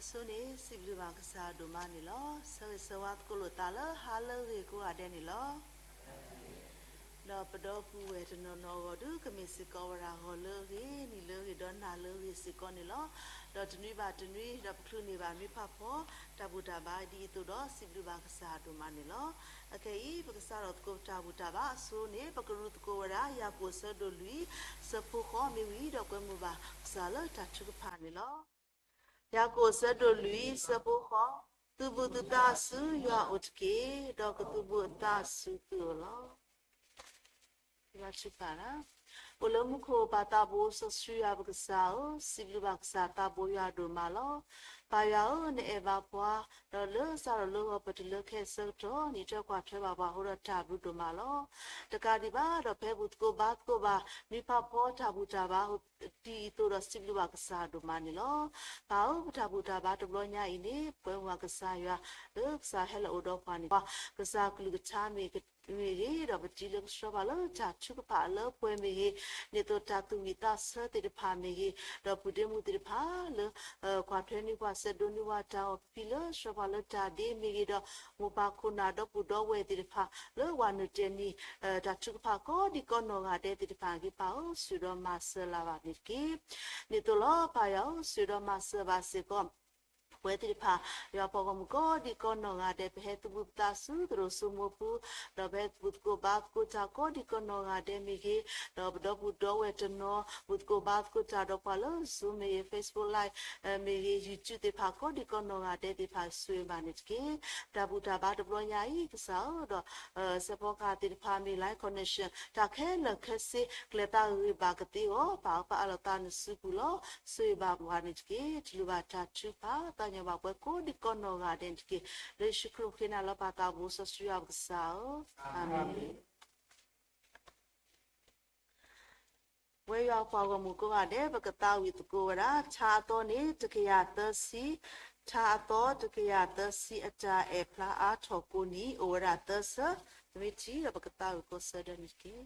ဆိန့ၣ် စံးဘျုးဘၣ်ကစၢ်ဒိၣ်မးန့ၣ်လီၤ. ဆၢဂ့ၤဆၢဝါသကိးလိာ်သးလၢဟါလၢအဂ့ၤကိးဂၤဒဲးန့ၣ်လီၤ. ဒီးပဒီပုၢ်ဝဲၢ်တနီၤနီၤအဂီၢ်ဒုး ကမ့ၢ်စ့ၢ်ကီးဝဲဒၣ်ဂီၤလၢအဂ့ၤ, နံၤလၢအဂ့ၤ, ဒီးနၤလၢအဂ့ၤစ့ၢ်ကီးန့ၣ်လီၤ. ဒီးတနွံဘၣ်တနွံ ဒီးပချုးန့ၢ်ဘၣ်နွံဖးဖီ တၢ်ဘူၣ်တၢ်ဘါဒ်အံၤအသိးဒီး စံးဘျုးဘၣ်ကစၢ်ဒိၣ်မးန့ၣ်လီၤ. အခဲအံၤ ပကစးထီၣ်သကိးပတၢ်ဘူၣ်တၢ်ဘါအဆိန့ၣ် ပကရူးသကိးဝဲဒၣ် ယၤကိာ်အဆၢဒိၣ်လွံၢ် ဆၢဖိဃိးမ့ၢ်ဝံၤဒီးကွဲမုာ်ဘၣ်ကစၢ်လၢတၢ်ထုကဖၣ်န့ၣ်လီၤ. ယၤကိာ်အဆၢဒိၣ်လွံၢ် ဆၢဖိဃိး, သုးဘူးသုသးဆူယွၤအိၣ်တက့ၢ်, ဒီးကသုးဘူးအသးဆူသုအိၣ်လီၤ. အိၣ်လၢမူခိၣ်ပၢ်သးဘိစီဆှံယွၤပကစၢ်ဧၢ, စံးဘျုးဘၣ်ကစၢ်သးဘိယွၤဒိၣ်မးလီၤ. ပၢ်ယွၤဧၢ, နအဲၣ်ဘၣ်ပှၤ, ဒီးလၢစးထီၣ်လၢဂီၤပတၢၢ်လၢခဲအံၤဆၢကတီၢ် နံၣ်ထွဲကွၢ်ထွဲဘၣ်ပှၤအဃိဒီးတၢ်ဘျုးဒိၣ်မးလီၤ. တကးဒံးဘၣ်ဒီး ဖဲဘူၣ်သကိးဘါသကိးဘၣ် နွံဖးဖီတၢ်ဘူၣ်တၢ်ဘါ ဒ်အံၤအသိးဒီးစံးဘျုးဘၣ်ကစၢ်ဒိၣ်မးန့ၣ်လီၤ. ပၢ်ဧၢ, ပတၢ်ဘူၣ်တၢ်ဘါတဘျီညါအံၤန့ၣ် ပကွဲမုာ်ဘၣ်ကစၢ်ယွၤ လၢကစၢ်ဟဲလီၤအိၣ်ဒီးပှၤန့ၣ် ကစၢ်ကလုၢ်ကထါမ့ၢ်ဂ့ၤ, ဒီးပထံၣ်လၢကဆှၢပှၤလၢတၢ်ထုကဖၣ်လၢပှဲၤမ့ၢ်ဂ့ၤ, ဒ်သိးတၢ်သူၣ်ဝံၣ်သးဆၢသ့ၣ်တဖၣ်မ့ၢ်ဂ့ၤ, ဒီးပုၢ်ဒ့မုၣ်သ့ၣ်တဖၣ်လၢ ကွၢ်ထွဲန့ၢ်ပှၤ ဆဲးဒိးန့ၢ်ပှၤတၢ်အီၣ်ကဖံးလၢဆှၢပှၤလၢတၢ်ဒ့မ့ၢ်ဂ့ၤဒီး မိၢ်ပၢ်ခိၣ်နၢ်ဒီးပုၢ်ဒီဝဲၢ်သ့ၣ်တဖၣ် လၢဝၤနုာ်တဲာ်နံၤ တၢ်ထုကဖၣ်ကိးဒံးကိးနီၢ်ဂၤဒဲးသ့ၣ်တဖၣ်အဂ့ၢ် ပၢ်ဧၢ, ဆိၣ်ဒီးမၤစၢၤလၢ်ဘၣ်န့ၣ်တက့ၢ်. န့ၣ်သိးလီၤ ပၢ်ယွၤဧၢ, ဆိၣ်ဒီးမၤစၢၤဘၣ်စ့ၢ်ကီး ပဝဲသ့ၣ်တဖၣ် ယွၤပှၤဂီၢ်မုၢ်ကိးဒံးကိးနီၢ်ဂၤဒဲး ပဟဲသူၣ်ဘုၣ်ပသးဆူသရိာ်စိမိးပူၤ, ဒီးပဟဲသူၣ်ဘုၣ်သကိးဘါသကိးတၢ်ကိးဒံးကိးနီၢ်ဂၤဒဲးမ့ၢ်ဂ့ၤ, ဒီးပဒီပုၢ်ဒီဝဲၢ်တနီၤ ဘုၣ်သကိးဘါသကိးတၢ်ဒီးပှၤလၢ Zoom မ့ၢ်ဂ့ၤ, Facebook Live မ့ၢ်ဂ့ၤ, YouTube သ့ၣ်တဖၣ်ကိးဒံးကိးနီၢ်ဂၤဒဲးသ့ၣ်တဖၣ် ဆိၣ်ဂ့ၤဘၣ်န့ၣ်တက့ၢ်. တၢ်ဘူၣ်တၢ်ဘါတဘျီညါအံၤ ကစၢ်ဧၢ, ဒီး စဲးဖီကဟၣ်သ့ၣ်တဖၣ်မ့ၢ် line connection တၢ်ခဲလၢာ်ခဲဆ့ ကျဲၤသးဂ့ၤဘၣ်ကသ့အဂီၢ် ပၢ်ဧၢ ပအၢၣ်လီၤသးနစုပူၤလီၤ. ဆိၣ်ဂ့ၤဘၣ်ပှၤန့ၣ်တက့ၢ်. တၢ်လုၢ်ဘၣ်တၢ်ထုကဖၣ် သးကညီၤဘၣ်ပှၤကိးဒံးကိးနီၢ်ဂၤဒဲးန့ၣ်တက့ၢ်. လၢယ့ၣ်ၡူးခရံာ်အဃိန့ၣ်လီၤ ပၢ်သးဘိစီဆှံယွၤပကစၢ်ဧၢ, အၤမ့ၣ်. ပဝဲယွၤပှၤဂီၢ်မုၢ်ကိးဂၤဒဲး ပကသးဝံၣ်သကိးဝဲဒၣ် ထါအသီန့ၣ် တကယၤသၢဆံ, ထါအသီတကယၤသၢဆံ အတၢ်အဲၣ်ဖျါအါထီၣ်ကိးနံၤ အိၣ်ဝဲဒၣ်သၢဆၢ, ပမ့ၢ်ထံၣ်ဒီးပကသးဝံၣ်ကိးဆၢဒၢန့ၣ်တက့ၢ်.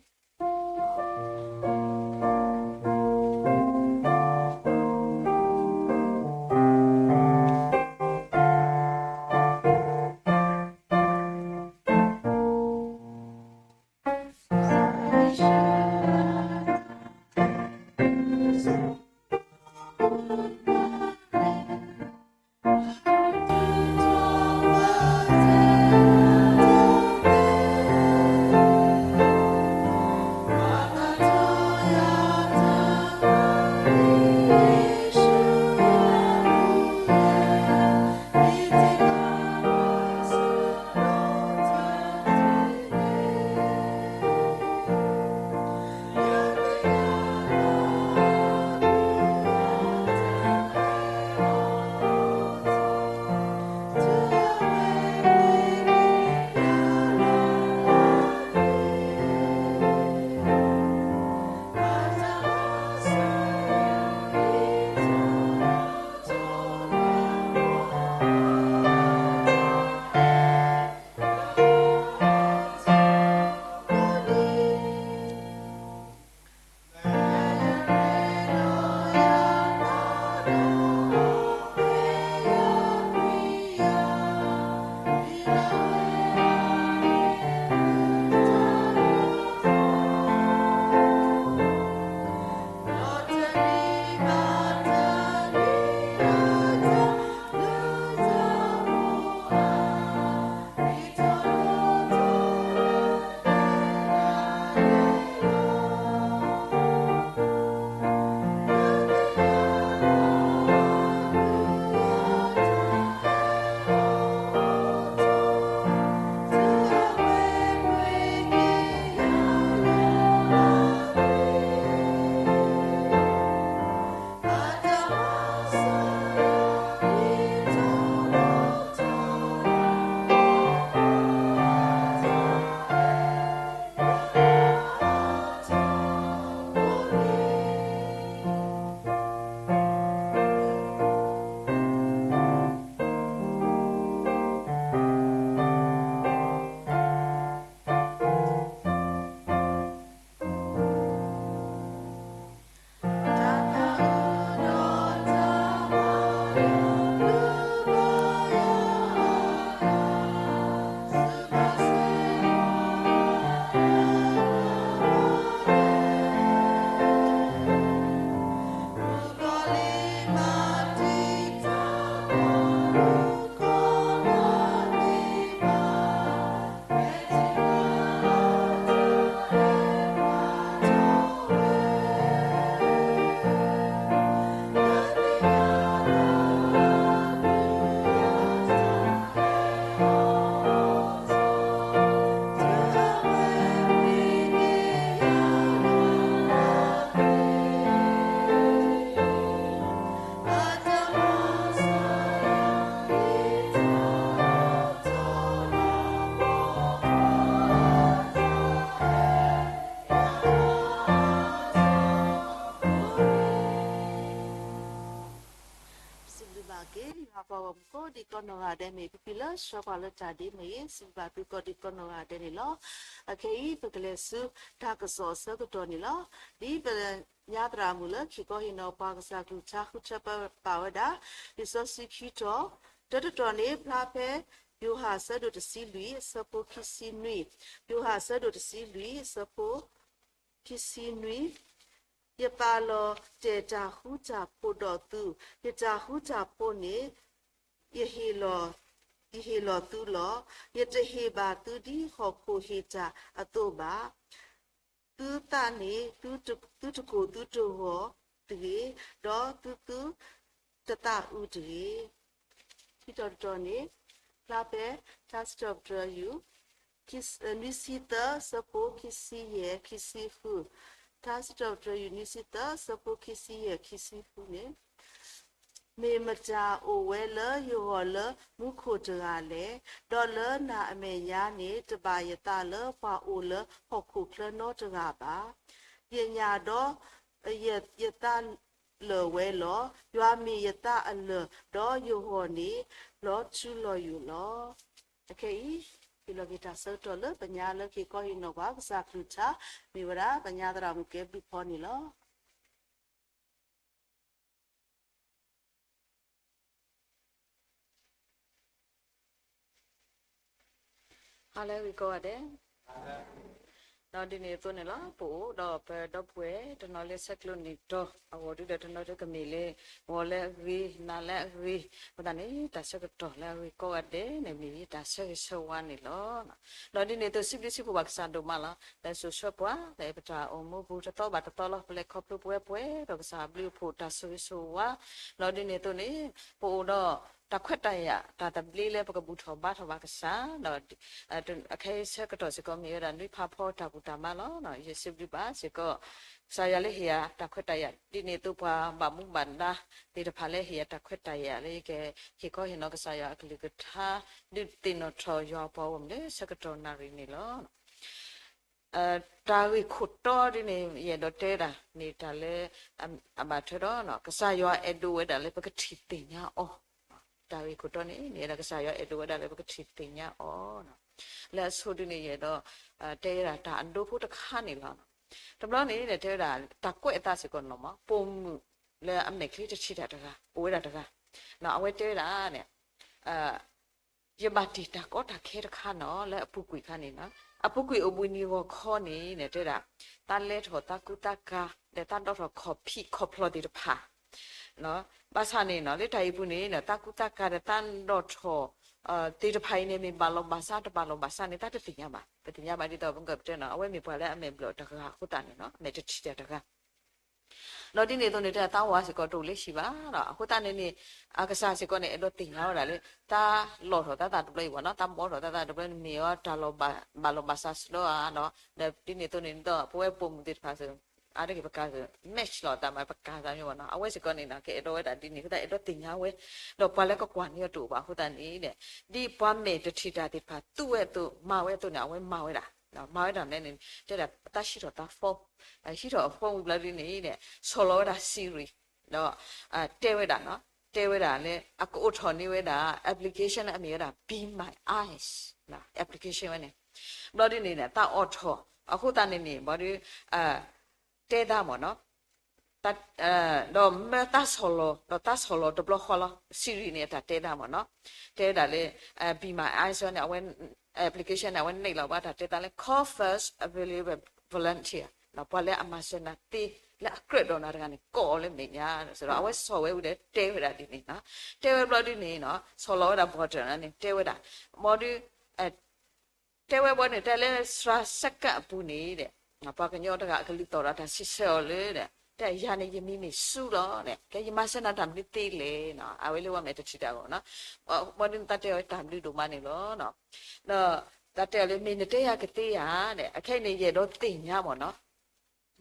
က့ၤ ယွၤပှၤဂီၢ်မုၢ်ကိးဒံးကိးနီၢ်ဂၤဒဲး မ့ၢ်ပဖံလၢဆှၢပှၤလၢတၢ်ဒ့မ့ၢ်ဂ့ၤ စံးဘျုးဘၣ်သုကိးဒံးကိးနီၢ်ဂၤဒဲးန့ၣ်လီၤ. အခဲအံၤ ပကလဲၤဆူတၢ်ကစီၣ်အဆၢကတီၢ်န့ၣ်လီၤ. ဒ်ပညါသရၣ်မုၣ်လၢခံကီဟ့ၣ်နီၤပှၤကစၢ်ကလုၢ်ကထါ ဃုထၢပာ်ဝဲဒၣ် လံာ်စီဆှံခံတီၤ, တၢတတီၤန့ၣ် ဖျါဖဲယိၤဟၣ်အဆၢဒိၣ်တဆံလွံၢ် အဆၢဖိခံဆံနွံ, ယိၤဟၣ်အဆၢဒိၣ်တဆံလွံၢ် အဆၢဖိ ခံဆံနွံ, ယပာ်လီၤတဲာ်တၢ်ဃူတၢ်ဖိးဒီးသု, ယတၢ်ဃူတၢ်ဖိးန့ၣ် ယဟ့ၣ်လီၤ, ယဟ့ၣ်လီၤသုလီၤ. ယတဟ့ၣ်ဘၣ်သုဒ်ဟီၣ်ခိၣ်ဟ့ၣ်တၢ်အသိးဘၣ်. သုသးန့ၣ် သုတကိၢ်သုတဂီၤတဂ့ၤ, ဒီးသုသုတသးအုးတဂ့ၤ. ခံတီၤတတီၤန့ၣ် ဖျါဖဲ ထါစံးထီၣ်ပတြၢၤ ယူၢ် နွံဆံသၢ အဆၢဖိခံဆံယဲၢ် ခံဆံဃု, ထါစံးထီၣ်ပတြၢၤ ယူၢ် နွံဆံသၢ အဆၢဖိခံဆံယဲၢ် ခံဆံဃုန့ၣ်, မ့ၢ်မတၤအိၣ်ဝဲလၢယဂီၢ်လၢမူခိၣ်တဂၤလဲၣ်, ဒီးလၢနၤအမဲာ်ညါန့ၣ် တဘၣ်ယသးလၢပှၤအိၣ်လၢဟီၣ်ခိၣ်ချၢနီတဂၤဘၣ်. ယညၣ်ဒီး ယသးလၢာ်ဝဲလီၤ. ယွၤမ့ၢ်ယသးအလၢာ်, ဒီးယဂီၢ်န့ၣ် လီၤထူလီၤယိာ်လီၤ. အခဲအံၤ ဟ့ၣ်လီၤက့ၤတၢ်ဆၢကတီၢ်လၢပညါလၢခံကီဟ့ၣ်နီၤပှၤကစၢ်ကလုၢ်ကထါ မ့ၢ်ဝဲဒၣ်ပညါသရၣ်မုၣ်ကဲဘျုးဖီန့ၣ်လီၤ. ဟါလၢအဂ့ၤကိးဂၤဒဲး, ဒီးဒ်န့ၣ်အသိးန့ၣ်လီၤ. ပအိၣ်ဒီးပဒီပုၢ်ဝဲၢ်တနီၤလၢဆဲးကျိးနံၣ်တီၤ အဂီၢ်ဒုဒီးတနီၤဒုကမ့ၢ်လၢ ဂီၤလၢအဂ့ၤ နၤလၢအဂ့ၤ, အဃိသတးန့ၣ် တၢ်ဆၢကတီၢ်လၢအဂ့ၤကိးဂၤဒဲးန့ၣ် မ့ၢ်တၢ်ဆၢဂ့ၤဆၢဝါန့ၣ်လီၤ. ဒီးဒ်န့ၣ်အသိး စံးဘျုးစံးဖှိၣ်ဘၣ်ကစၢ်ဒိၣ်မးလီၤ. လၢစိာ်ဆှၢပှၤ လၢပတၢ်အိၣ်မူပူၤတသီဘၣ်တသီလီၤ. ပလဲၤခီဖျိပဝဲပှဲၤဒီးကစၢ်အဘျုးအဖှိၣ်တၢ်ဆိၣ်ဂ့ၤဆိၣ်ဝါ, ဒီးဒ်န့ၣ်အသိးန့ၣ် ပအိၣ်ဒီးတၢ်ခွဲးတၢ်ယာ် တၢ်သဘျ့လၢပကဘူၣ်ထီၣ်ဘါထီၣ်ဘၣ်ကစၢ်, ဒီးအခဲအံၤဆၢကတီၢ်စ့ၢ်ကီးမ့ၢ်ဝဲဒၣ် နွံဖးဖီတၢ်ဘူၣ်တၢ်မါလီၤ. ယစံးဘျုးဘၣ်စ့ၢ်ကီး ကစၢ်ယွၤလၢဟ့ၣ်ယၤတၢ်ခွဲးတၢ်ယာ် ဒ်န့ၣ်အသိးပှၤဘၣ်မူဘၣ်ဒါသ့ၣ်တဖၣ်လၢဟ့ၣ်ယၤတၢ်ခွဲးတၢ်ယာ်လၢယကဟ့ၣ်ခီဟ့ၣ်နီၤကစၢ်ယွၤအကလုၢ်ကထါ ဒုးသ့ၣ်နီၣ်ထီၣ်ယွၤအပှၤဂီၢ်မုၢ်လၢဆၢကတီၢ်နၣ်ရံၣ်န့ၣ်လီၤ. တၢ်ဂ့ၢ်ခိၣ်တီဒ်န့ၣ် ယအဲၣ်ဒိးတဲဒၣ်န့ၣ်တၢ်လၢ အဘၣ်ထွဲဒီး ကစၢ်ယွၤအဲၣ်ဒိးဝဲဒၣ်လၢပကထံၣ်သ့ၣ်ညါအီၤ, တၢ်ဂ့ၢ်ခိၣ်တီန့ၣ် ယအဲၣ်ဒိးကစၢ်ယွၤအဲၣ်ဒိးဝဲဒၣ်လၢပကထံၣ်သ့ၣ်ညါအီၤ, လၢအဆိဒ်န့ၣ် ယအဲၣ်ဒိး တဲဝဲဒၣ်တၢ်အဒိဖိတခါန့ၣ်လီၤ. တဘျီန့ၣ် တဲဝဲဒၣ် တၢ်ကွဲးအသးစ့ၢ်ကီးန့ၣ်လီၤမး ပိာ်မုၣ်လၢအမဲာ်ချံတထံၣ်တၢ်တဂၤ အိၣ်ဝဲဒၣ်တဂၤ, အဝဲတဲဝဲဒၣ်န့ၣ် ယဘၣ်တ့ၢ်တၢ်ကီတၢ်ခဲတခါန့ၣ် လၢအပူၤကွံာ်ခါန့ၣ်, အပူၤကွံာ်အိၣ်ဘှံးနံၤဂီၤခီန့ၣ် တဲဒၣ် သးလဲၤထီၣ်သးကူတၢ်ကၤ ဒီးသးဒိးထီၣ်ခီၣ်ဖံးခီၣ်ဖျီၣ်သ့ၣ်တဖၣ်, ဘၣ်ဆၣ်န့ၣ် လၢတၢ်အံၤပူၤန့ၣ် သးကူတၢ်ကၤဒီးသးဒိးထီၣ် သ့ၣ်တဖၣ်အံၤန့ၣ် မ့ၢ်ဘၣ်လီၤဘၣ်စးတဘၣ်လီၤဘၣ်စးန့ၣ် သးတသ့ၣ်ညါဘၣ်. ပသ့ၣ်ညါဘၣ်ဒ်သိးပကတဲနီၤ အဝဲမ့ၢ်ပှၤလၢအမဲာ်ဘျီၣ်တဂၤအဃိသတးန့ၣ် အမဲာ်တထံၣ်တၢ်တဂၤ ဒီးဒ်န့ၣ်အသိးန့ၣ် တဲသးဝၤစ့ၢ်ကီးတအိၣ်လၢဟံၣ်ဘၣ်ဒီး အဃိသတးန့ၣ်န့ၣ် အကစၢ်စ့ၢ်ကီးန့ၣ် အဲၣ်ဒိးသ့ၣ်ညါဝဲဒၣ်လၢ သးလီၢ်ထီၣ်သးသးတဘျီအံၤဘၣ်နီၤ သးဘီထီၣ်သးသးတဘျီန့ၣ် မ့ၢ်အီၤတၢ်လီၤဘၣ်လီၤဘၣ်စးစ့ၢ်ကီးဧါဒီး ဒီးဒ်န့ၣ်အသိးန့ၣ်ဒီး ပဝဲပိာ်မုၣ်သ့ၣ်တဖၣ်စ့ၢ် အါတက့ၢ်ပကၤစ့ၢ် match လီၤသးမး ပကၤသးမ့ၢ်ဘၣ်နီၤ အဝဲစ့ၢ်ကီးန့ၣ် ကအဲၣ်ဒိးဝဲဒၣ်ဒ်န့ၣ် အဃိသတးအဲၣ်ဒိးသ့ၣ်ညါဝဲ ဒီးပှၤလၢကကွၢ်န့ၢ်အီၤတအိၣ်ဘၣ်အဃိသတးန့ၣ် ဒ်ပှၤမဲာ်တထံၣ်တၢ်သ့ၣ်တဖၣ်သူဝဲအသိး မၤဝဲအသိးန့ၣ် အဝဲမၤဝဲဒၣ် မၤဝဲဒၣ်မနုၤန့ၣ် တဲဒၣ်သးဟံးထီၣ်သး phone ဟံးထီၣ်အ phone ဝံၤဘျီဒ်န့ၣ် ဆီၣ်လီၤဝဲဒၣ် Siri ဒီး တဲဝဲဒၣ် တဲဝဲဒၣ်လၢ အကအိးထီၣ်န့ၢ်ဝဲဒၣ် application လၢအမ့ၢ်ဝဲဒၣ် Be My Eyes application ဝဲန့ၣ် ဘျီဒ်န့ၣ် သးအိးထီၣ် အဃိသတးန့ၣ်န့ၣ် ဘျီဒ် တဲသးမ့ၢ်နီၤ ဒီးမၢသးဆီၣ်လီၤ ဒီးသးဆီၣ်လီၤတဘျီဃီလီၤ Siri န့ၣ် အတၢ်တဲသးမ့ၢ်နီၤ တဲဝဲဒၣ်လၢ Be My Eyes န့ၣ် အဝဲ application န့ၣ် အဝဲနဲၣ်လီၤဘၣ်တၢ်တဲသးလၢ call first available volunteer ပှၤလၢအမၤစၢၤနၤသ့ လၢအကြၢးဒီးနၤတဂၤန့ၣ် ကိးအီၤလၢမဲာ်ညါ ဒီးအဝဲဆီၣ်ဝဲဝံၤဒီးတဲဝဲဒၣ်ဒ်န့ၣ်နီၤ တဲဝဲဘျီဒ်န့ၣ်နီၤ ဆီၣ်လီၤဝဲဒၣ် button န့ၣ် တဲဝဲဒၣ် ဘျီဒ် တဲဝဲဘျီန့ၣ် တဲလၢစှၤ second အပူၤန့ၣ်ဒီး ပှၤကညီတဂၤအကလုၢ်သီၣ်ဒီးတၢ်စံးဆၢအီၤလၢဒီး တဲယၤန့ၣ် ယမံၤမ့ၢ်ဆူလီၤန့ၣ် ကဲယမၤစၢၤနၤတၢ်မနုၤသ့လဲၣ်နီၤ အဝဲလၢပှၤမဲာ်တထံၣ်တၢ်အဂီၢ်နီၤ ဘျီဒ်န့ၣ် သးတဲအီၤတၢ်ဘျုးဒိၣ်မးန့ၣ်လီၤ ဒီးသးတဲအီၤလၢ မ့ၢ်နတဲယၤကသ့ဧါန့ၣ် အခဲအံၤန့ၣ် ယအဲၣ်ဒိးသ့ၣ်ညါမ့ၢ်နီၤ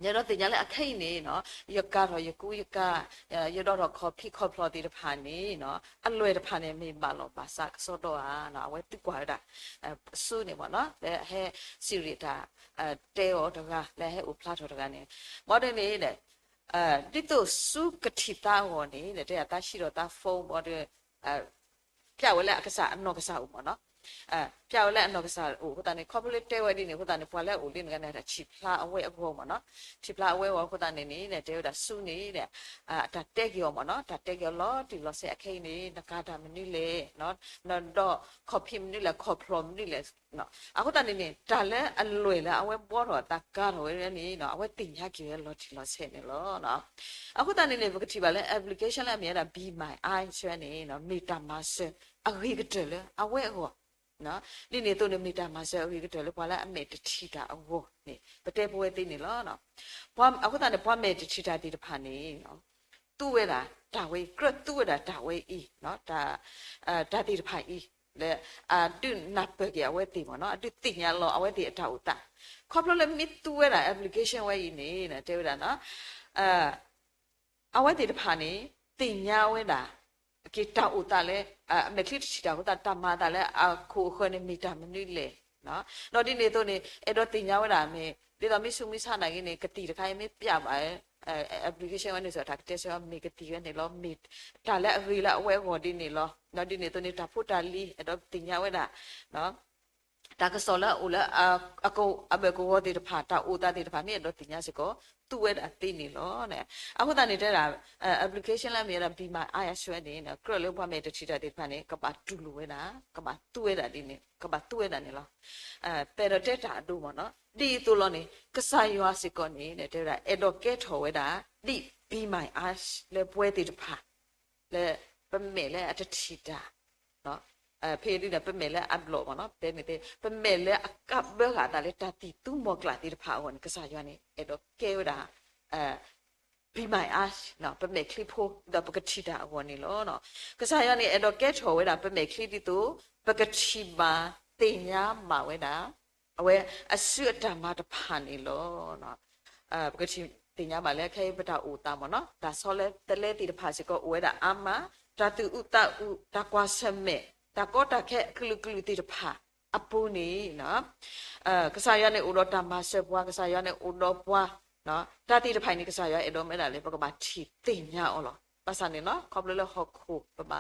ယအဲၣ်ဒိးသ့ၣ်ညါလၢအခဲအံၤန့ၣ်နီၤ ယကၤထီၣ်ယကူယကၤ ယဒိးထီၣ်ခီၣ်ဖံးခီၣ်ဖျီၣ်သ့ၣ်တဖၣ်န့ၣ်နီၤ အလွဲၢ်တဖၣ်န့ၣ် မ့ၢ်ဘၣ်လီၤဘၣ်စးကစီဒီဧါနီၤ အဝဲသံကွၢ်ဝဲဒၣ် ဆူန့ၣ်မ့ၢ်နီၤ လၢအဟဲ Siri တၢ် တဲအီၤတဂၤ လၢအဟဲအိၣ်ဖျါထီၣ်တဂၤန့ၣ် ဘျီဒ်န့ၣ် ဒ်သိးဆူကထံၣ်သးအဂီၢ်န့ၣ် တဲယၤသးဟံးထီၣ်သး phone ဘျီဒ် ပျဲဝဲလၢအကစၢ်အနီၢ်ကစၢ်အိၣ်မ့ၢ်နီၤ, ပျဲဝဲလၢအနီၢ်ကစၢ်အိၣ်အဃိသတးန့ၣ် ခီဖျိလၢတဲဝဲဒ်န့ၣ်အဃိသတးန့ၣ် ပှၤလၢအအိၣ်လၢနဂၤန့ၣ် တၢ်ဆံးဖျါအဝဲအဂီၢ်မ့ၢ်နီၤ, ဆံးဖျါအဝဲအဂီၢ်အဃိသတးန့ၣ်န့ၣ် တဲဝဲဒၣ်ဆူန့ၣ် အတၢ်တဲက့ၤအီၤမ့ၢ်နီၤ, တၢ်တဲက့ၤအီၤလီၤတံၢ်လီၤဆဲးအခဲအံၤန့ၣ် နကၤတၢ်မနုၤလဲၣ်, နဒီးခီၣ်ဖံးမနုၤလဲၣ် ခီၣ်ဖျီၣ်မနုၤလဲၣ်, အဃိသတးန့ၣ်န့ၣ် တၢ်လၢအလွဲၢ်လၢအဝဲဘှီထီၣ်အသးကၤထီၣ်ဝဲန့ၣ် အဝဲသ့ၣ်ညါက့ၤဝဲလီၤတံၢ်လီၤဆဲးန့ၣ်လီၤ. အဃိသတးန့ၣ်န့ၣ် ပကထံၣ်ဘၣ်လၢ application လၢအမ့ၢ်ဝဲဒၣ် Be My Eyes ဝဲန့ၣ် မ့ၢ်တၢ်မၤစၢၤအဂ့ၤကတၢၢ်လၢအဝဲအဂီၢ်, ဒ်န့ၣ်အသိးန့ၣ် မ့ၢ်တၢ်မၤစၢၤအဂ့ၤကတၢၢ်လၢပှၤလၢအမဲာ်တထံၣ်တၢ်အဂီၢ်န့ၣ် ပတဲပဝဲသ့န့ၣ်လီၤ. အဃိသတးန့ၣ် ပှၤမဲာ်တထံၣ်တၢ်သ့ၣ်တဖၣ်န့ၣ် သူဝဲဒၣ်တၢ်ဝဲအံၤ ကြၢးသူဝဲဒၣ်တၢ်ဝဲအံၤ, တၢ်သ့ၣ်တဖၣ်အံၤ လၢအဒုးနၢ်ပၢၢ်က့ၤအဝဲသ့ၣ်မ့ၢ်နီၤ, အဒုးသ့ၣ်ညါလီၤအဝဲသ့ၣ်အတၢ်အိၣ်သး, ခီဖျိလၢမ့ၢ်သူဝဲဒၣ် application ဝဲအံၤန့ၣ် တဲဝဲဒၣ်နီၤ အဝဲသ့ၣ်တဖၣ်န့ၣ် သ့ၣ်ညါဝဲဒၣ် က့ၤတၢ်အိၣ်သးလၢ အမဲာ်ချံတထံၣ်တၢ်အဃိသတး တၢ်မၤအသးလၢအခိၣ်အဃၢၤန့ၣ် မ့ၢ်တၢ်မနုၤလဲၣ်, ဒီးဒ်န့ၣ်အသိးန့ၣ် အဲၣ်ဒိးသ့ၣ်ညါဝဲဒၣ်မ့ၢ် ဒ်သိးမ့ၢ်ဆူးမ့ၢ်ဆါနာ်က့န့ၣ် ကသံၣ်တခါအံၤမ့ၢ်ပျးဘၣ် application ဝဲန့ၣ်စ့ၢ် တၢ်ကတဲဆၢမ့ၢ်ကသံၣ်ဝဲန့ၣ်လီၤ, မ့ၢ်တၢ်လၢအဂ့ၤလၢအဝဲအဂီၢ်ဒ်န့ၣ်လီၤ, ဒ်န့ၣ်အသိးန့ၣ် တၢ်ဖိတၢ်လံၤ အဲၣ်ဒိးသ့ၣ်ညါဝဲဒၣ် တၢ်ကစီၣ်လၢအအိၣ်လၢ အဘၢၣ်ကဝီၤသ့ၣ်တဖၣ် တၢ်အိၣ်သးသ့ၣ်တဖၣ် မ့ၢ်အဲၣ်ဒိးသ့ၣ်ညါစ့ၢ်ကီး သူဝဲဒၣ်သ့န့ၣ်လီၤ. အဃိသတးန့ၣ်တဲဒၣ် application လၢအမ့ၢ်ဝဲဒၣ် Be My Eyes ဝဲန့ၣ် ကြၢးလၢပှၤမဲာ်တထံၣ်တၢ်သ့ၣ်တဖၣ်န့ၣ် ကဘၣ်တူၢ်လိာ်ဝဲဒၣ် ကဘၣ်သူဝဲဒၣ်ဒ်န့ၣ် ကဘၣ်သူဝဲဒၣ်န့ၣ်လီၤ. ပအဲၣ်ဒိးတဲတၢ်အဒိမ့ၢ်နီၤ ဒ်အံၤအသိးလီၤန့ၣ် ကစၢ်ယွၤစ့ၢ်ကီးန့ၣ် တဲဝဲဒၣ် အဲၣ်ဒိးကဲထီၣ်ဝဲဒၣ် ဒ် Be My Eyes လၢပှၤသ့ၣ်တဖၣ် လၢပမဲာ်လၢအတထံၣ်တၢ် ဖဲဒ်န့ၣ် ပမဲာ်လၢအဘျီၣ်မ့ၢ်နီၤ တဲန့ၣ်သ့ ပမဲာ်လၢအကးဘၢဃာ်အသးလၢတၢ်သံၣ်သူမီၤကျၢ်သ့ၣ်တဖၣ်အဂီၢ်န့ၣ် ကစၢ်ယွၤန့ၣ် အဲၣ်ဒိးကဲဝဲဒၣ် Be My Eyes ပမဲာ်ချံဖိ ဒီးပကထံၣ်တၢ်အဂီၢ်န့ၣ်လီၤ. ကစၢ်ယွၤန့ၣ် အဲၣ်ဒိးကဲထီၣ်ဝဲဒၣ် ပမဲာ်ချံဒ်သိး ပကထံၣ်ဘၣ်သ့ၣ်ညါဘၣ်ဝဲဒၣ် အဝဲအစုအတၢ်မၤတဖၣ်န့ၣ်လီၤ. ပကထံၣ်သ့ၣ်ညါဘၣ်လၢခဲအံၤပတၢ်အိၣ်သးမ့ၢ်နီၤ တၢ်ဆီတလဲသ့ၣ်တဖၣ်စ့ၢ်ကီးအိၣ်ဝဲဒၣ်အါမး, တၢ်သူၣ်အုးသးအုး တၢ်ကွၢ်ဆၢၣ်မဲာ် တၢ်ကီတၢ်ခဲအကလုာ်ကလုာ်သ့ၣ်တဖၣ်အပူၤန့ၣ် ကစၢ်ယွၤန့ၣ်အိၣ်ဒီးတၢ်မၤစၢၤပှၤ ကစၢ်ယွၤန့ၣ်အိၣ်ဒီးပှၤ, တၢ်သ့ၣ်တဖၣ်အံၤန့ၣ် ကစၢ်ယွၤအဲၣ်ဒိးမ့ၢ်ဒၣ်လၢ ပကဘၣ်ထံၣ်သ့ၣ်ညါအီၤလီၤ. ဘၣ်ဆၣ်န့ၣ်နီၤ ခီဖျိလၢဟီၣ်ခိၣ် ပဘၣ်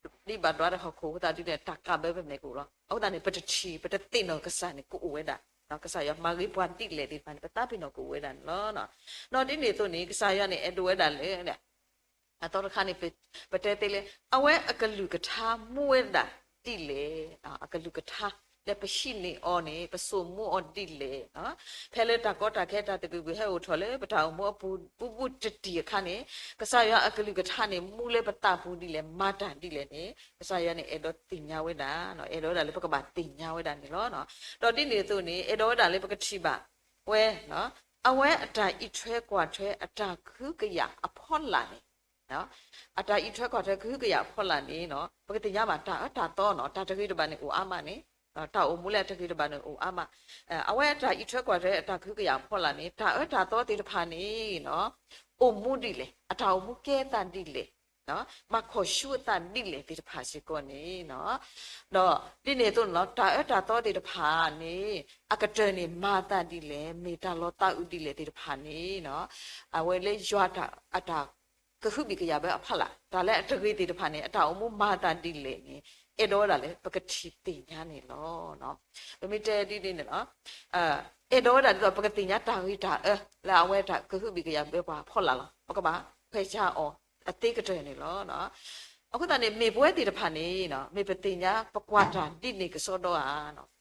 ဒ်ဘၣ်ဒွးဒီးဟီၣ်ခိၣ်အဃိသတးဒ်န့ၣ် တၢ်ကးဘၢပမဲာ်ကအိၣ်လီၤ. အဃိသတးန့ၣ် ပတထံၣ် ပတသ့ၣ်နီၣ်ကစၢ်န့ၣ် ကအိၣ်ဝဲဒၣ်, ကစၢ်ယွၤမၤဂ့ၤပှၤဒ်လဲၣ်သ့ၣ်တဖၣ်န့ၣ် ပသးပ့ၤနီၣ်ကအိၣ်ဝဲဒၣ်န့ၣ်လီၤ. ဒီးဒ်န့ၣ်အသိးန့ၣ် ကစၢ်ယွၤန့ၣ် အဲၣ်ဒိးဝဲဒၣ်လၢ အသီတခါန့ၣ် ပတဲသ့လၢ အဝဲအကလုၢ်ကထါမူဝဲဒၣ်ဒ်လဲၣ်, အကလုၢ်ကထါ လၢပဟံးန့ၢ်အီၤန့ၣ် ပစိာ်မူအီၤဒ်လဲၣ်, ဖဲလၢတၢ်ကီတၢ်ခဲတၢ်သဘံၣ်ဘုၣ်ဟဲအိၣ်ထီၣ်လၢပတၢ်အိၣ်မူအပူၤ ဘူးဘူးတံၢ်တံၢ်အခါန့ၣ် ကစၢ်ယွၤအကလုၢ်ကထါန့ၣ် မူလၢပသးပူၤဒ်လဲၣ် မၤတၢ်ဒ်လဲၣ်န့ၣ် ကစၢ်ယွၤန့ၣ် အဲၣ်ဒိးသ့ၣ်ညါဝဲဒၣ်, အဲၣ်ဒိးဝဲဒၣ်လၢပကဘၣ်သ့ၣ်ညါဝဲဒၣ်န့ၣ်လီၤ. ဒီးဒ်န့ၣ်အသိးန့ၣ် အဲၣ်ဒိးဝဲဒၣ်လၢပကထံၣ်ဘၣ်ဝဲ အဝဲအတၢ်အံးထွဲကွၢ်ထွဲအတၢ်ကဟုကယာ်အဖီလာ်န့ၣ် အတၢ်အံးထွဲကွၢ်ထွဲကဟုကယာ်အဖီလာ်န့ၣ် ပကသ့ၣ်ညါဘၣ် တၢ်အၢတၢ်သီနီၤ တၢ်တဂ့ၤတဘၣ်န့ၣ်အိၣ်အါမးန့ၣ်, တၢ်အိၣ်မူလၢအတဂ့ၤတဘၣ်န့ၣ်အိၣ်အါမး, အဝဲအတၢ်အံးထွဲကွၢ်ထွဲအတၢ်ကဟုကယာ်အဖီလာ်န့ၣ် တၢ်အၢတၢ်သီသ့ၣ်တဖၣ်န့ၣ် အိၣ်မူဒ်လဲၣ်, အတၢ်အိၣ်မူကဲအသးဒ်လဲၣ်, ဘၣ်ခိၣ်ဆူအသးဒ်လဲၣ်သ့ၣ်တဖၣ်စ့ၢ်ကီးန့ၣ် ဒီးဒ်န့ၣ်အသိးန့ၣ်လီၤ တၢ်အၢတၢ်သီသ့ၣ်တဖၣ်န့ၣ် အကတၢၢ်န့ၣ်မၤအသးဒ်လဲၣ် မ့ၢ်တၢ်လီၤသးအုးဒ်လဲၣ်သ့ၣ်တဖၣ်န့ၣ် အဝဲလၢယွၤအတၢ်ကဟုဘံၣ်ကယာ်ဘၢအဖီလာ် တၢ်လၢအတဂ့ၤသ့ၣ်တဖၣ်န့ၣ် အတၢ်အိၣ်မူမၤအသးဒ်လဲၣ်န့ၣ် အဲၣ်ဒိးဝဲဒၣ်လၢပကထံၣ်သ့ၣ်ညါန့ၣ်လီၤ. ပမ့ၢ်တဲဒ်န့ၣ်န့ၣ်လီၤ အဲၣ်ဒိးဝဲဒၣ်ဒ်သိးပကသ့ၣ်ညါတၢ်ဂ့ၤတၢ်အၢ လၢအဝဲတၢ်ကဟုဘံၣ်ကယာ်ဘၢပှၤအဖီလာ်လီၤ. ပကဘၣ်ခွဲးဆါအီၤအသ့ကတၢၢ်န့ၣ်လီၤ. အဃိသတးန့ၣ် မ့ၢ်ပဝဲသ့ၣ်တဖၣ်န့ၣ် မ့ၢ်ပသ့ၣ်ညါပကွၢ်တၢ်ဒ်န့ၣ်ကစီဒီဧါ,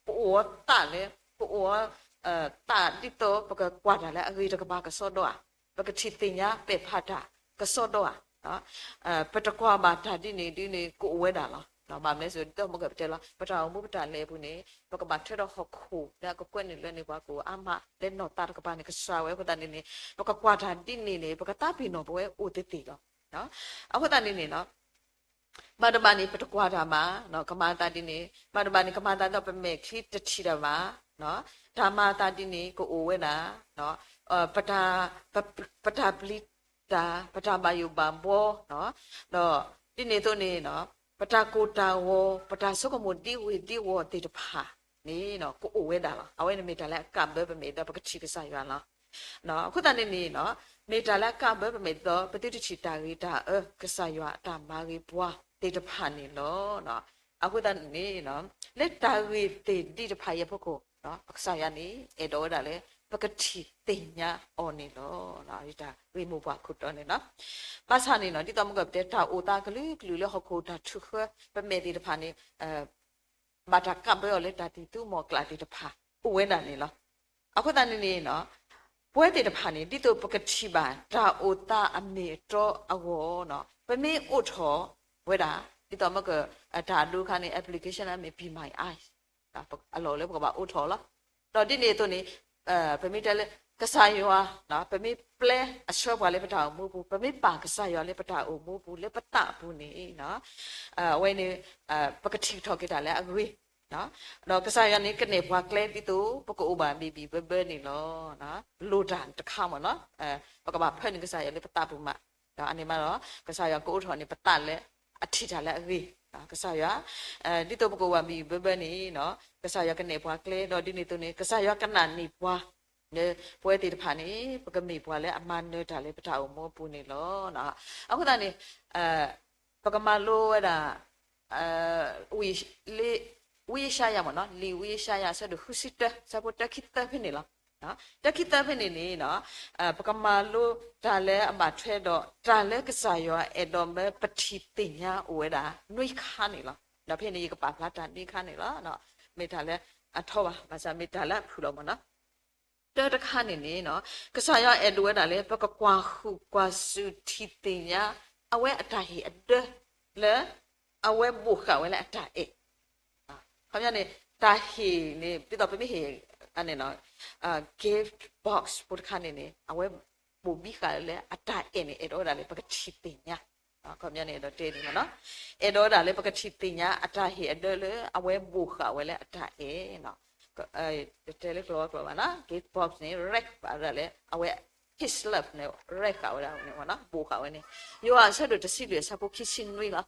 ပအိၣ်အီၤသးလၢ ပအိၣ်အီၤ သးဒ်သိးပကကွၢ်တၢ်လၢအဂ့ၤတကပၤကစီဒီဧါ, ပကထံၣ်သ့ၣ်ညါပဲာ်ဖးတၢ်ကစီဒီဧါ ပတကွၢ်ဘၣ်တၢ်ဒ်န့ၣ်ဒ်န့ၣ်ကအိၣ်ဝဲဒၣ်လီၤ. ဘၣ်မနုၤလဲၣ် ဒ်သိးမ့ၢ်ကပတဲလီၤ ပတၢ်အိၣ်မူပတၢ်လဲၤအပူၤန့ၣ် ပကဘၣ်ထွဲဒီးဟီၣ်ခိၣ်လၢအကကွဲၢ်န့ၢ်လွဲန့ၢ်ပှၤကအိၣ်အါမး လၢနီၢ်သးတကပၤန့ၣ် ကစှၤဝဲအဃိသတးန့ၣ်န့ၣ် ပကကွၢ်တၢ်ဒ်န့ၣ်န့ၣ် ပကသးပ့ၤနီၣ်ပဝဲအိၣ်သ့သ့လီၤ. အဃိသတးန့ၣ်န့ၣ် မၤတဘၣ်န့ၣ် ပတကွၢ်တၢ်ဘၣ် ကမၤအသးဒ်န့ၣ် မၤတဘၣ်န့ၣ် ကမၤအသးဒ်သိးပမဲာ်ချံတထံၣ်တၢ်ဘၣ် တၢ်မၤအသးဒ်န့ၣ်ကအိၣ်ဝဲဒၣ် ပတၢ် ပတၢ်ပျံၤတၢ် ပတၢ်ဘၣ်ယိၣ်ဘၣ်ဘှီ ဒီးဒ်န့ၣ်အသိးန့ၣ် ပတၢ်ကိၢ်တၢ်ဂီၤ ပတၢ်ဆိကမိၣ်ဒ်ဝ့ၤဒ်ဝီၤသ့ၣ်တဖၣ်န့ၣ် ကအိၣ်ဝဲဒၣ်လီၤ. အဝဲန့ၣ်မ့ၢ်တၢ်လၢအကးဘၢပမဲာ်ဒီးပကထံၣ်ကစၢ်ယွၤလီၤ. အဃိသတးန့ၣ်န့ၣ် မ့ၢ်တၢ်လၢအကးဘၢပမဲာ်ဒီး ပသုတထံၣ်တၢ်ဂ့ၤတၢ်အၢ ကစၢ်ယွၤအတၢ်မၤဂ့ၤပှၤ သ့ၣ်တဖၣ်န့ၣ်လီၤ. အဃိသတးန့ၣ် လၢတၢ်ဂ့ၢ်သ့ၣ်ဒံးတဖၣ်အံၤအဖီခိၣ် ကစၢ်ယွၤန့ၣ် အဲၣ်ဒိးဝဲဒၣ်လၢ ပကထံၣ်သ့ၣ်ညါအီၤန့ၣ်လီၤ. တၢ်ဂ့ၢ်မိၢ်ပှၢ်ခိၣ်တီန့ၣ်လီၤ. ဘၣ်ဆၣ်န့ၣ် ဒ်သိးမ့ၢ်ကပတဲ တၢ်အိၣ်သးကလုာ်ကလုာ်လၢဟီၣ်ခိၣ်တၢ်ထုးဃၢ ပမဲာ်သ့ၣ်တဖၣ်န့ၣ် ဘၣ်တၢ်ကးဘၢအီၤလၢတၢ်သံၣ်သူမီၢ်ကျၢ်သ့ၣ်တဖၣ် အိၣ်ဝဲဒၣ်န့ၣ်လီၤ. အဃိသတးန့ၣ်န့ၣ် ပဝဲသ့ၣ်တဖၣ်န့ၣ် ဒ်သိးပကထံၣ်ဘၣ်တၢ်အိၣ်သးအမ့ၢ်အတီအဂီၢ် ပမ့ၢ်အိးထီၣ်ဝဲဒၣ် ဒ်သိးမ့ၢ်က တၢ်အဒိအခါန့ၣ် application မ့ၢ် Be My Eyes အလီၢ်လၢပကဘၣ်အိးထီၣ်လီၤ. ဒီးဒ်န့ၣ်အသိးန့ၣ် ပမ့ၢ်တဲလၢ ကစၢ်ယွၤ ပမ့ၢ်ပျဲအဆှၢပှၤလၢပတၢ်အိၣ်မူပူၤ ပမ့ၢ်ပာ်ကစၢ်ယွၤလၢပတၢ်အိၣ်မူပူၤလၢပသးပူၤန့ၣ် အဝဲန့ၣ် ပကထံၣ်ထီၣ်က့ၤတၢ်လၢအဂ့ၤ ဒီးကစၢ်ယွၤန့ၣ်ကနဲၣ်ပှၤကျဲဒ်သိး ပကအိၣ်ဘၣ်ဘံၣ်ဘံၣ်ဘၢဘၢန့ၣ်လီၤ. လိၣ်တၢ်တခါမ့ၢ်နီၤ ပကဘၣ်ဖၢနုာ်ကစၢ်ယွၤလၢပသးပူၤမး ဒီးအန့ၣ်မးဒီး ကစၢ်ယွၤကအိးထီၣ်န့ၢ်ပသးလၢ အထံၣ်တၢ်လၢအဂ့ၤ ကစၢ်ယွၤ ဒ်သိးပကအိၣ်ဘၣ်ဘံၣ်ဘံၣ်ဘၢဘၢန့ၣ် ကစၢ်ယွၤကနဲၣ်ပှၤကျဲ ဒီးဒ်န့ၣ်အသိးန့ၣ် ကစၢ်ယွၤကနာ်န့ၢ်ပှၤ လၢပဝဲသ့ၣ်တဖၣ်န့ၣ် ပကမ့ၢ်ပှၤလၢအမၤနၢၤတၢ်လၢပတၢ်အိၣ်မူအပူၤန့ၣ်လီၤ. အဃိသတးန့ၣ် ပကမၤလိဝဲဒၣ် လံာ်ဝံယၡါယၤမ့ၢ်နီၤ လံာ်ဝံယၡါယၤအဆၢဒိၣ်ဃုဆံတၢ ဆၢဖိတၢခံသၢဖဲန့ၣ်လီၤ. တၢခံသၢဖဲန့ၣ်န့ၣ် ပကမၤလိတၢ်လၢအဘၣ်ထွဲဒီး တၢ်လၢကစၢ်ယွၤအဲၣ်ဒိးမၢပထံၣ်သ့ၣ်ညါအိၣ်ဝဲဒၣ် နွံခါန့ၣ်လီၤ. ဒီးဖဲန့ၣ်ယကပာ်ဖျါတၢ်နွံခါန့ၣ်လီၤ. မ့ၢ်တၢ်လၢအထီဘၣ် ဘၣ်ဆၣ်မ့ၢ်တၢ်လၢအဖုၣ်လီၤမ့ၢ်နီၤ တၢတခါန့ၣ်န့ၣ် ကစၢ်ယွၤအဲၣ်ဒိးဝဲဒၣ်လၢ ပကကွၢ်ဟုၣ်ကွၢ်စူၣ်ထံၣ်သ့ၣ်ညါ အဝဲအတၢ်ဟ့ၣ်အဒၢလၢ အဝဲဘိးဃာ်ဝဲလၢအတၢ်အဲၣ် ခီပညီန့ၣ် တၢ်ဟ့ၣ်န့ၣ် ဒ်သိးပမ့ၢ်ဟ့ၣ် gift box ဖိတခါန့ၣ်န့ၣ် အဝဲဘိးဘံဃာ်လၢအတၢ်အဲၣ်န့ၣ် အဲၣ်ဒိးဝဲဒၣ်လၢပကထံၣ်သ့ၣ်ညါ ခီပညီန့ၣ် အဲၣ်ဒိးတဲန့ၣ်မ့ၢ်နီၤ အဲၣ်ဒိးဝဲဒၣ်လၢပကထံၣ်သ့ၣ်ညါ အတၢ်ဟ့ၣ်အဒၢလၢအဝဲဘိးဃာ်ဝဲလၢအတၢ်အဲၣ် တဲလၢကျိာ်ကျိာ်ဘၣ်နီၤ gift box န့ၣ် wrap ဃာ်ဝဲဒၣ်လၢ အဝဲ his love န့ၣ် wrap ဃာ်ဝဲဒၣ်န့ၣ်မ့ၢ်နီၤ ဘိးဃာ်ဝဲန့ၣ် ယိၤဟၣ်အဆၢဒိၣ်တဆံလွံၢ်အဆၢဖိခံဆံနွံလီၤ.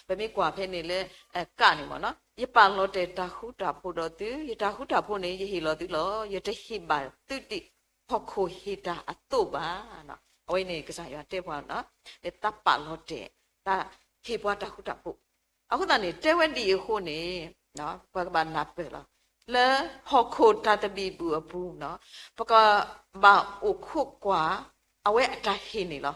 ပမ့ၢ်ကွၢ်ဖဲန့ၣ်လၢ ကးန့ၣ်မ့ၢ်နီၤ ယပာ်လီၤတဲာ်တၢ်ဃူတၢ်ဖိးဒီးသု ယတၢ်ဃူတၢ်ဖိးန့ၣ် ယဟ့ၣ်လီၤသုလီၤ. ယတဟ့ၣ်ဘၣ်သုဒ်ဟီၣ်ခိၣ်ဟ့ၣ်တၢ်အသိးဘၣ် အဝဲန့ၣ်ကစၢ်ယွၤတဲပှၤနီၤ လၢသးပာ်လီၤတဲာ် တၢ်ဟ့ၣ်ပှၤတၢ်ဃူတၢ်ဖိး အဃိသတးန့ၣ် တဲဝဲဒ်အံၤအဃိန့ၣ် ပကဘၣ်နၢ်ပၢၢ်လီၤ. လၢဟီၣ်ခိၣ်တၢ်သဘံၣ်ဘုၣ်အပူၤနီၤ ပကဘၣ်အိၣ်ခိးကွၢ် အဝဲအတၢ်ဟ့ၣ်န့ၣ်လီၤ.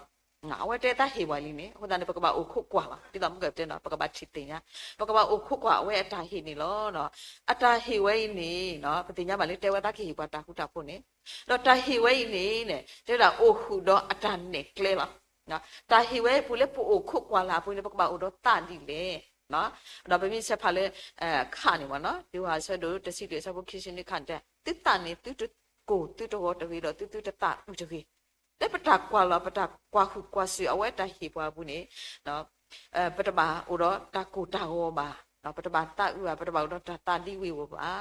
အဝဲတဲသးဟ့ၣ်ပှၤလံန့ၣ် အဃိသတးန့ၣ် ပကဘၣ်အိၣ်ခိးကွၢ်လီၤ. ဒ်သိးမ့ၢ်ကတဲနီၤ ပကဘၣ်ထံၣ်သ့ၣ်ညါ ပကဘၣ်အိၣ်ခိးကွၢ်အဝဲအတၢ်ဟ့ၣ်န့ၣ်လီၤ. အတၢ်ဟ့ၣ်ဝဲအံၤန့ၣ် ပသ့ၣ်ညါဘၣ်လၢတဲဝဲသးကဟ့ၣ်ပှၤတၢ်ဃူတၢ်ဖိးန့ၣ် ဒီးတၢ်ဟ့ၣ်ဝဲအံၤန့ၣ် တဲဝဲဒၣ်အိၣ်ဃုာ်ဒီးအတၢ်နဲၣ်ကျဲလီၤ. တၢ်ဟ့ၣ်ဝဲအံၤအပူၤလၢပအိၣ်ခိးကွၢ်လၢ်အပူၤန့ၣ် ပကဘၣ်အိၣ်ဒီးသးဒ်လဲၣ်. ဒီးပမ့ၢ်ဆဲးဖးလၢ ခးန့ၣ်မ့ၢ်နီၤ ယိၤဟၣ်အဆၢဒိၣ်တဆံလွံၢ်အဆၢဖိခံဆံနွံခးန့ၣ်တဲ သုသးန့ၣ်သုတကိၢ်သုတဂီၤတဂ့ၤဒီးသုသုတသးအုးတဂ့ၤ. လၢပတၢ်ကွၢ်လီၤ ပတၢ်ကွၢ်ဟုၣ်ကွၢ်စူၣ်အဝဲတၢ်ဟ့ၣ်ပှၤအပူၤန့ၣ် ပတဘၣ်အိၣ်ဒီးတၢ်ကိၢ်တၢ်ဂီၤဘၣ်, ပတဘၣ်သးအုးဘၣ်, ပတဘၣ်အိၣ်ဒီးတၢ်သးဒံဝ့ၤဝီၤဘၣ်.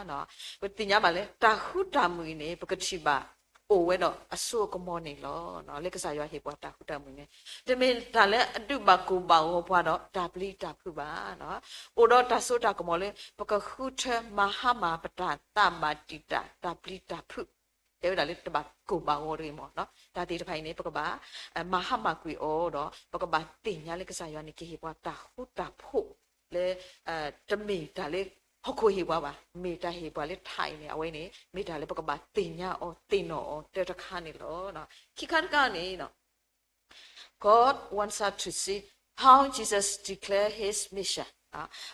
ပသ့ၣ်ညါဘၣ်လၢ တၢ်ဃူတၢ်မုာ်အံၤန့ၣ် ပကထံၣ်ဘၣ်အိၣ်ဝဲဒီးအစိအကမီၤန့ၣ်လီၤ. လၢကစၢ်ယွၤဟ့ၣ်ပှၤတၢ်ဃူတၢ်မုာ်န့ၣ် တမ့ၢ်တၢ်လၢအဒုးဘၣ်ကိၢ်ဘၣ်ဂီၤပှၤဒီးတၢ်ပျံၤတၢ်ဖုးဘၣ်. အိၣ်ဒီးတၢ်စိတၢ်ကမီၤလၢ ပကဃုထၢမၤဟါမၢ်ပတၢ်သးဘၣ်တံာ်တာ်တၢ်ပျံၤတၢ်ဖုး တဲဝဲဒၣ်လၢတဘၣ်ကိၢ်ဘၣ်ဂီၤတဂ့ၤမ့ၢ်နီၤ. တၢ်သ့ၣ်တဖၣ်အံၤန့ၣ် ပကဘၣ် မၤဟါမၢ်ကွံာ်အီၤဒီး ပကဘၣ်သ့ၣ်ညါလၢကစၢ်ယွၤန့ၣ် ကဟ့ၣ်ပှၤတၢ်ဃူတၢ်ဖိးလၢ တမ့ၢ်တၢ်လၢဟီၣ်ခိၣ်ဟ့ၣ်ပှၤဘၣ်, မ့ၢ်တၢ်ဟ့ၣ်ပှၤလၢထးအံၤန့ၣ် အဝဲန့ၣ် မ့ၢ်တၢ်လၢပကဘၣ်သ့ၣ်ညါအီၤသ့ၣ်နီၣ်အီၤတၢ်တခါန့ၣ်လီၤ. ခံခါတခါန့ၣ် God wants us to see how Jesus declare his mission.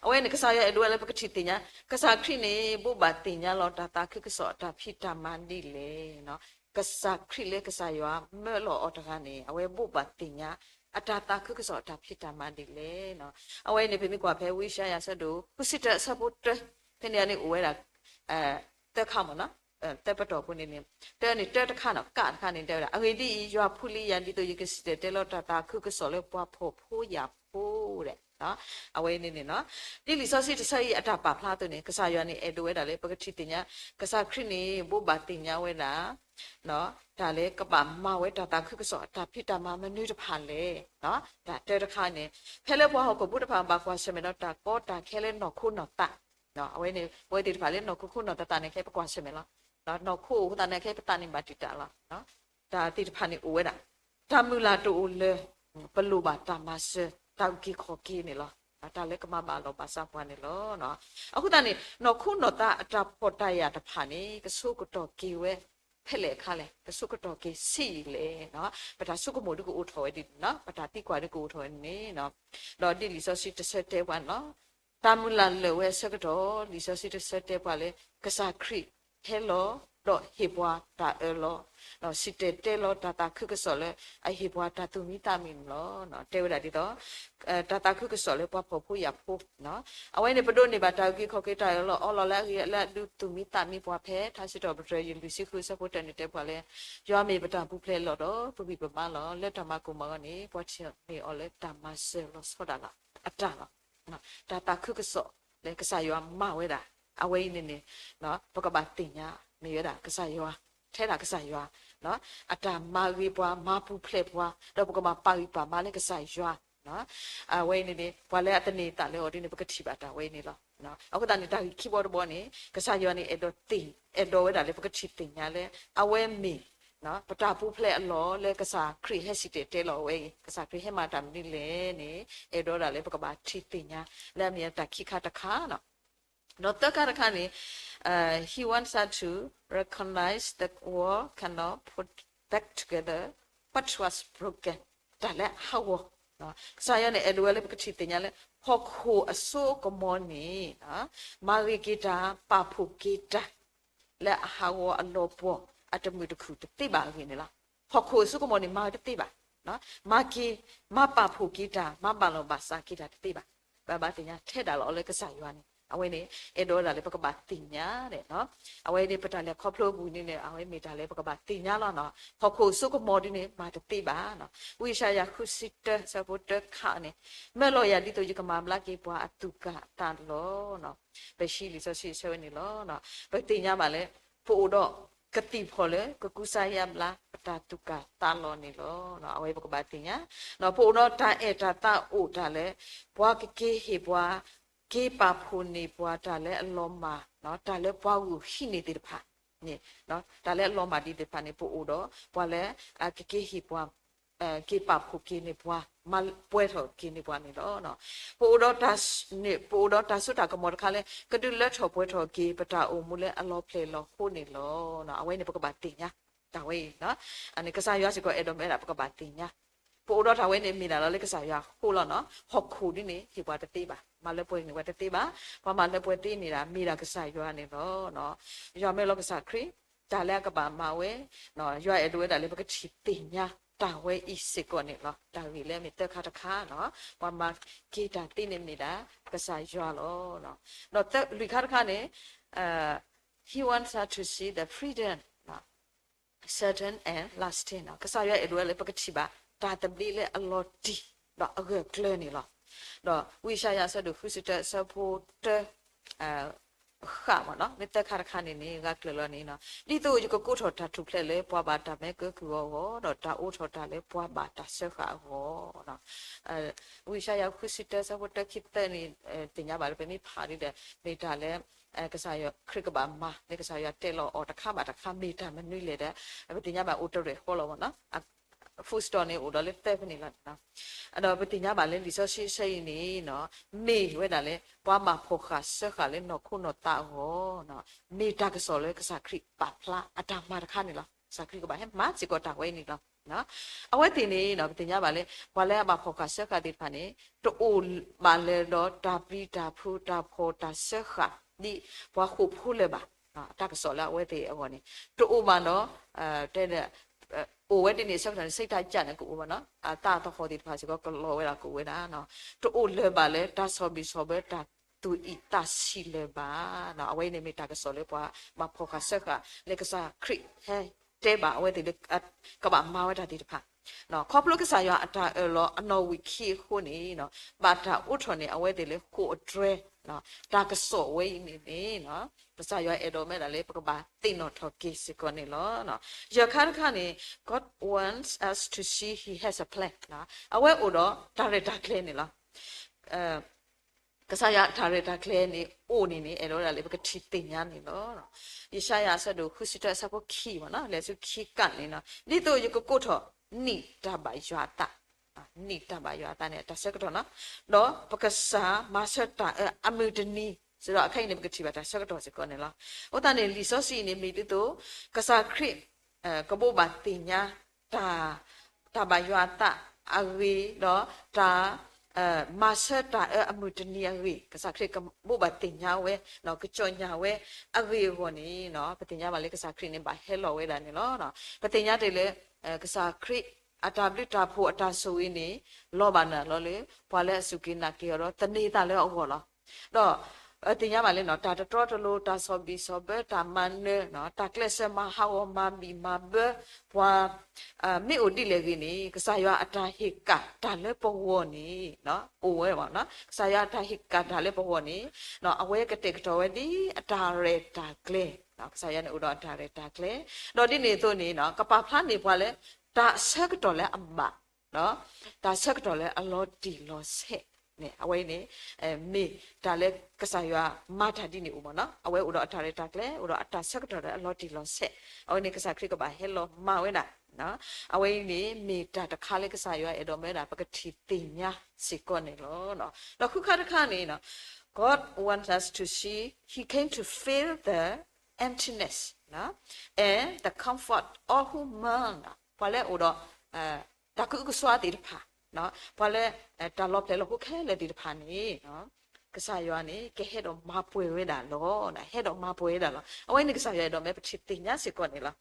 အဝဲန့ၣ် ကစၢ်ယွၤအဲၣ်ဒိးဝဲလၢပကထံၣ်သ့ၣ်ညါ ကစၢ်ခရံာ်န့ၣ် ဘိးဘၣ်သ့ၣ်ညါလီၤတၢ်သးခုကစီၣ်အတၢ်ဖံးတၢ်မၤဒ်လဲၣ်. ကစၢ်ခရံာ်လၢကစၢ်ယွၤမၢလီၤအီၤတဂၤန့ၣ် အဝဲဘိးဘၣ်သ့ၣ်ညါ အတၢ်သးခုကစီၣ်အတၢ်ဖံးတၢ်မၤဒ်လဲၣ်. အဝဲန့ၣ် ပမ့ၢ်ကွၢ်ဖဲဝံယၡါယၤအဆၢဒိၣ်ဃုဆံတၢအဆၢဖိတၢ ဖဲန့ၣ်န့ၣ်အိၣ်ဝဲဒၣ် သၢခါမ့ၢ်နီၤ, သၢပတီၢ်ဖိန့ၣ်န့ၣ် တၢန့ၣ်တၢတခါနီၤ ကးတခါန့ၣ် တဲဝဲဒၣ် အဂ့ၢ်ဒ်အံၤ, ယွၤဖှူလံယၤ ဒ်သိးယကစံၣ်တဲၤတဲလီၤတၢ်သးခုကစီၣ်လၢပှၤဖှီၣ်ဖိယာ်ဖိဒဲး. အဝဲန့ၣ်န့ၣ်နီၤ ဒ်လံာ်စီဆှံတဆၢအံၤအတၢ်ပာ်ဖျါအသိးန့ၣ် ကစၢ်ယွၤန့ၣ် အဲၣ်ဒိးဝဲဒၣ်လၢ ပကထံၣ်သ့ၣ်ညါ ကစၢ်ခရံာ်န့ၣ် ဘိးဘၣ်သ့ၣ်ညါဝဲဒၣ် တၢ်လၢကဘၣ်မၤဝဲတၢ်သးခုကစီၣ်အတၢ်ဖံးတၢ်မၤမနုၤတဖၣ်လဲၣ်. တၢ်တၢတခါန့ၣ် ဖဲလၢပှၤဟီၣ်ခိၣ်ဖိတဖၣ်ဘၣ်ကွၢ်ဆၢၣ်မဲာ်ဒီးတၢ်ကီတၢ်ခဲလၢနီၢ်ခိနီၢ်သး အဝဲန့ၣ် ပဝဲသ့ၣ်တဖၣ်လၢနီၢ်ခိခိၣ်နီၢ်သးသးန့ၣ် ခဲပကွၢ်ဆၢၣ်မဲာ်လီၤ. နီၢ်ခိအိၣ်အဃိသတးန့ၣ် ခဲပသးန့ၣ်ဘၣ်တံာ်တာ်လီၤ. တၢ်သ့ၣ်တဖၣ်န့ၣ်အိၣ်ဝဲဒၣ် တၢ်မုၢ်လၢ်တအိၣ်လၢ ပလိၣ်ဘၣ်တၢ်မၤစၢၤ တၢ်အုၣ်က့ၤခီၣ်က့ၤန့ၣ်လီၤ. တၢ်လၢကမၤဘၣ်လီၤဘၣ်စးပှၤန့ၣ်လီၤ. အဃိသတးန့ၣ် နီၢ်ခိနီၢ်သးအတၢ်ဖှီၣ်တၢ်ယာ်တဖၣ်န့ၣ် ကဆိကတီၢ်က့ၤဝဲဖဲလဲၣ်အခါလဲၣ်, ကဆိကတီၢ်က့ၤဆံးယံာ်လဲၣ်. ပတၢ်ဆိကမိၣ်ဒ်ကအိၣ်ထီၣ်ဝဲဒ်န့ၣ်, ပတၢ်သံကွၢ်ဒ်ကအိၣ်ထီၣ်ဝဲန့ၣ်, ဒီးဒ်လံာ်စီဆှံတဆၢတဲပှၤန့ၣ်လီၤ. တၢ်မုၢ်လၢ်လၢာ်ဝဲအဆၢကတီၢ် လံာ်စီဆှံတဆၢတဲပှၤလၢ ကစၢ်ခရံာ်ဟဲလီၤ ဒီးဟ့ၣ်ပှၤတၢ်အၢၣ်လီၤ, စံၣ်တဲၤတဲလီၤတၢ်သးခုကစီၣ်လၢအဟ့ၣ်ပှၤတၢ်သူၣ်မံသးမံန့ၣ်လီၤ. တဲဝဲဒၣ်ဒ်သိး တၢ်သးခုကစီၣ်လၢပှၤဖှီၣ်ဖိယာ်ဖိ, အဝဲန့ၣ်ပဒိးန့ၢ်ဘၣ်တၢ်အုၣ်က့ၤခီၣ်က့ၤတၢ်အၢၣ်လီၤအီလီၤလၢအဂ့ၤလၢအဒုးသူၣ်မံသးမံပှၤဖဲ ထါစံးထီၣ်ပတြၢၤယဲၢ်လွံၢ်ဆံဃုအဆၢဖိတၢန့ၣ်တဲပှၤလၢ ယွၤမ့ၢ်ပတၢ်ပူၤဖျဲးလီၤဒီးပဂံၢ်ပဘါလီၤ. လၢတၢ်မၤကိၢ်မၤဂီၤန့ၣ် ပှၤထံၣ်န့ၢ်အီၤလၢတၢ်မၤစၢၤလီၤဆီဒၣ်တၢ်လီၤ. တၢ်သးခုကစီၣ်လၢကစၢ်ယွၤမၤဝဲဒၣ် အဝဲအံၤန့ၣ်န့ၣ် ပကဘၣ်သ့ၣ်ညါ မ့ၢ်ဝဲဒၣ်ကစၢ်ယွၤ, ထဲဒၣ်ကစၢ်ယွၤ အတၢ်မၤဂ့ၤပှၤ မၤပူၤဖျဲးပှၤ ဒီးပကဘၣ်ပာ်ဂံၢ်ပာ်ဘါလၢကစၢ်ယွၤ, အဝဲအံၤန့ၣ်န့ၣ် ပှၤလၢအသန့ၤသးလၢအီၤဒ်န့ၣ် ပကထံၣ်ဘၣ်တၢ်ဝဲအံၤန့ၣ်လီၤ. အဃိသတးန့ၣ် တၢ်ဂ့ၢ်ခံဘီတဘီန့ၣ် ကစၢ်ယွၤန့ၣ် အဲၣ်ဒိးသ့ၣ် အဲၣ်ဒိးဝဲဒၣ်လၢပကထံၣ်သ့ၣ်ညါလၢ အဝဲမ့ၢ် ပတၢ်ပူၤဖျဲးအလီၢ်လၢကစၢ်ခရံာ်ဟဲစံၣ်တဲၤတဲလီၤဝဲအံၤ ကစၢ်ခရံာ်ဟဲမၤတၢ်မနုၤလဲၣ်န့ၣ် အဲၣ်ဒိးဒၣ်လၢပကဘၣ်ထံၣ်သ့ၣ်ညါ လၢအမ့ၢ်တၢ်ခံခါတခါန့ၣ်. ဒီးသၢခါတခါန့ၣ် he wants us to recognize the world cannot put back together what was broken, တၢ်လၢအဟးဂီၤ, ကစၢ်ယွၤန့ၣ် အဲၣ်ဒိးဝဲလၢပကထံၣ်သ့ၣ်ညါလၢ ဟီၣ်ခိၣ်အစိအကမီၤန့ၣ် မၤဂ့ၤက့ၤတၢ် ပာ်ဖှိၣ်က့ၤတၢ် လၢအဟးဂီၤအလီၤပှီၢ် အတမုာ်တခုၣ်တသ့ဘၣ်အဂ့ၢ်န့ၣ်လီၤ. ဟီၣ်ခိၣ်အစိကမီၤန့ၣ် မၤဝဲတသ့ဘၣ်, မၤက့ၤ မၤပာ်ဖှိၣ်က့ၤတၢ် မၤဘၣ်လီၤဘၣ်စးက့ၤတၢ်တသ့ဘၣ်. ပဘၣ်သ့ၣ်ညါထဲဒၣ်လီၤအီၤလၢကစၢ်ယွၤန့ၣ် အဝဲန့ၣ် အဲၣ်ဒိးဝဲဒၣ်လၢပကဘၣ်သ့ၣ်ညါန့ၣ်, အဝဲန့ၣ် ပတၢ်လဲၤခီဖျိအပူၤန့ၣ်န့ၣ် အဝဲမ့ၢ်တၢ်လၢပကဘၣ်သ့ၣ်ညါလီၤ. ဟီၣ်ခိၣ်အစိကမီၤဒ်န့ၣ် မၤတသ့ဘၣ်. ဝံယၡါယၤဃုဆံတၢ ဆၢဖိတၢခးန့ၣ်, မၢလီၤယၤဒ်သိးယကမၤဘျါက့ၤပှၤအသူၣ်ကၢ်သးလီၤ. ပဟံးလံာ်စီဆှံအဆၢဝဲန့ၣ်လီၤ. ပသ့ၣ်ညါဘၣ်လၢ ပအိၣ်ဒီးကသံၣ်ဖီၣ်လၢ ကကူစါယါဘျါပတၢ်သူၣ်ကၢ်သးလီၤန့ၣ်လီၤ. အဝဲပကဘၣ်သ့ၣ်ညါ, ပအိၣ်ဒီးတၢ်အဲၣ်တၢ်သးအိၣ်တၢ်လၢ ပှၤကက့ၤဟ့ၣ်ပှၤ က့ၤပာ်ဖှိၣ်န့ၢ်ပှၤတၢ်လၢအလီၤမၢ်, တၢ်လၢပှၤဂုာ်ဟံးန့ၢ်သ့ၣ်တဖၣ်န့ၣ်, တၢ်လၢအလီၤမၢ်ဒ်သ့ၣ်တဖၣ်န့ၣ် ပအိၣ်ဒီးပှၤလၢအကက့ၤဟ့ၣ်ပှၤ က့ၤပာ်ဖှိၣ်က့ၤန့ၢ်ပှၤ, မၤပှဲၤထီၣ်က့ၤန့ၢ်ပှၤန့ၣ်လီၤ. ပအိၣ်ဒီးတၢ် ပအိၣ်ဒီးတၢ်စိတၢ်ကမီၤတခါလၢ ကဒုးလၢထီၣ်ပှဲၤထီၣ်က့ၤ ပတၢ်အိၣ်မူလၢအလီၤဖျဲၣ်လီၤဃိန့ၣ်လီၤ. အဝဲန့ၣ်ပကဘၣ်သ့ၣ်ညါ တၢ်ဝဲအံၤ, ကစၢ်ယွၤစ့ၢ်ကီးအဲၣ်ဒိးမ့ၢ်ဒၣ်ပကဘၣ်သ့ၣ်ညါ, ပအိၣ်ဒီးတၢ်ဝဲန့ၣ်မ့ၢ်ဒၣ်လီၤလၢကစၢ်ယွၤအဃိလီၤ. ဟီၣ်ခိၣ်ဒ်န့ၣ် ဟ့ၣ်ပှၤတသ့ဘၣ်, မၤလၢပှဲၤန့ၢ်ပှၤတသ့ဘၣ်, ပှၤမၤလၢပှဲၤသ့န့ၣ်ဒၣ် မ့ၢ်ဒၣ်ကစၢ်ယွၤန့ၣ်လီၤ. ယွၤမ့ၢ်လီၤကစၢ်ခရံာ် တၢ်လၢအကဘၣ်မၤဝဲ, ယွၤအဲၣ်ဒိးဝဲဒၣ်လၢပကထံၣ်သ့ၣ်ညါတၢ်ဝဲအံၤစ့ၢ်ကီးန့ၣ်လီၤ. တၢ်ဂ့ၢ်လၢအမ့ၢ်သၢခါတခါန့ၣ်, ပှၤမၤက့ၤတၢ်သ့န့ၣ်မ့ၢ်ဒၣ်ကစၢ်ယွၤလီၤ. ဒီးလွံၢ်ခါတခါန့ၣ်, he wants us to see the freedom, certain and lasting န့ၣ်, ကစၢ်ယွၤအဲၣ်ဒိးဝဲလၢပကထံၣ်ဘၣ် တၢ်သဘျ့လၢအလီၤတံၢ် ဒီးအဂၢၢ်ကျၢၤန့ၣ်လီၤ. ဒီးဝံယၡါယၤအဆၢဒိၣ်ဃုဆံတၢ အဆၢဖိတၢ ဃၣ်မ့ၢ်န့ၣ်, မ့ၢ်သၢခါတခါန့ၣ်န့ၣ် ဂၤကျၢၤလီၤန့ၣ်, ဒ်သိးယကကိးထီၣ်တၢ်ထူၣ်ဖျဲးလၢပှၤဘၣ်တၢ်မဲာ်ကၢကုၢ်အဂီၢ် ဒီးတၢ်အိးထီၣ်တၢ်လၢပှၤဘၣ်တၢ်စၢဃာ်အဂီၢ်. ဝံယၡါယၤဃုဆံတၢ အဆၢဖိတၢခံသၢန့ၣ် သ့ၣ်ညါဘၣ်လၢပမ့ၢ်ဖးဒ်ဒီး မ့ၢ်တၢ်လၢ ကစၢ်ယွၤခရံာ်ကဘၣ်မၤ လၢကစၢ်ယွၤတဲလီၤအီၤတခါဘၣ်တခါ မ့ၢ်တၢ်မနုၤလဲၣ်ဒီး ပသ့ၣ်ညါဘၣ်အိၣ်တရဲၣ်ဃီလီၤမ့ၢ်န့ၣ်, full stop န့ၣ်အိၣ်ဒီးလၢသၢဖဲန့ၣ်လီၤ. ဒီးပသ့ၣ်ညါဘၣ်လၢလံာ်စီဆှံအဆၢအံၤန့ၣ် မ့ၢ်ဝဲဒၣ်လၢ ပှၤဘၣ်ဖှီၣ်ဃာ်စၢဃာ်လၢနီၢ်ခိနီၢ်သးအဂီၢ်, မ့ၢ်တၢ်ကစီၣ်လၢကစၢ်ခရံာ်ပာ်ဖျါအတၢ်မၤတခါန့ၣ်လီၤ. ကစၢ်ခရံာ်ကဘၣ်ဟဲမၤစ့ၢ်ကီးတၢ်ဝဲအံၤန့ၣ်လီၤ. အဝဲသ့ၣ်န့ၣ် ပသ့ၣ်ညါဘၣ်လၢ ပှၤလၢအဘၣ်ဖှီၣ်ဃာ်စၢဃာ်သ့ၣ်တဖၣ်န့ၣ် တအိၣ်ဘၣ်လၢၤဒီးတၢ်ပျံၤတၢ်ဖုးတၢ်ဖှီၣ်တၢ်စၢဃာ် ဒ်ပှၤဃိာ်ဖိလၢၤဘၣ်. တၢ်ကစီၣ်လၢအဝဲသ့ၣ်အဂီၢ်န့ၣ် တအိၣ်ဘၣ်ဒီး တဲ အိၣ်ဝဲဒ်န့ၣ်အဆၢကတီၢ်န့ၣ် စံးတၢ်ကၢ်န့ၣ်ကအိၣ်ဘၣ်န့ၣ်, အသးသဟီၣ်သ့ၣ်တဖၣ်စ့ၢ်ကီးကလီၤဝဲဒၣ်ကအိၣ်ဝဲဒၣ်, တအိၣ်လၢၤဘၣ်လၢတၢ်ဆီၣ်ဘံၣ်ဆီၣ်ဘၢတၢ်သူၣ်အံၣ်သးဆံးလၢၤဘၣ်. အဝဲအံၤန့ၣ်မ့ၢ်တၢ်ကစီၣ်လၢပှၤဘၣ်ဖှီၣ်ဃာ်စၢဃာ် လၢကစၢ်ခရံာ်ဟဲတဲဘၣ်အဝဲသ့ၣ်လၢ ကဘၣ်မၤဝဲတၢ်သ့ၣ်တဖၣ် ခီဖျိကစၢ်ယွၤအတၢ်အၢၣ်လီၤအနီၣ်ဝံာ်ခံအဃိန့ၣ် ဘၣ်တၢ်အိးထီၣ်န့ၢ်အဝဲသ့ၣ်လၢဃိာ်အတြဲၤ, တၢ်ကစီၣ်ဝဲအံၤန့ၣ်န့ၣ် ကစၢ်ယွၤအဲၣ်ဒိးမ့ၢ်ဒၣ်လၢပကဘၣ်သ့ၣ်နီၣ်ထီၣ်က့ၤစ့ၢ်ကီးန့ၣ်လီၤ. ယဲၢ်ခါတခါန့ၣ် God wants us to see he has a plan, အဝဲအိၣ်ဒီးတၢ်ရဲၣ်တၢ်ကျဲၤန့ၣ်လီၤ. ကစၢ်ယွၤအတၢ်ရဲၣ်တၢ်ကျဲၤန့ၣ် အိၣ်န့ၣ်န့ၣ် အဲၣ်ဒိးဝဲဒၣ်လၢပကထံၣ်သ့ၣ်ညါန့ၣ်လီၤ. ယၡါယၤအဆၢဒိၣ်ဃုဆံတၢ အဆၢဖိခံမ့ၢ်န့ၣ်, လဲၤဆူခံကၣ်န့ၣ်, ဒ်သိးယကကိးထီၣ်နံၣ်တၢ်ဘၣ်ယွၤအသး နံၣ်တၢ်ဘၣ်ယွၤအသးန့ၣ် အတၢ်ဆၢကတီၢ်နီၤ, ဒီးပကစၢ်မၤဆၢတၢ်အၢအမုၢ်တနံၤ, စံးဒီးအခဲအံၤန့ၣ် ပကထံၣ်ဘၣ်တၢ်ဆၢကတီၢ်စ့ၢ်ကီးန့ၣ်လီၤ. အဃိသတးန့ၣ် လံာ်စီဆှံအံၤန့ၣ် မ့ၢ်ဒ်သိး ကစၢ်ခရံာ် ကဘိးဘၣ်သ့ၣ်ညါ တၢ် တၢ်ဘၣ်ယွၤအသးအဂ့ၢ်, ဒီးတၢ် မၤဆၢတၢ်အၢအမုၢ်တနံၤအဂ့ၢ်, ကစၢ်ခရံာ်ကဘိးဘၣ်သ့ၣ်ညါဝဲ, ကစီၣ်ညါဝဲအဂ့ၢ်အဂီၢ်န့ၣ် ပသ့ၣ်ညါဘၣ်လၢကစၢ်ခရံာ်န့ၣ် ဘၣ်ဟဲလီၤဝဲဒၣ်န့ၣ်လီၤ. ပသ့ၣ်ညါတ့ၢ်လၢ ကစၢ်ခရံာ် အတၢ်ဘျုးတၢ်ဖှိၣ်အတၢ်ဆိၣ်ဂ့ၤန့ၣ် လီၤဘၣ်နၤလီၤလၢ ပှၤလၢအစူၢ်က့ၤနာ်က့ၤအီၤဒီးသန့ၤသးလၢအဂီၢ်လီၤ. ဒီး ပသ့ၣ်ညါဘၣ်လၢ တၢ်တတြီတလိၤ တၢ်ဆီၣ်ဘံၣ်ဆီၣ်ဘၢ တၢ်မၤနၢၤ တၢ်ကျဲးစၢးမၤဟးဂီၤမၤဘံၣ်မၤဘၢ ပှၤ မ့ၢ်အိၣ်ဒ်လဲၣ်ဂ့ၤန့ၣ် ကစၢ်ယွၤအတၢ်ဟ့ၣ်ကၣ်တၢ်လၢပဂီၢ်န့ၣ် အိၣ်ဝဲ, ကစၢ်ယွၤအတၢ်ဟ့ၣ်ကၣ်တၢ်လၢပဂီၢ်န့ၣ် အဝဲကတဲာ်ကတီၤဝဲဒ်အတၢ်ရဲၣ်တၢ်ကျဲၤ, ကစၢ်ယွၤန့ၣ်အိၣ်ဒီးအတၢ်ရဲၣ်တၢ်ကျဲၤ, ဒီးဒ်န့ၣ်အသိးန့ၣ် ကပာ်ဖျါန့ၢ်ပှၤလၢ တၢ်ဆၢကတီၢ်လၢအဘၣ် တၢ်ဆၢကတီၢ်လၢအလီၤတံၢ်လီၤဆဲးန့ၣ် အဝဲအံၤန့ၣ် မ့ၢ်တၢ်လၢကစၢ်ယွၤမၤတၢ်ဒ်န့ၣ်အိၣ်မ့ၢ်နီၤ, အဝဲအိၣ်ဒီးအတၢ်ရဲၣ်တၢ်ကျဲၤ အိၣ်ဒီးအတၢ်ဆၢကတီၢ်လၢအလီၤတံၢ်လီၤဆဲး, အဝဲန့ၣ်ကစၢ်ခရံာ်ကဘၣ်ဟဲလီၤမၤဝဲဒၣ်, အဝဲအံၤန့ၣ် မ့ၢ်တၢ်တခါလၢကစၢ်ယွၤအဲၣ်ဒိးမၤဝဲဒၣ် ပကထံၣ်သ့ၣ်ညါစ့ၢ်ကီးန့ၣ်လီၤ. ဒီးဃုခါတခါန့ၣ် God wants us to see, he came to fill the emptiness and the comfort all who mourn, ပှၤလၢအိၣ်ဒီး တၢ်ကူၣ်အုကစွါသ့ၣ်တဖၣ်, ပှၤလၢ တၢ်လီၤဖျဲၣ်လီၤဟိခဲလၢာ်သ့ၣ်တဖၣ်န့ၣ် ကစၢ်ယွၤန့ၣ် ကဟဲဒီးမၤပှဲၤဝဲဒၣ်လီၤ, ဟဲဒီးမၤပှဲၤဝဲဒၣ်လီၤ. အဝဲန့ၣ် ကစၢ်ယွၤအဲၣ်ဒိးမ့ၢ်ပထံၣ်သ့ၣ်ညါစ့ၢ်ကီးန့ၣ်လီၤ.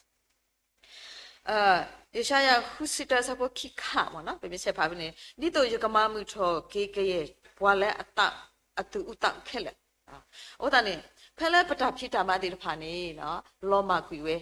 ယၡါယၤ ဃုဆံတၢ အဆၢဖိခံခါမ့ၢ်နီၤ, ပမ့ၢ်ဆဲးဖးဖဲန့ၣ် ဒ်သိးယကမၤမုာ်ထီၣ်က့ၤကယဲၢ် ပှၤလၢအ အသူၣ်အုးသးအုးခဲလၢာ်, အဃိသတးန့ၣ် ဖဲလၢပတၢ်ဖံးတၢ်မၤသ့ၣ်တဖၣ်န့ၣ် လီၤမၢ်ကွံာ်ဝဲ,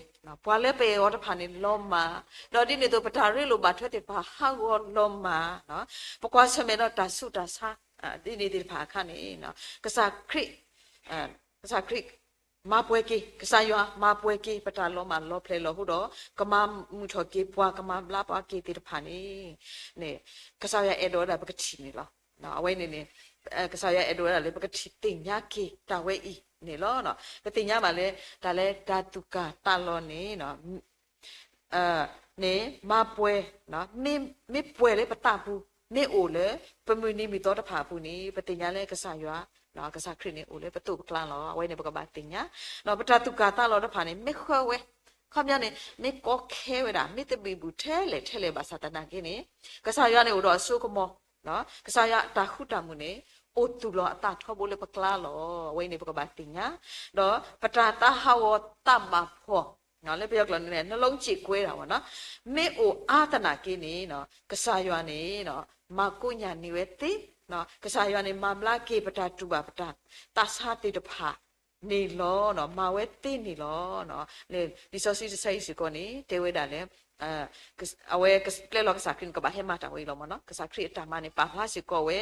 ပှၤလၢပအဲၣ်အီၤတဖၣ်န့ၣ်လီၤမၢ်, ဒီးဒ်န့ၣ်အသိး ပတၢ်ရ့လိာ်ဘၣ်ထွဲသ့ၣ်တဖၣ်ဟးဂီၤလီၤမၢ်, ပကွၢ်ဆၢၣ်မဲာ်ဒီးတၢ်ဆူးတၢ်ဆါ ဒ်န့ၣ်သ့ၣ်တဖၣ်အခါန့ၣ် ကစၢ်ခရံာ် ကစၢ်ခရံာ် မၤပှဲၤက့ၤ, ကစၢ်ယွၤမၤပှဲၤက့ၤ ပတၢ်လီၤမၢ်လီၤဖျဲၣ်လီၤဟိဒီး ကမၤမုာ်ထီၣ်က့ၤပှၤ ကမၤဘျါပှၤက့ၤသ့ၣ်တဖၣ်န့ၣ် ကစၢ်ယွၤအဲၣ်ဒိးဝဲဒၣ်ပကထံၣ်န့ၣ်လီၤ. အဝဲန့ၣ်န့ၣ် ကစၢ်ယွၤအဲၣ်ဒိးဝဲဒၣ်လၢ ပကထံၣ်သ့ၣ်ညါက့ၤတၢ်ဝဲအံၤန့ၣ်လီၤ. ပသ့ၣ်ညါဘၣ်လၢ တၢ်လၢတၢ်သူၣ်ကၢ်သးလီၤန့ၣ် န့ၣ် မၤပှဲၤ, မ့ၢ်ပှဲၤလၢပသးပူၤ, မ့ၢ်အိၣ်လၢ ပမုၢ်နံၤမုၢ်သီတဖၣ်အပူၤန့ၣ် ပသ့ၣ်ညါလၢကစၢ်ယွၤ, ကစၢ်ခရံာ်န့ၣ်အိၣ်လၢပသိးပကျါလီၤ. အဝဲန့ၣ်ပကဘၣ်သ့ၣ်ညါ, ပတၢ်သူၣ်ကၢ်သးလီၤတဖၣ်န့ၣ် မ့ၢ်ဃၢဝဲ, ခီပညီန့ၣ် မ့ၢ်ကီခဲဝဲဒၣ် မ့ၢ်သဘံၣ်ဘုၣ်ထဲလဲၣ်ထဲလဲၣ်ဘၣ်ဆၣ်သနာ်က့န့ၣ် ကစၢ်ယွၤန့ၣ်အိၣ်ဒီးအစိကမီၤ, ကစၢ်ယွၤအတၢ်ဃူတၢ်မုာ်န့ၣ် အိၣ်သူၣ်လီၤအသးထီဘိလၢပကျါလီၤ. အဝဲန့ၣ်ပကဘၣ်သ့ၣ်ညါ, ဒီးပတၢ်သးဟးဂီၤသးဘၣ်ဖှီၣ်, လၢပယီၤကျိာ်န့ၣ် နှလုံးကြေကွဲတာပေါ့နော်, မ့ၢ်အိၣ်အါသနာ်က့န့ၣ် ကစၢ်ယွၤန့ၣ် မၤကိးညၣ်န့ၢ်ဝဲသ့, ကစၢ်ယွၤန့ၣ် မၤဘျါက့ၤပတၢ်တူၢ်ဘၣ်ပတၢ်သးဆါသ့ၣ်တဖၣ်န့ၣ်လီၤ, မၤဝဲသ့န့ၣ်လီၤ. လံာ်စီဆှံတဆၢအံၤစ့ၢ်ကီးန့ၣ် တဲဝဲဒၣ်လၢ အဝဲပျဲလီၤကစၢ်ခရံာ်န့ၣ် ကဘၣ်ဟဲမၤတၢ်ဝဲအံၤလီၤမ့ၢ်နီၤ. ကစၢ်ခရံာ်အတၢ်မၤန့ၣ် ပာ်ဖျါစ့ၢ်ကီးဝဲ,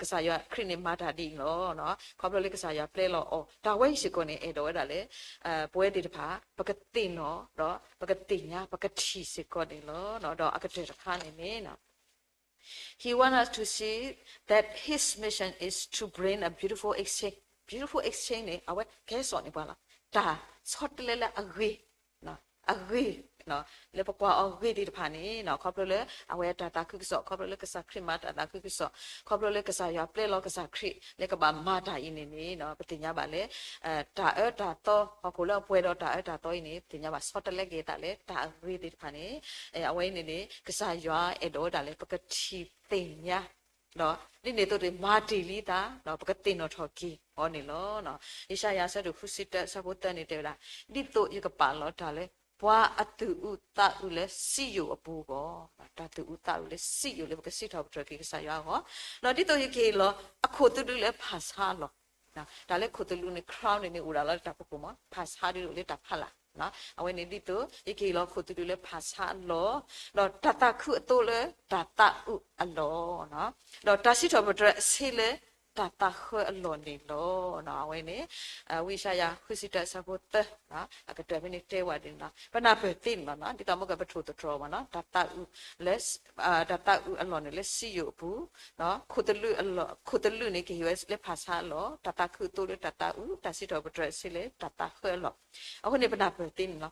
ကစၢ်ယွၤခရံာ်န့ၣ်မၤတၢ်ဒ်အံၤလီၤ. ခီဖျိလၢကစၢ်ယွၤပျဲလီၤအီၤ တၢ်ဝဲအံၤစ့ၢ်ကီးန့ၣ် အဲၣ်ဒိးဝဲဒၣ်လၢ ပဝဲသ့ၣ်တဖၣ် ပကသ့ၣ်နီၣ်ဒီး ပကသ့ၣ်ညါ ပကထံၣ်စ့ၢ်ကီးန့ၣ်လီၤ. ဒီးအကတၢၢ်တခါန့ၣ်န့ၣ် He wants us to see that his mission is to bring a beautiful exchange. Beautiful exchange န့ၣ် အဝဲကဲစိာ်န့ၢ်ပှၤလီၤ. တၢ်ဆီတလဲလၢအဂ့ၤ, အဂ့ၤ, လၢပကွၢ်အီၤဂ့ၤသ့ၣ်တဖၣ်န့ၣ် ခီဖျိလၢအဝဲအတၢ်သးခုကစီၣ်, ခီဖျိလၢကစၢ်ခရံာ်မၤတၢ်သးခုကစီၣ်, ခီဖျိလၢကစၢ်ယွၤပျဲလီၤကစၢ်ခရံာ် လၢကဘၣ်မၤတၢ်အံၤန့ၣ်န့ၣ် ပသ့ၣ်ညါဘၣ်လၢ တၢ်အၢတၢ်သီ ဟီၣ်ခိၣ်လၢအပှဲၤဒီးတၢ်အၢတၢ်သီအံၤန့ၣ် ပသ့ၣ်ညါဘၣ်ဆီတလဲက့ၤသးလၢတၢ်အဂ့ၤသ့ၣ်တဖၣ်န့ၣ် အဝဲအံၤန့ၣ်န့ၣ် ကစၢ်ယွၤအဲၣ်ဒိးဝဲဒၣ်လၢ ပကထံၣ်သ့ၣ်ညါ ဒီးဒ်န့ၣ်အသိးန့ၣ် မၤတ့ၢ်လံသး ဒီးပကသ့ၣ်နီၣ်ထီၣ်က့ၤအီၤန့ၣ်လီၤ. ယၡါယၤ အဆၢဒိၣ်ဃုဆံတၢ အဆၢဖိသၢန့ၣ်တဲဝဲဒၣ်, ဒ်သိးယကပာ်လီၤတၢ်လၢ ပှၤအသူၣ်အုးသးအုးလၢစံယိၣ်အပူၤအဂီၢ်, တၢ်သူၣ်အုးသးအုးလၢစံယိၣ်လၢပကစံးထီၣ်ပတြၢၤက့ၤကစၢ်ယွၤအဂီၢ်, ဒီးဒ်သိးယကဟ့ၣ်လီၤအခိၣ်သလုးလၢဖၣ်ဆါအလီၢ်, တၢ်လၢခိၣ်သလုးန့ၣ် crown န့ၣ်န့ၣ် အိၣ်ဒၣ်လီၤလၢတၢ်ဖီခိၣ်မ့ၢ် ဖၣ်ဆါဒ်သိးလၢတၢ်ဖီလာ်, အဝဲန့ၣ်ဒ်သိး ယကဟ့ၣ်လီၤခိၣ်သလုးလၢဖၣ်ဆါအလီၢ်, ဒီးတၢ်သးခုအသိလၢတၢ်သးအုးအလီၢ်, ဒီးတၢ်စံးထီၣ်ပတြၢၤအဆ့လၢတၢ်သးဃၢအလီၢ်န့ၣ်လီၤ. အဝဲန့ၣ် ဝံယၡါယၤ ဃုဆံတၢ အဆၢဖိသၢ အကတၢၢ်ဖဲန့ၣ်တဲဝဲဒ်န့ၣ်လီၤ. ပနၢ်ပၢၢ်သ့န့ၣ်လီၤ, ဒ်သိးမ့ၢ်ကပထိၣ်သတြီၤမ့ၢ်နီၤ, တၢ်သးအုးလၢ တၢ်သးအုးအလီၢ်န့ၣ်လၢစံယိၣ်အပူၤ, ခိၣ်သလုးန့ၣ်ကဟ့ၣ်ဝဲလၢဖၣ်ဆါအလီၢ်, တၢ်သးခုအသိလၢတၢ်သးအုး, တၢ်စံးထီၣ်ပတြၢၤအဆ့လၢတၢ်သးဃၢအလီၢ်, အဃိန့ၣ် ပနၢ်ပၢၢ်သ့န့ၣ်လီၤ.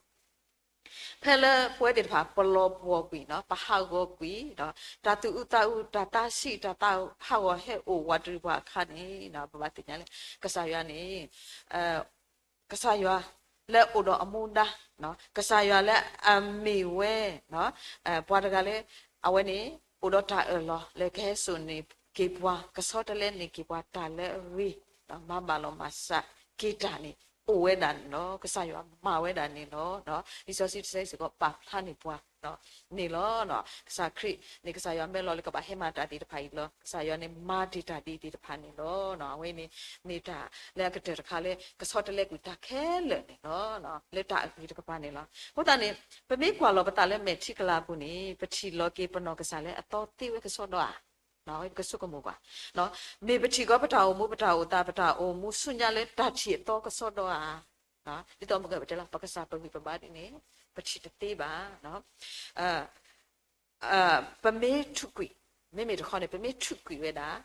ဖဲလၢပဝဲသ့ၣ်တဖၣ် ပလီၤပှီၢ်ကွံာ်, ပဟးဂီၤကွံာ်, တၢ်သူၣ်အုးသးအုး, တၢ်သးဆံး, တၢ်သးဟးဂီၤဟဲအိၣ်ဝးတရံးပှၤအခါန့ၣ်, ပဘၣ်သ့ၣ်ညါလၢ ကစၢ်ယွၤန့ၣ် ကစၢ်ယွၤလၢအိၣ်ဒီးအမူဒါ, ကစၢ်ယွၤလၢအမ့ၢ်ဝဲ ပှၤတဂၤလၢ အဝဲန့ၣ် အိၣ်ဒီးတၢ်အၢၣ်လီၤလၢကဟဲစိာ်န့ၢ်က့ၤပှၤ, ကဆီတလဲန့ၢ်က့ၤပှၤတၢ်လၢအဂ့ၤ, မၤဘၣ်လီၤမၤစးက့ၤတၢ်န့ၣ် အိၣ်ဝဲဒၣ်န့ၣ်လီၤ. ကစၢ်ယွၤမၤဝဲဒၣ်န့ၣ်လီၤ. လံာ်စီဆှံတဆၢစ့ၢ်ကီး ပာ်ဖျါန့ၢ်ပှၤန့ၣ်လီၤ. ကစၢ်ခရံာ်န့ၣ် ကစၢ်ယွၤမၢလီၤလၢကဘၣ်ဟဲမၤတၢ်သ့ၣ်တဖၣ်အံၤလီၤ. ကစၢ်ယွၤန့ၣ်မၤတ့ၢ်တၢ်ဒ်အံၤသ့ၣ်တဖၣ်န့ၣ်လီၤ. အဝဲန့ၣ် မ့ၢ်တၢ်လၢအကတၢၢ်တခါလၢ ကဆီတလဲကွံာ်တၢ်ခဲလၢာ်န့ၣ်လီၤ. လၢတၢ်အဂ့ၤတကပၤန့ၣ်လီၤ. အဃိသတးန့ၣ် ပမ့ၢ်ကွၢ်လီၤပသးလၢမဲာ်ထံကလၤအပူၤန့ၣ် ပထံၣ်လီၤက့ၤပနီၢ်ကစၢ်လၢအသီသ့ဝဲကစီဒီဧါ. ပကဆိကမိၣ်ကွၢ်, မ့ၢ်ပထံၣ်ကီးပတၢ်အိၣ်မူ ပတၢ်အိၣ်သး ပတၢ်အိၣ်မူဆူညါလၢတၢ်ထံၣ်အသီကစီဒီဧါ. ဒ်သိးမ့ၢ်ကပတဲလီၤ ပကစၢ်ပဂံၢ်ပဘါဒ်န့ၣ် ပထံၣ်တသ့ဘၣ်. ပမ့ၢ်ထူးကွံာ်, မ့မ့ၢ်တခီန့ၣ် ပမ့ၢ်ထူးကွံာ်ဝဲဒၣ်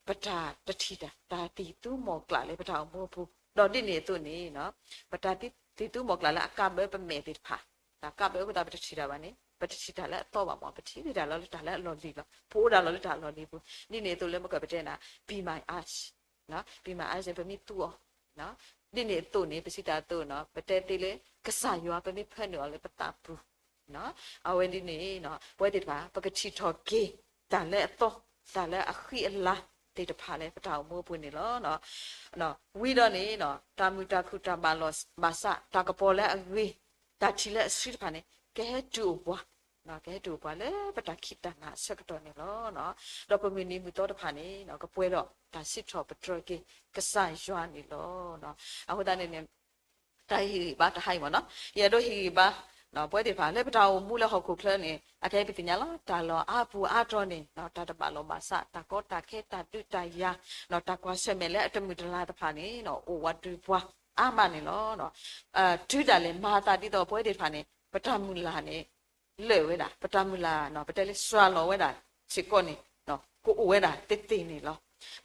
ပတၢ်တထံၣ်တၢ် တၢ်သံၣ်သူမီၢ်ကျၢ်လၢပတၢ်အိၣ်မူအပူၤ, ဒီးဒ်န့ၣ်အသိးန့ၣ် ပတၢ်သံၣ်သူမီၢ်ကျၢ်လၢအကါဘၢပမဲာ်သ့ၣ်တဖၣ်, တၢ်ကါဘၢအဃိသတး ပတထံၣ်တၢ်ဘၣ်န့ၣ် ပတထံၣ်တၢ်လၢအသီဘၣ်မး, ပထံၣ်တၢ်လီၤလၢတၢ်လၢအလီၢ်လံၤလီၤ, ပအိၣ်ဒၣ်လီၤလၢတၢ်လီၢ်လံၤပူၤ, ဒ်န့ၣ်အသိးလၢမ့ၢ်ကပတဲနၤ be my eyes, be my eyes န့ၣ် ပမ့ၢ်သူအီၤ ဒ်န့ၣ်အသိးန့ၣ် ပစံးတၢ်အသိးန့ၣ် ပတဲသ့လၢ ကစၢ်ယွၤပမ့ၢ်ဖၢနုာ်အီၤလၢပသးပူၤ, အဝဲဒ်န့ၣ် ပဝဲသ့ၣ်တဖၣ် ပကထံၣ်ထီၣ်က့ၤ တၢ်လၢအသီ, တၢ်လၢအဃံအလၤသ့ၣ်တဖၣ်လၢပတၢ်အိၣ်မူအပူၤန့ၣ်လီၤ. ဝံၤဒီးန့ၣ် တၢ်မုာ်တၢ်ခုၣ် တၢ်ဘၣ်လီၤဘၣ်စး တၢ်ကပီၤလၢအဂ့ၤ, တၢ်ထံၣ်လၢအဆှံတဖၣ်န့ၣ် ကဟဲတုၤအိၣ်ပှၤ, ကဟဲတုၤအိၣ်ပှၤလၢပတၢ်ခံးတၢ်နၤအဆၢကတီၢ်န့ၣ်လီၤ. ဒီးပမုၢ်နံၤမုၢ်သီတဖၣ်န့ၣ် ကပှဲၤဒီးတၢ်စံးထီၣ်ပတြၢၤက့ၤ ကစၢ်ယွၤန့ၣ်လီၤ. အဃိသတးန့ၣ်န့ၣ် တၢ်ဟ့ၣ်ဂံၢ်ဘါတဟါအံၤမ့ၢ်နီၤ, ယအဲၣ်ဒိးဟ့ၣ်ဂံၢ်ဘါ ပဝဲသ့ၣ်တဖၣ် လၢပတၢ်အိၣ်မူလၢဟီၣ်ခိၣ်ချၢန့ၣ် အခဲအံၤပသ့ၣ်ညါလီၤ တၢ်လီၢ်အါပူၤအါတီၤန့ၣ် တၢ်တဘၣ်လီၢ်ဘၣ်စး တၢ်ကီတၢ်ခဲ တၢ်ဒုးတၢ်ယၤ တၢ်ကွၢ်ဆၢၣ်မဲာ်လၢအတမုာ်တလၤတဖၣ်န့ၣ် အိၣ်ဝးတရံးပှၤအါမးန့ၣ်လီၤ. တုၤဒၣ်လဲာ်မၤအသးဒ်သိးပဝဲသ့ၣ်တဖၣ်န့ၣ် ပတၢ်မုၢ်လၢ်န့ၣ် လၢာ်ဝဲဒၣ်, ပတၢ်မုၢ်လၢ်ပတဲလၢစှၤလီၤဝဲဒၣ်စ့ၢ်ကီးန့ၣ် ကအိၣ်ဝဲဒၣ်သ့သ့န့ၣ်လီၤ.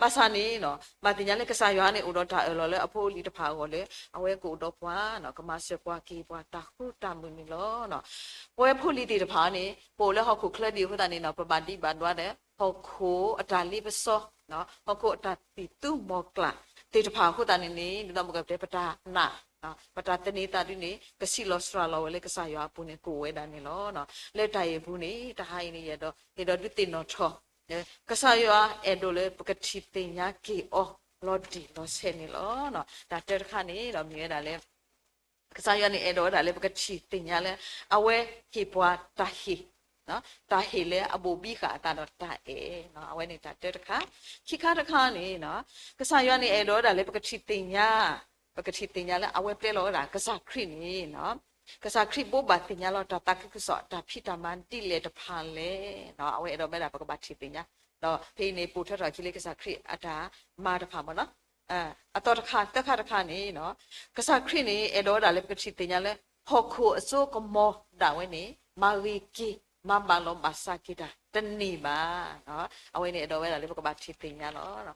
ဘၣ်ဆၣ်န့ၣ် ဘၣ်သ့ၣ်ညါလၢကစၢ်ယွၤန့ၣ် အိၣ်ဒီးတၢ်အၢၣ်လီၤလၢအဖိအလံၤတဖၣ်အဂီၢ်လၢ အဝဲကအိၣ်ဒီးပှၤ ကမၤစၢၤပှၤက့ၤပှၤ တၢ်ဃူတၢ်မုာ်န့ၣ်လီၤ. ပဝဲဖိလံၤသ့ၣ်တဖၣ်န့ၣ် ပအိၣ်လၢဟီၣ်ခိၣ်ချၢဒ်အဃိသတးန့ၣ် ပဘၣ်ဒံးဘၣ်ဒွးဒီး ဟီၣ်ခိၣ်အတၢ်လ့ပစီ ဟီၣ်ခိၣ်အတၢ်သံၣ်သူမီၢ်ကျၢ်သ့ၣ်တဖၣ်အဃိသတးန့ၣ်န့ၣ် ဒ်သိးမ့ၢ်ကပတဲ ပတၢ်နာ် ပတၢ်သန့ၤသးဒ်န့ၣ် ကဆံးလီၤစှၤလီၤဝဲလၢကစၢ်ယွၤအပူၤန့ၣ် ကအိၣ်ဝဲဒၣ်န့ၣ်လီၤ. လၢတၢ်အံၤအပူၤန့ၣ် တဟါအံၤန့ၣ် ယအဲၣ်ဒိး ဟ့ၣ်ဒိးဒုးသ့ၣ်နီၣ်ထီၣ် ကစၢ်ယွၤအဲၣ်ဒိးလၢပကထံၣ်သ့ၣ်ညါက့ၤအီၤ လီၤတံၢ်လီၤဆဲးန့ၣ်လီၤ. တၢ်တၢတခါန့ၣ်ဒီးမ့ၢ်ဝဲဒၣ်လၢ ကစၢ်ယွၤန့ၣ် အဲၣ်ဒိးဝဲဒၣ်လၢပကထံၣ်သ့ၣ်ညါလၢ အဝဲဟ့ၣ်ပှၤတၢ်ဟ့ၣ်, တၢ်ဟ့ၣ်လၢအဘိးဘံဃာ်အသးဒီးတၢ်အဲၣ်, အဝဲန့ၣ်တၢ်တၢတခါ. ခံခါတခါန့ၣ် ကစၢ်ယွၤန့ၣ် အဲၣ်ဒိးဝဲဒၣ်လၢပကထံၣ်သ့ၣ်ညါ, ပကထံၣ်သ့ၣ်ညါလၢအဝဲပျဲလီၤဝဲဒၣ် ကစၢ်ခရံာ်န့ၣ် ကစၢ်ခရံာ်ဘိးဘၣ်သ့ၣ်ညါလီၤ တၢ်သးခုကစီၣ် တၢ်ဖံးတၢ်မၤဒ်လဲၣ်တဖၣ်လဲၣ်. အဝဲအဲၣ်ဒိးဝဲဒၣ် ပကဘၣ်ထံၣ်သ့ၣ်ညါ, ဒီးဖဲအံၤန့ၣ် ပိာ်ထွဲထီၣ်အခံလၢကစၢ်ခရံာ်အတၢ်မၤတဖၣ်မ့ၢ်နီၤ. အသီတခါ သၢခါတခါန့ၣ် ကစၢ်ခရံာ်န့ၣ် အဲၣ်ဒိးဝဲဒၣ်လၢပကထံၣ်သ့ၣ်ညါလၢ ဟီၣ်ခိၣ်အစိကမီၤဒၣ်ဝဲန့ၣ် မၤဂ့ၤက့ၤ မၤဘၣ်လီၤဘၣ်စးက့ၤတၢ်တန့ၢ်ဘၣ်. အဝဲန့ၣ်အဲၣ်ဒိးဝဲဒၣ်လၢပကဘၣ်ထံၣ်သ့ၣ်ညါလီၤ.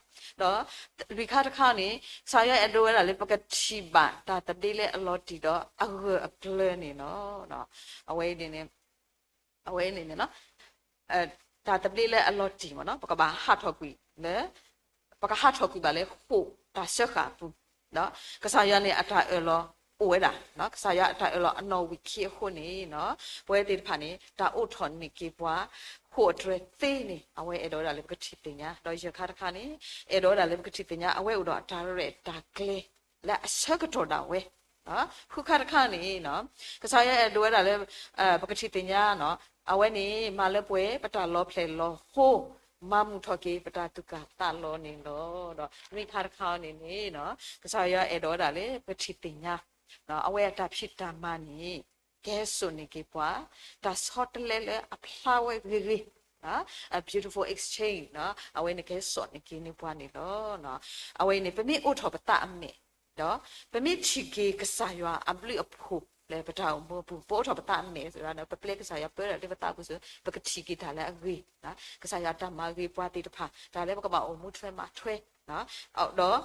ဒီးလွံၢ်ခါတခါန့ၣ် ကစၢ်ယွၤအဲၣ်ဒိးဝဲဒၣ်လၢပကထံၣ်ဘၣ်တၢ်သဘျ့လၢအလီၤတံၢ်ဒီးအဂၢၢ်အကျၢၤန့ၣ်လီၤ. အဝဲန့ၣ်န့ၣ် အဝဲန့ၣ်န့ၣ် တၢ်သဘျ့လၢအလီၤတံၢ်မ့ၢ်နီၤ ပကဘၣ်ဟးထီၣ်ကွံာ်လၢ ပကဟးထီၣ်ကွံာ်ဘၣ်လၢဃိာ်တၢ်စၢဃာ်အပူၤ, ကစၢ်ယွၤန့ၣ်အတၢ်အၢၣ်လီၤအိၣ်ဝဲဒၣ်, ကစၢ်ယွၤအတၢ်အၢၣ်လီၤအနီၣ်ဝံာ်ခံအဃိန့ၣ် ပဝဲသ့ၣ်တဖၣ်န့ၣ် တၢ်အိးထီၣ်န့ၢ်က့ၤပှၤ ဃိာ်အတြဲၤသ့န့ၣ် အဝဲအဲၣ်ဒိးဝဲဒၣ်လၢပကထံၣ်သ့ၣ်ညါ, ဒီးယဲၢ်ခါတခါန့ၣ် အဲၣ်ဒိးဝဲဒၣ်လၢပကထံၣ်သ့ၣ်ညါ အဝဲအိၣ်ဒီးတၢ်ရဲၣ်တၢ်ကျဲၤ လၢအဆၢကတီၢ်ဒၣ်ဝဲ ဃုခါတခါန့ၣ် ကစၢ်ယွၤအဲၣ်ဒိးဝဲဒၣ်လၢ ပကထံၣ်သ့ၣ်ညါ အဝဲန့ၣ် မၤလၢပှဲၤပတၢ်လီၤဖျဲၣ်လီၤဟိ မၤမုာ်ထီၣ်က့ၤပတၢ်သူၣ်ကၢ်သးလီၤန့ၣ်လီၤ. ဒီးနွံခါတခါန့ၣ်န့ၣ် ကစၢ်ယွၤအဲၣ်ဒိးဝဲဒၣ်လၢပကထံၣ်သ့ၣ်ညါ အဝဲအတၢ်ဖံးတၢ်မၤန့ၣ် ကဟဲစိာ်န့ၢ်က့ၤပှၤ တၢ်ဆီတလဲလၢအဖျါဝဲဂ့ၤဂ့ၤ a beautiful exchange အဝဲန့ၣ်ကဟဲစိာ်န့ၢ်က့ၤန့ၢ်ပှၤန့ၣ်လီၤ. အဝဲအံၤန့ၣ် ပမ့ၢ်အိးထီၣ်ပသးအမဲာ် ဒီးပမ့ၢ်ထံၣ်က့ၤကစၢ်ယွၤအဘျုးအဖှိၣ်လၢပတၢ်အိၣ်မူအပူၤ ပအိးထီၣ်ပသးအမဲာ် ပပျဲကစၢ်ယွၤပၢဒီးလၢပသးပူၤစ့ၢ် ပကထံၣ်က့ၤတၢ်လၢအဂ့ၤ, ကစၢ်ယွၤတၢ်မၤဂ့ၤပှၤသ့ၣ်တဖၣ် တၢ်လၢပကဘၣ်အိၣ်မူထွဲမၤထွဲ ဒီး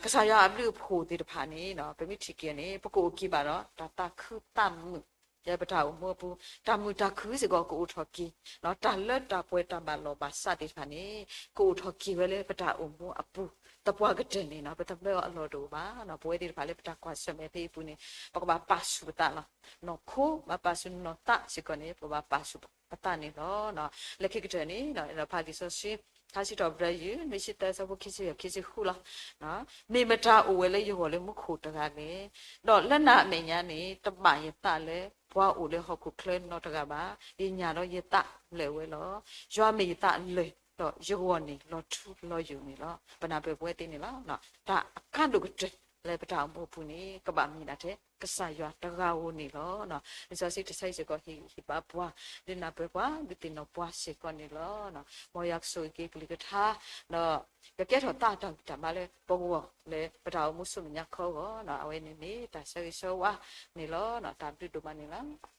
ကစၢ်ယွၤအဘျုးအဖှိၣ်သ့ၣ်တဖၣ်န့ၣ် ပမ့ၢ်ထံၣ်က့ၤန့ၣ် ပကအိၣ်က့ၤဘၣ်ဒီးတၢ်သးခုသးမုာ် ယဲပတၢ်အိၣ်မူအပူၤ တၢ်မုာ်တၢ်ခုစ့ၢ်ကီးကအိၣ်ထီၣ်က့ၤ, တၢ်လၢတၢ်ပှဲၤတၢ်ဘၣ်လီၢ်ဘၣ်စးသ့ၣ်တဖၣ်န့ၣ် ကအိၣ်ထီၣ်က့ၤဝဲလၢပတၢ်အိၣ်မူအပူၤ, သပှၢ်ကတၢၢ်န့ၣ် ပတဘျၢအလီၢ်တအိၣ်ဘၣ်. ပဝဲသ့ၣ်တဖၣ်လၢပတၢ်ကွၢ်ဆၢၣ်မဲာ်ဖဲအံၤအပူၤန့ၣ် ပကဘၣ်ပာ်ဆူၣ်ပသးလီၤ. နီၢ်ခိဘၣ်ပာ်ဆူၣ်နီၢ်သးစ့ၢ်ကီးန့ၣ် ပကဘၣ်ပာ်ဆူၣ်ပသးန့ၣ်လီၤ. လၢခံကတၢၢ်န့ၣ် ဖးလံာ်စီဆှံ ထါစံးထီၣ်ပတြၢၤ ယုၢ် နွံဆံသၢ အဆၢဖိခံဆံယဲၢ် ခံဆံဃုလီၤ. မ့ၢ်မတၤအိၣ်ဝဲလၢယဂီၢ်လၢမူခိၣ်တဂၤလဲၣ်. ဒီးလၢနၤအမဲာ်ညါန့ၣ် တဘၣ်ယသးလၢပှၤအိၣ်လၢဟီၣ်ခိၣ်ချၢနီတဂၤဘၣ်. ယညၣ်ဒီးယသးလၢာ်ဝဲလီၤ. ယွၤမ့ၢ်ယသးလၢာ်, ဒီးယဂီၢ်န့ၣ်လီၤထူလီၤယိာ်န့ၣ်လီၤ. ပနၢ်ပၢၢ်ပဝဲသ့ၣ်န့ၣ်လီၤ. တၢ်အကါဒိၣ်ကတၢၢ်လၢပတၢ်အိၣ်မူအပူၤန့ၣ် ကဘၣ်မ့ၢ်ဒၣ်ထဲကစၢ်ယွၤတဂၤဧိၤန့ၣ်လီၤ. လံာ်စီဆှံတဆၢအံၤစ့ၢ်ကီး ဟ့ၣ်ဂံၢ်ဟ့ၣ်ဘါပှၤ ဒုးသ့ၣ်နီၣ်ပှၤစ့ၢ်ကီးန့ၣ်လီၤ. မ်ယွၤကဆိၣ်ဂ့ၤက့ၤကလုၢ်ကထါ ဒီးကကဲထီၣ်သးတၢ်ဂံၢ်တၢ်ဘါလၢပဂီၢ်လၢပတၢ်အိၣ်မူဆူမဲာ်ညါခီအဂီၢ်, အဝဲန့ၣ်မ့ၢ်တၢ်ဆၢဂ့ၤဆၢဝါန့ၣ်လီၤ. တၢ်ဘျုးဒိၣ်မးန့ၣ်လီၤ.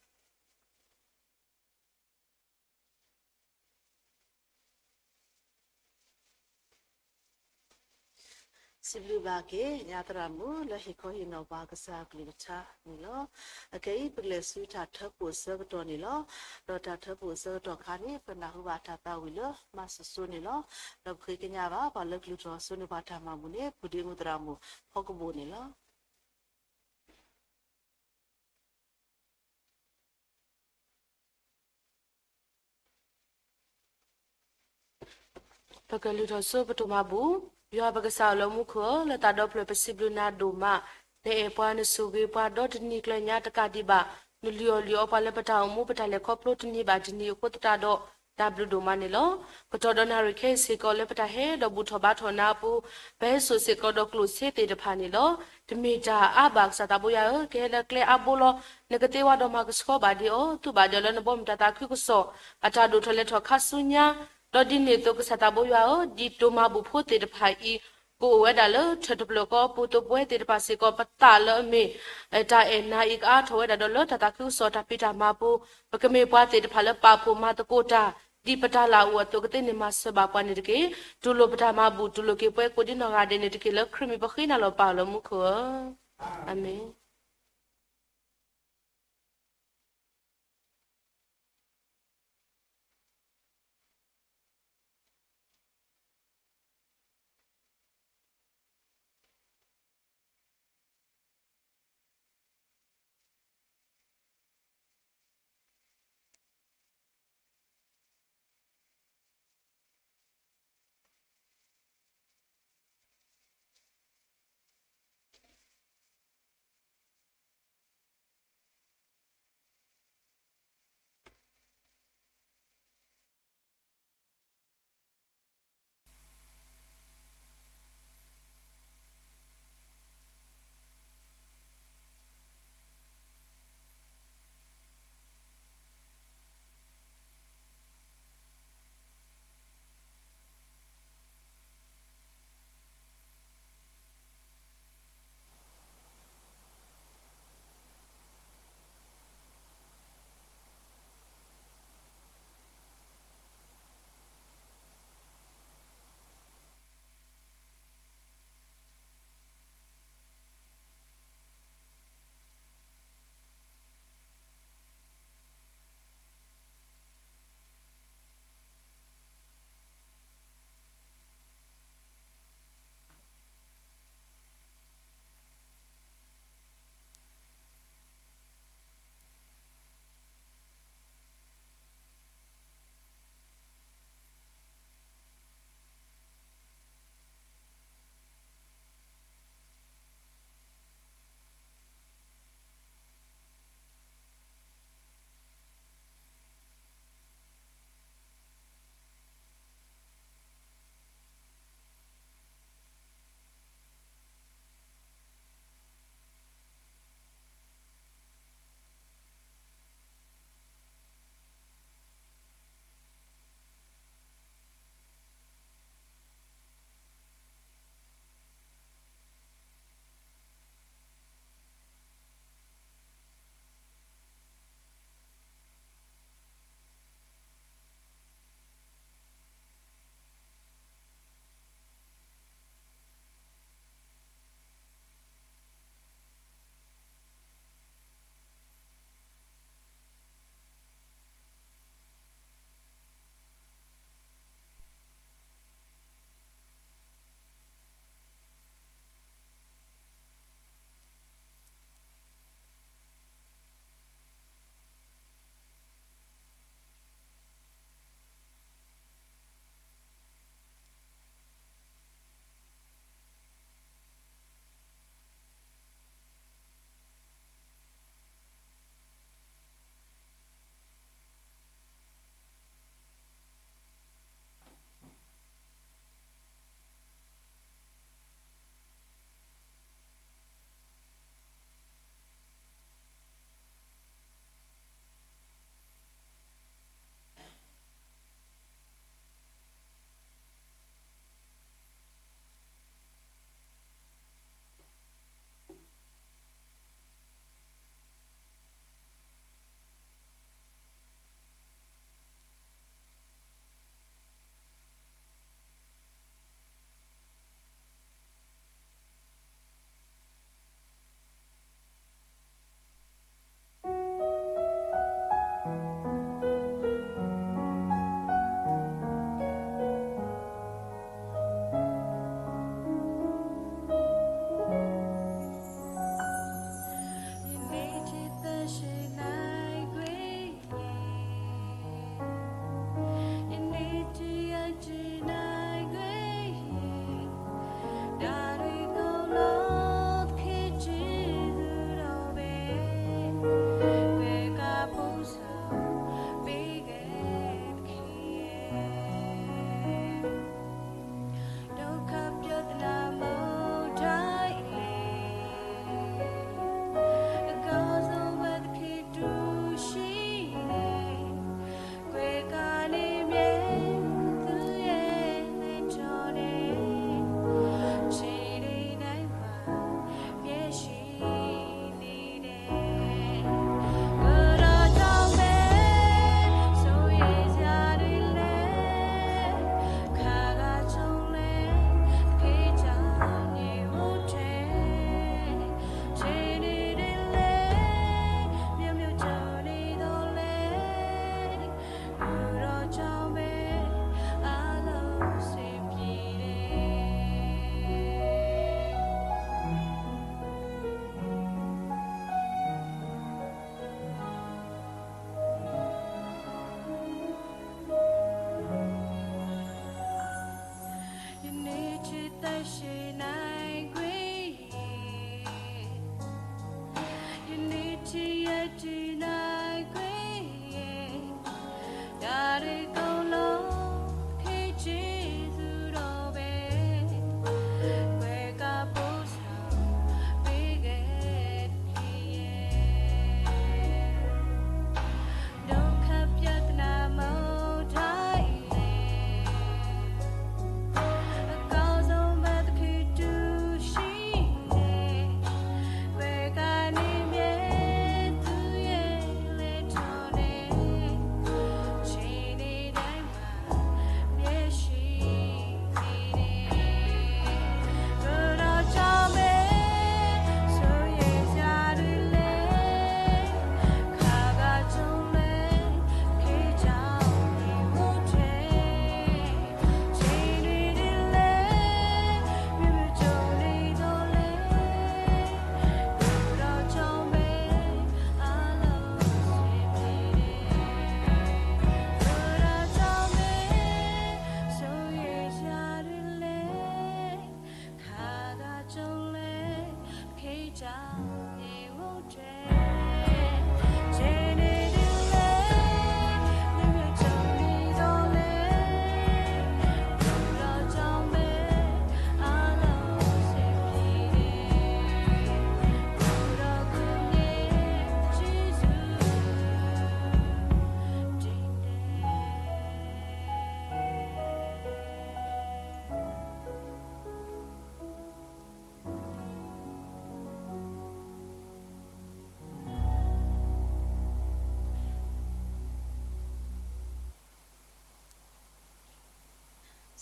စံးဘျုးဘၣ်က့ၤ ညါသရၣ်မုၣ် လၢဟ့ၣ်ခီဟ့ၣ်နီၤပှၤကစၢ်အကလုၢ်ကထါန့ၣ်လီၤ. အခဲအံၤ ပကလဲၤဆူတၢ်ထၢဖှိၣ်အဆၢကတီၢ်န့ၣ်လီၤ. ဒီးတၢ်ထၢဖှိၣ်အဆၢကတီၢ်အခါန့ၣ် ပနၢ်ဟူဘၣ်တၢ်သးဝံၣ်လၢမၤစၢၤစိန့ၣ်လီၤ. ဒီးပဃ့ကညးဘၣ် ပှၤလၢကလူၤထီၣ်စိန့ၢ်ပှၤတၢ်မၤဘူၣ်န့ၣ် ဖုဒ့မုၢ်သရၣ်မုၣ် ဖီကဘိၣ်န့ၣ်လီၤ. ပကလူၤထီၣ်စိပတိၢ်မၤဘူၣ်, ယွၤပကစၢ်အိၣ်လၢမူခိၣ်ဧၢ, လၢသးဒီဖျၢၣ်ပစံးဘျုးနၤဒိၣ်မး, နအဲၣ်ပှၤနဆိၣ်ဂ့ၤပှၤဒီးတနံၤကျၢၤညါတကးဒံးဘၣ်, နလုၢ်အီၣ်လုၢ်အီပှၤလၢပတၢ်အိၣ်မူပတၢ်လဲၤခီဖျိတနံၤဘၣ်တနံၤအဃိသတးဒီး တၢ်ဘျုးဒိၣ်မးန့ၣ်လီၤ. ကတီၢ်ဒီးနၣ်ရံၣ်ခဲအံၤစ့ၢ်ကီးလၢပတၢ်ဟဲဒီးဘူၣ်ထီၣ်ဘါထီၣ်နၤအပူၤ, ပဟဲစိာ်စ့ၢ်ကီးဒီးကျိၣ်စ့သ့ၣ်တဖၣ်န့ၣ်လီၤ. တမ့ၢ်တၢ်အါဘၣ်ကစၢ်သးဘိယွၤဧၢ, ကဟဲလၢကျဲအါဘိလီၤ. နကသ့ဝါဒီးမၤကဆှီဘၣ်ဒံးအီၤ, သူဘၣ်ဒံးအီၤလၢနဘီမုၢ်တၢ်သးခုကစီၣ် အတၢ်ဒိၣ်ထီၣ်လဲၤထီၣ်ခါဆူညါ, ဒီးဒ်န့ၣ်အသိးကစၢ်သးဘိယွၤဧၢ, ဒ်တိၢ်မၤဘူၣ်ဖိသ့ၣ်တဖၣ်အံၤ ကအိၣ်ဝဲဒၣ်လၢထၢၣ်တဖျၢၣ်ဃီအပူၤ သိးပဝဲသ့ၣ်တဖၣ်စ့ၢ်ကီး ပသးလၢအမ့ၢ် တၢ်အဲၣ်နၤအံၤကအါထီၣ်ဝဲဒၣ်ဒီးလၢတၢ်သးခုကစီၣ်တၢ်ဖံးတၢ်မၤအပူၤ, ပကမ့ၢ်ပှၤသ့ၣ်တဖၣ်လၢပာ်ဖှိၣ်မၤသကိးတၢ် ဒ်ပတၢ်လၢ်အိၣ်အသိးကသ့န့ၢ်မၤစၢၤဘၣ်ပှၤန့ၣ်တက့ၢ်. တူၢ်လိာ်ပတၢ်မၤဘူၣ် တူၢ်လိာ်က့ၤပှၤကိးဒ်နီၢ်ဂၤဒဲးန့ၣ်တက့ၢ်. လၢခရံာ်မံၤပဃ့နၤလီၤပၢ်လၢမူခိၣ်ဧၢ, အၤမ့ၣ်.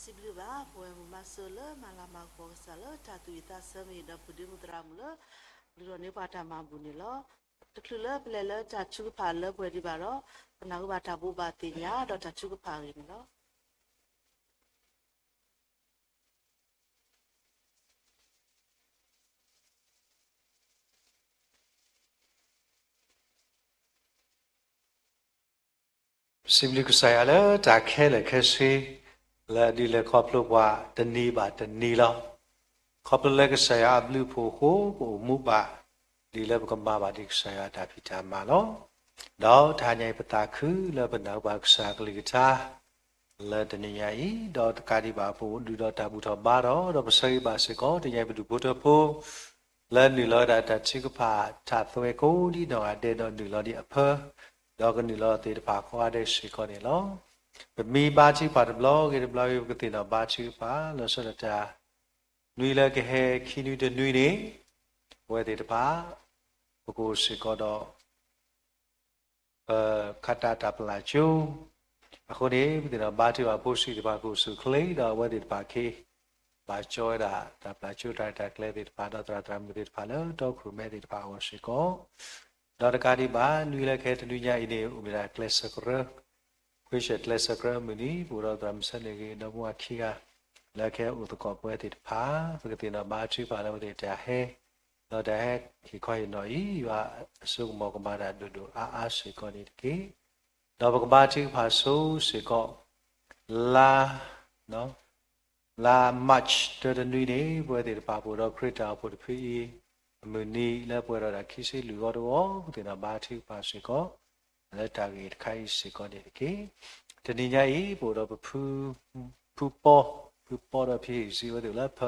စံးဘျုးဘၣ် ပဝဲမုၢ်မးစိလၢမၤလၤမၤကပီၤကစၢ်လၢတၢ်သူၣ်ဝံၣ်သးဆၢမ့ၢ်ဒီး ပဒ့မုၣ်သရၣ်မုၣ်လၢ လူၤထီၣ်န့ၢ်ပှၤတၢ်မၤဘူၣ်န့ၣ်လီၤ. တချုးလၢပလဲၤလၢတၢ်ထုကဖၣ်လၢပှဲၤဒံးဘၣ်ဒီး ပနၢ်ဟူဘၣ်တၢ်ဘိးဘၣ်သ့ၣ်ညါဒီးတၢ်ထုကဖၣ်အဂ့ၢ်န့ၣ်လီၤ. စံးဘျုးကစၢ်ယွၤလၢတၢ်ခဲလၢာ်ခဲဆ့ လၢအဒုးလဲၤခီဖျိပှၤတနံၤဘၣ်တနံၤလီၤ. ခီဖျိလၢကစၢ်ယွၤအဘျုးအဖှိၣ်အဃိ ပအိၣ်မူဘၣ် ဒ်လၢပကမၤဘၣ်ဒံးကစၢ်ယွၤတၢ်ဖံးတၢ်မၤလီၤ. ဒီးတဟါညါအံၤပသးခုလၢပနၢ်ဟူဘၣ်ကစၢ်အကလုၢ်ကထါ လၢတနံၤညါအံၤ, ဒီးတကးဒံးဘၣ်ပအိၣ်ဒုးဒီးတၢ်ဘူၣ်ထီၣ်ဘါထီၣ် ဒီးပဆၢဂ့ၤဘၣ်စ့ၢ်ကီး တနံၤညါအံၤပဒူၣ်ဖိထၢဖိ လၢနုာ်လီၤဝဲဒၣ်တၢ်ထုကဖၣ်ထးသွဲကိးဒ်နီၢ်ဂၤဒဲး ဒီးနုာ်လီၤဒံးအဖၢ ဒီးကနုာ်လီၤသ့ၣ်တဖၣ်ကိးဂၤဒဲးစ့ၢ်ကီးန့ၣ်လီၤ. ပမ့ၢ်ဘါထုကဖၣ်တဘျီဂ့ၤတဘျီဂ့ၤ ပကသ့ၣ်နီၣ်ဘါထုကဖၣ် လီၤဆီဒၣ်တၢ် နွံလၢကဟဲခံနွံတနွံန့ၣ် ပဝဲသ့ၣ်တဖၣ် ပကအိၣ်စ့ၢ်ကီးဒီး ပခးတၢ်တၢ်ပျၢ်ကၠိ အဃိန့ၣ် ပသ့ၣ်နီၣ်ဘါထုကဖၣ်ဖိဆံးသ့ၣ်တဖၣ်ကအိၣ်ဆူၣ်ချ့ ဒီးအဝဲသ့ၣ်တဖၣ်ခ့ ဘၣ်ကၠီဝဲဒၣ်တၢ်ပျၢ်ကၠိတၢ်ရဲၣ်တၢ်ကျဲၤသ့ၣ်တဖၣ် ဒီးသရၣ်သရၣ်မုၣ်သ့ၣ်တဖၣ်လၢတီခိၣ်ရိၣ်မဲသ့ၣ်တဖၣ်အဂီၢ်စ့ၢ်ကီး ဒီးတကးဒံးဘၣ် နွံလၢကဟဲတနွံညါအံၤန့ၣ် အိၣ်မ့ၢ်ဒၣ်ကျဲးစၢးကရၢ ခွ့ဆၢၣ်ကျဲးစၢးကရၢမုၢ်နံၤ ပအိၣ်ဒီးသရၣ်မုၣ်ဆၢန့ၣ်ဂ့ၤ ဒီမါဝၤခံဂၤ လၢကဟဲအိၣ်သကိးပဝဲသ့ၣ်တဖၣ် ပကသ့ၣ်နီၣ်ဘါထုကဖၣ်လၢအဝဲသ့ၣ်တၢ်ဟဲ ဒီးတၢ်ဟဲဟ့ၣ်ခီဟ့ၣ်နီၤအံၤ ယွၤအစိကမီၤကမၤတၢ်ဒိၣ်ဒိၣ်အါအါစ့ၢ်ကီးန့ၣ်တက့ၢ်. ဒီးပကဘါထုကဖၣ်ဆိစ့ၢ်ကီး လါ လါ March တၢတနွံန့ၣ် ပဝဲသ့ၣ်တဖၣ်ပအိၣ်ဒီးခရံာ်တၢ်အိၣ်ဖှိၣ်တဖုအံၤ အမုၢ်နံၤလၢပှဲၤဒီးတၢ်ခံဆံလွံၢ်ဂီၢ်တဂီၢ် ပသ့ၣ်နီၣ်ဘါထုကဖၣ်စ့ၢ်ကီး လၢတၢ်ဂ့ၢ်တခါအံၤစ့ၢ်ကီးန့ၣ်တက့ၢ်. တနံၤညါအံၤ ပအိၣ်ဒီးပဖု ဖုပီ ဖုပီဒီးဖံဟံၣ်စံးဝဲသ့ၣ်လၢဖၢ